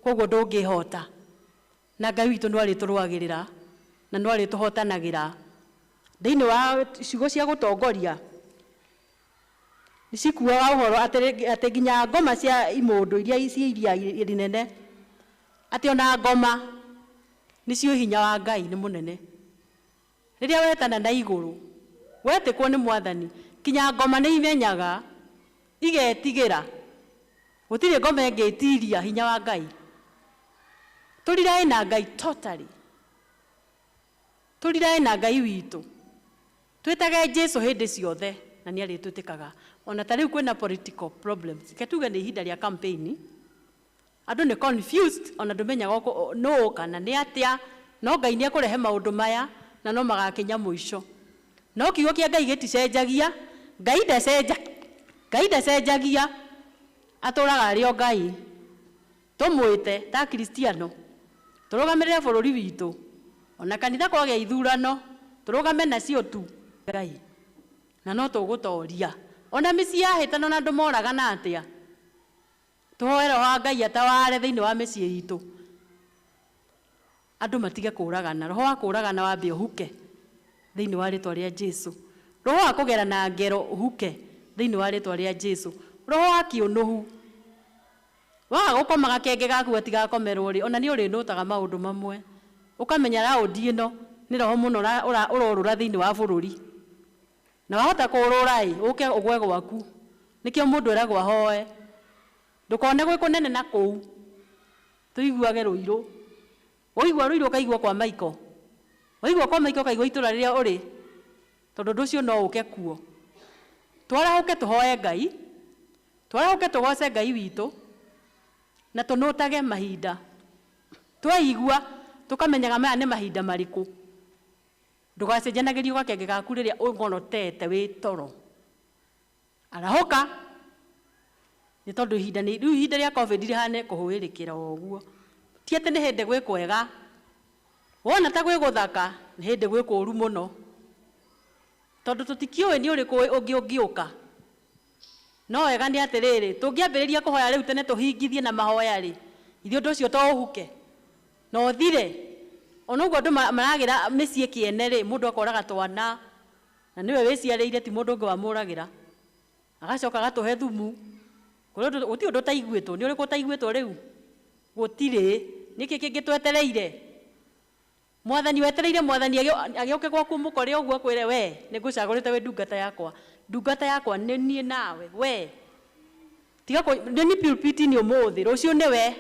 koguo ndũngĩhota. Na Ngai witũ no arĩtũrũagĩrĩra na no arĩtũhotanagĩra. Thĩinĩ wa ciugo cia gũtongoria nĩ cikuaga ũhoro atĩ nginya ngoma cia imũndũ iria ci iria rĩnene, atĩ ona ngoma nĩcio hinya wa Ngai nĩ mũnene. Rĩrĩa wetana na igũrũ, wetĩkwo nĩ mwathani, kinya ngoma nĩ imenyaga, igetigĩra. Gũtirĩ ngoma ĩngĩtiria hinya wa Ngai. Tũrirae na Ngai totally. Tũrirae na Ngai witũ. Twĩtage Jesu hĩndĩ ciothe na nĩ arĩtwĩtĩkaga. Ona ta rĩu kwĩna political problems. Reke tuge nĩ ihinda rĩa campaign. Andũ nĩ confused, ona ndũmenyaga nũũ kana nĩ atĩa, no Ngai nĩ ekũrehe maũndũ maya na no magakinya mũico. No kiugo kĩa Ngai gĩticenjagia, Ngai ndacenjagia, atũraga arĩ o Ngai. Tũmwĩte ta Kristiano, tũrũgamĩrĩre bũrũri witũ, ona kanitha kwagĩa ithurano, tũrũgame nacio tu Ngai, na no tũgũtoria. Ona mĩciĩ yahĩtana na andũ moragana atĩa, tũhoe Roho wa Ngai ataware thĩinĩ wa mĩciĩ itũ. Andũ matige kũragana, roho wa kũragana wambe ũhuke thĩinĩ wa rĩtwa rĩa Jesu. Roho wa kũgerana ngero ũhuke thĩinĩ wa rĩtwa rĩa Jesu. Roho wa kĩũnũhu, waga gũkoma gakenge gaku gatigakomerwo rĩ, ona nĩ ũrĩnũtaga maũndũ mamwe, ũkamenya raũndi ĩno nĩ roho mũno ũrorũra thĩinĩ wa bũrũri, na wahota kũũrũra ĩ ũke ũgwe gwaku. Nĩkĩo mũndũ eragwo ahoe, ndũkone gwĩ kũnene na kũu, tũiguage rũirũ. Waigua rũirũ ũkaigua kwa Michael, waigua kwa Michael ũkaigua itũra rĩrĩa ũrĩ, tondũ ũndũ ũcio no ũke kuo. Twarahũke tũhoe Ngai, twarahũke tũgoce Ngai witũ, na tũnũtage mahinda. Twaigua tũkamenyaga maya nĩ mahinda marĩkũ. Ndũgacenjanagĩrio gakenge gaku rĩrĩa ũng'orotete wĩ toro. Arahũka, nĩ tondũ ihinda nĩ rĩu ihinda rĩa COVID rĩhane kũhũĩrĩkĩra o ũguo. Ti atĩ nĩ hĩndĩ gwĩ kwega, wona ta gwĩ gũthaka, nĩ hĩndĩ gwĩ kũũru mũno, tondũ tũtikĩũĩ nĩ ũrĩkũ ũngĩ ũngĩũka. No wega nĩ atĩrĩrĩ, tũngĩambĩrĩria kũhoya rĩu tene tũhingithie na mahoya rĩ, ithuĩ ũndũ ũcio to ũhuke na ũthire. Ona ũguo andũ maragĩra mĩciĩ kĩene rĩ, mũndũ akoraga twana na nĩwe wĩciarĩire, ti mũndũ ũngĩ wamũragĩra, agacoka agatũhe thumu. Gũtirĩ ũndũ ũtaiguĩtwo. Nĩ ũrĩkũ ũtaiguĩtwo rĩu? Gũtirĩ. Nĩkĩ kĩngĩ twetereire? Mwathani wetereire mwathani agĩũke gwaku mũkore ũguo akwĩre, we nĩ ngũcagũrĩte wĩ ndungata yakwa, ndungata yakwa nĩ niĩ nawe, we tiga nĩ niĩ pulpit-inĩ ũmũthĩ, rũciũ nĩwe.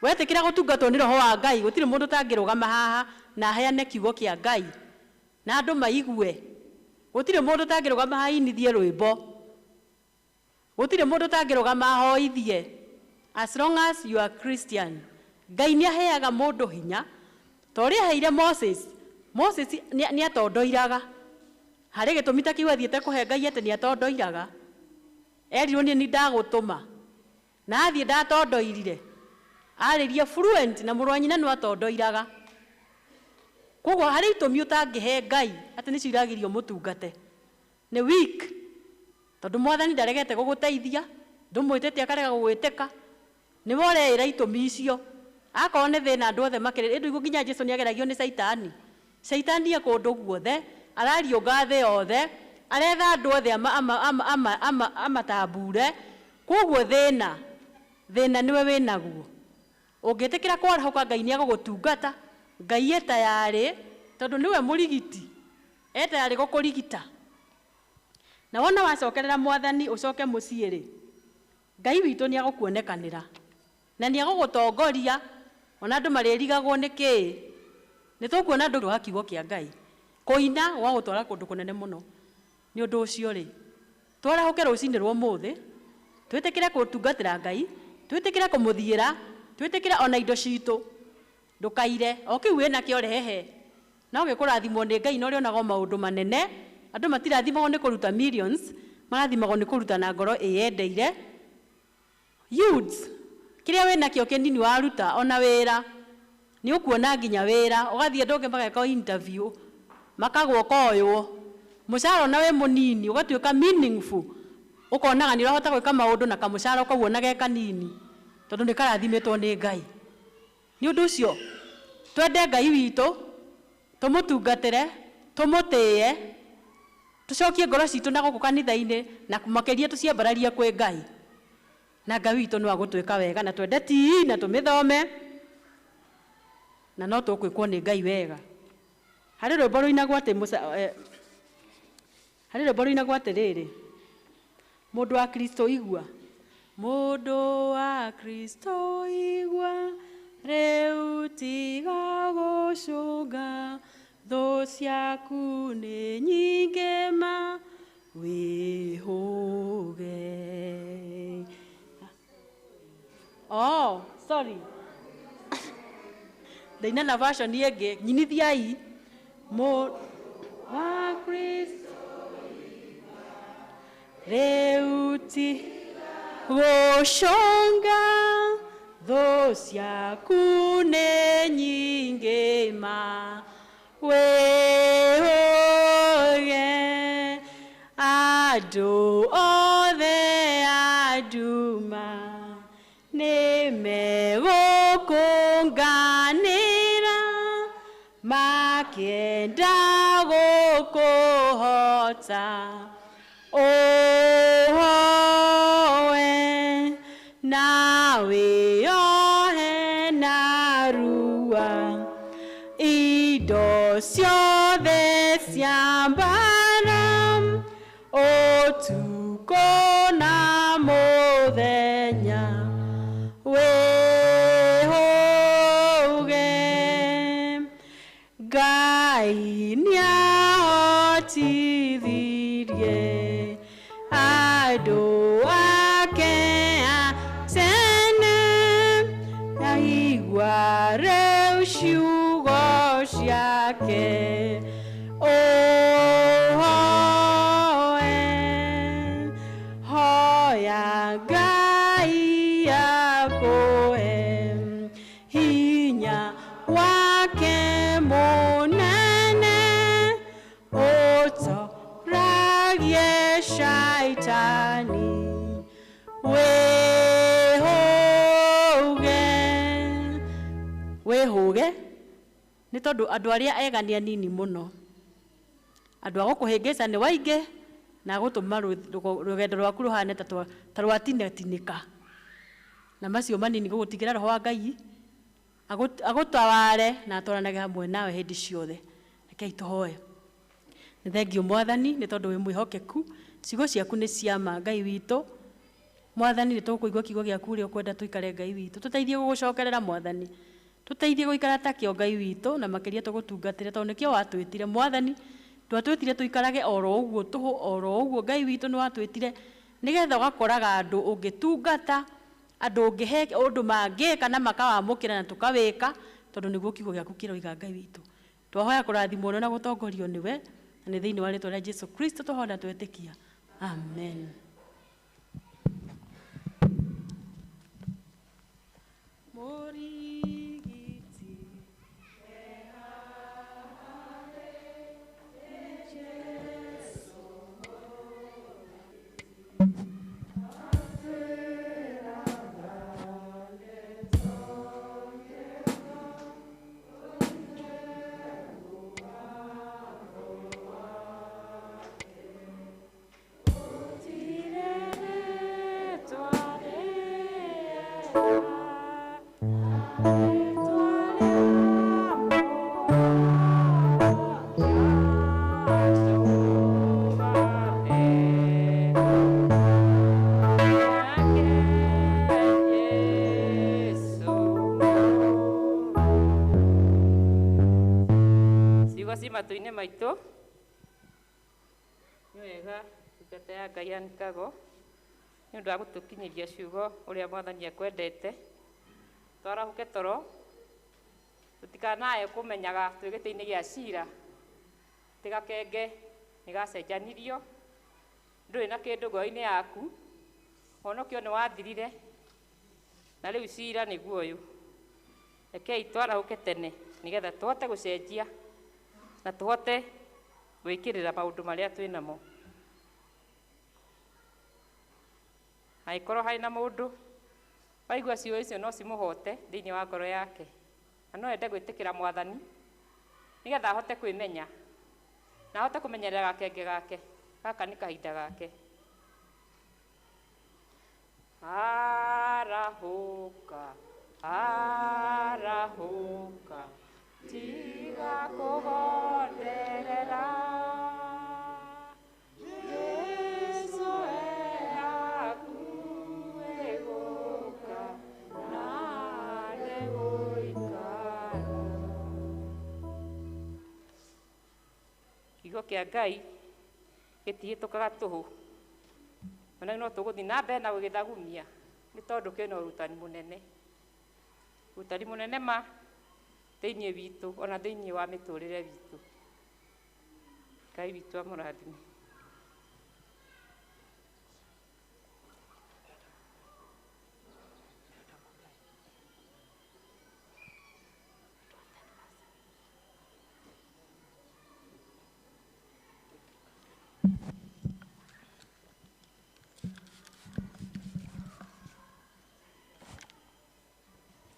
Wetĩkĩra gũtungatwo nĩ Roho wa Ngai, gũtirĩ mũndũ ũtangĩrũgama haha na aheane kiugo kĩa Ngai na andũ maigue. Gũtirĩ mũndũ ũtangĩrũgama haha ainithie rwĩmbo, gũtirĩ mũndũ ũtangĩrũgama ahoithie. As long as you are Christian, Ngai nĩ aheaga mũndũ hinya. Ta ũrĩa aheire Moses, Moses nĩ atondoiraga. Harĩ gĩtũmi ta kĩu athiĩte kũhe Ngai atĩ nĩ atondoiraga. Erirwo niĩ nĩ ndagũtũma, na athiĩ ndatondoirire, arĩrie fluent na mũrũ wa nyina no atondoiraga. Koguo harĩ itũmi ũtangĩhe Ngai atĩ nĩcio iragirio mũtungate, nĩ weak, tondũ mwathani ndaregete gũgũteithia, ndũmwĩtĩte akarega gũgwĩtĩka, nĩwe ũreĩra itũmi icio. Akorwo nĩ thĩna andũ othe makĩrĩ, ĩndũ nginya Jesu nĩ ageragio nĩ caitani. Caitani e kũndũ guothe, arariũnga thĩ yothe, aretha andũ othe amatambure. Koguo thĩna thĩna nĩwe wĩnaguo. Ũngĩtĩkĩra kwarahũka Ngai nĩ agũgũtungata, Ngai e tayarĩ tondũ nĩwe mũrigiti, e tayarĩ gũkũrigita. Na wona wacokerera mwathani ũcoke mũciĩ rĩ, Ngai witũ nĩ agũkuonekanĩra na nĩ agũgũtongoria ona andũ marĩrigagwo nĩ kĩĩ. Nĩ tũkuona andũ wa kiugo kĩa Ngai kũina gwagũtwara kũndũ kũnene mũno. Nĩ ũndũ ũcio rĩ, twarahũke rũcinĩ rwa ũmũthĩ, twĩtĩkĩre gũtungatĩra Ngai, twĩtĩkĩre kũmũthiĩra, twĩtĩkĩre ona indo citũ. Ndũkaire o kĩu wĩnakĩo rehe, no gĩkũrathimwo nĩ Ngai na ũrĩonaga maũndũ manene. Andũ matirathimagwo nĩ kũruta millions, marathimagwo nĩ kũruta na ngoro ĩyendeire. Youths, kĩrĩa wĩnakĩo kĩnini waruta ona wĩra nĩ ũkuona nginya wĩra, ũgathiĩ andũ angĩ mageka interview makagwo ũkoywo, mũcara ona wĩ mũnini ũgatuĩka meaningful, ũkonaga nĩ ũrahota gwĩka maũndũ na kamũcara kau ona ge kanini tondũ nĩ karathimĩtwo nĩ Ngai. Nĩ ũndũ ũcio twende Ngai witũ, tũmũtungatĩre, tũmũtĩe, tũcokie ngoro citũ na gũkũ kanitha-inĩ na makĩria tũciambararie kwĩ Ngai. Na Ngai witũ no agũtwĩka wega na twende tii na tũmĩthome na no tũkwĩkwo nĩ Ngai wega. Harĩ rwĩmbo rũinagwo atĩ harĩ rwĩmbo rũinagwo atĩrĩrĩ, mũndũ wa Kristo igua, mũndũ wa Kristo igua, rĩu tiga gũcũnga, thũ ciaku nĩ nyingĩ ma wĩhũge. Oh, sorry. Ndaina na version ĩngĩ, nyinithiai. Mũndũ wa Kristo rĩu ti gũcũnga, thũ ciaku nĩ nyingĩ ma wĩhũge. Andũ othe a nduma nĩ megũkũnganĩra, makĩenda gũkũhota. Ũhoe na wĩohe na rua indo ciothe cia mbara, ũtukũ na mũthenya wĩhũge. Ngai nĩahotithirie andũ ake a tene, aigua rĩu ciugo ciake. Ũhoe, hoya Ngai akũhe hinya wake mũnene, ũtoragie shaitani wĩhũge. Wĩhũge nĩ tondũ andũ arĩa ega nĩ anini mũno, andũ a gũkũhĩngĩca nĩ waingĩ na agũtũma rũgendo rwaku rũhane ta rwatinatinĩka, na macio manini gũgũtigĩra roho wa Ngai agũtaware na atwaranage hamwe nawe hĩndĩ ciothe. Rekei tũhoe. Nĩ thengio mwathani nĩ tondũ wĩ mwĩhokeku, ciugo ciaku nĩ cia ma Ngai witũ. Mwathani nĩ tũkũigua kiugo gĩaku ũrĩa ũkwenda tũikare Ngai witũ, tũteithie gũgũcokerera mwathani, tũteithie gũikara takĩo Ngai witũ, na makĩria tũgũtungatĩre tondũ nĩkĩo watwĩtire mwathani. Ndwatwĩtire tũikarage oro ũguo tũhũ oro ũguo Ngai witũ, nĩ watwĩtire nĩgetha ũgakoraga andũ ũngĩtungata, andũ ũngĩhe ũndũ mangĩka na makawamũkĩra na tũkawĩka, tondũ nĩguo kiugo gĩaku kĩroiga Ngai witũ. Twahoya kũrathimwo na gũtongorio nĩwe, na nĩ thĩinĩ wa rĩtwa rĩa Jesu Kristo twahoya na twetĩkia, amen. Mũrigiti Ciugo ci matũ-inĩ maitũ nĩ wega ndungata ya Ngai anikago nĩ ũndũ wa gũtũkinyĩria ciugo ũrĩa mwathani akwendete. Twarahũke toro tũtikanae kũmenyaga twĩ gĩtĩ-inĩ gĩa cira tigakenge nĩ gacenjanirio ndũrĩ na kĩndũ ngoro-inĩ yaku honokio nĩ wathirire na rĩu cira nĩguo ũyũ. Rekei twarahũke tene nĩgetha tũhote gũcenjia na tũhote gwĩkĩrĩra maũndũ marĩa twĩ namo. Angĩkorwo harĩ na mũndũ waigua ciugo icio no cimũhote thĩinĩ wa ngoro yake na no ende gwĩtĩkĩra mwathani nĩgetha ahote kwĩmenya na ahote kũmenyerera gakenge gake gaka nĩ kahinda gake. Arahũka, arahũka, tiga kũgonderera. Jesu e hakuhĩ gũka na nĩgũikara. Kiugo kĩa Ngai gĩtihĩtũkaga tũhũ ona no tũgũthiĩ na mbere na gũgĩthagumia nĩ tondũ kĩna ũrutani mũnene, ũrutani mũnene ma thĩinĩ witũ ona thĩinĩ wa mĩtũrĩre witũ. Ngai witũ amũrathime.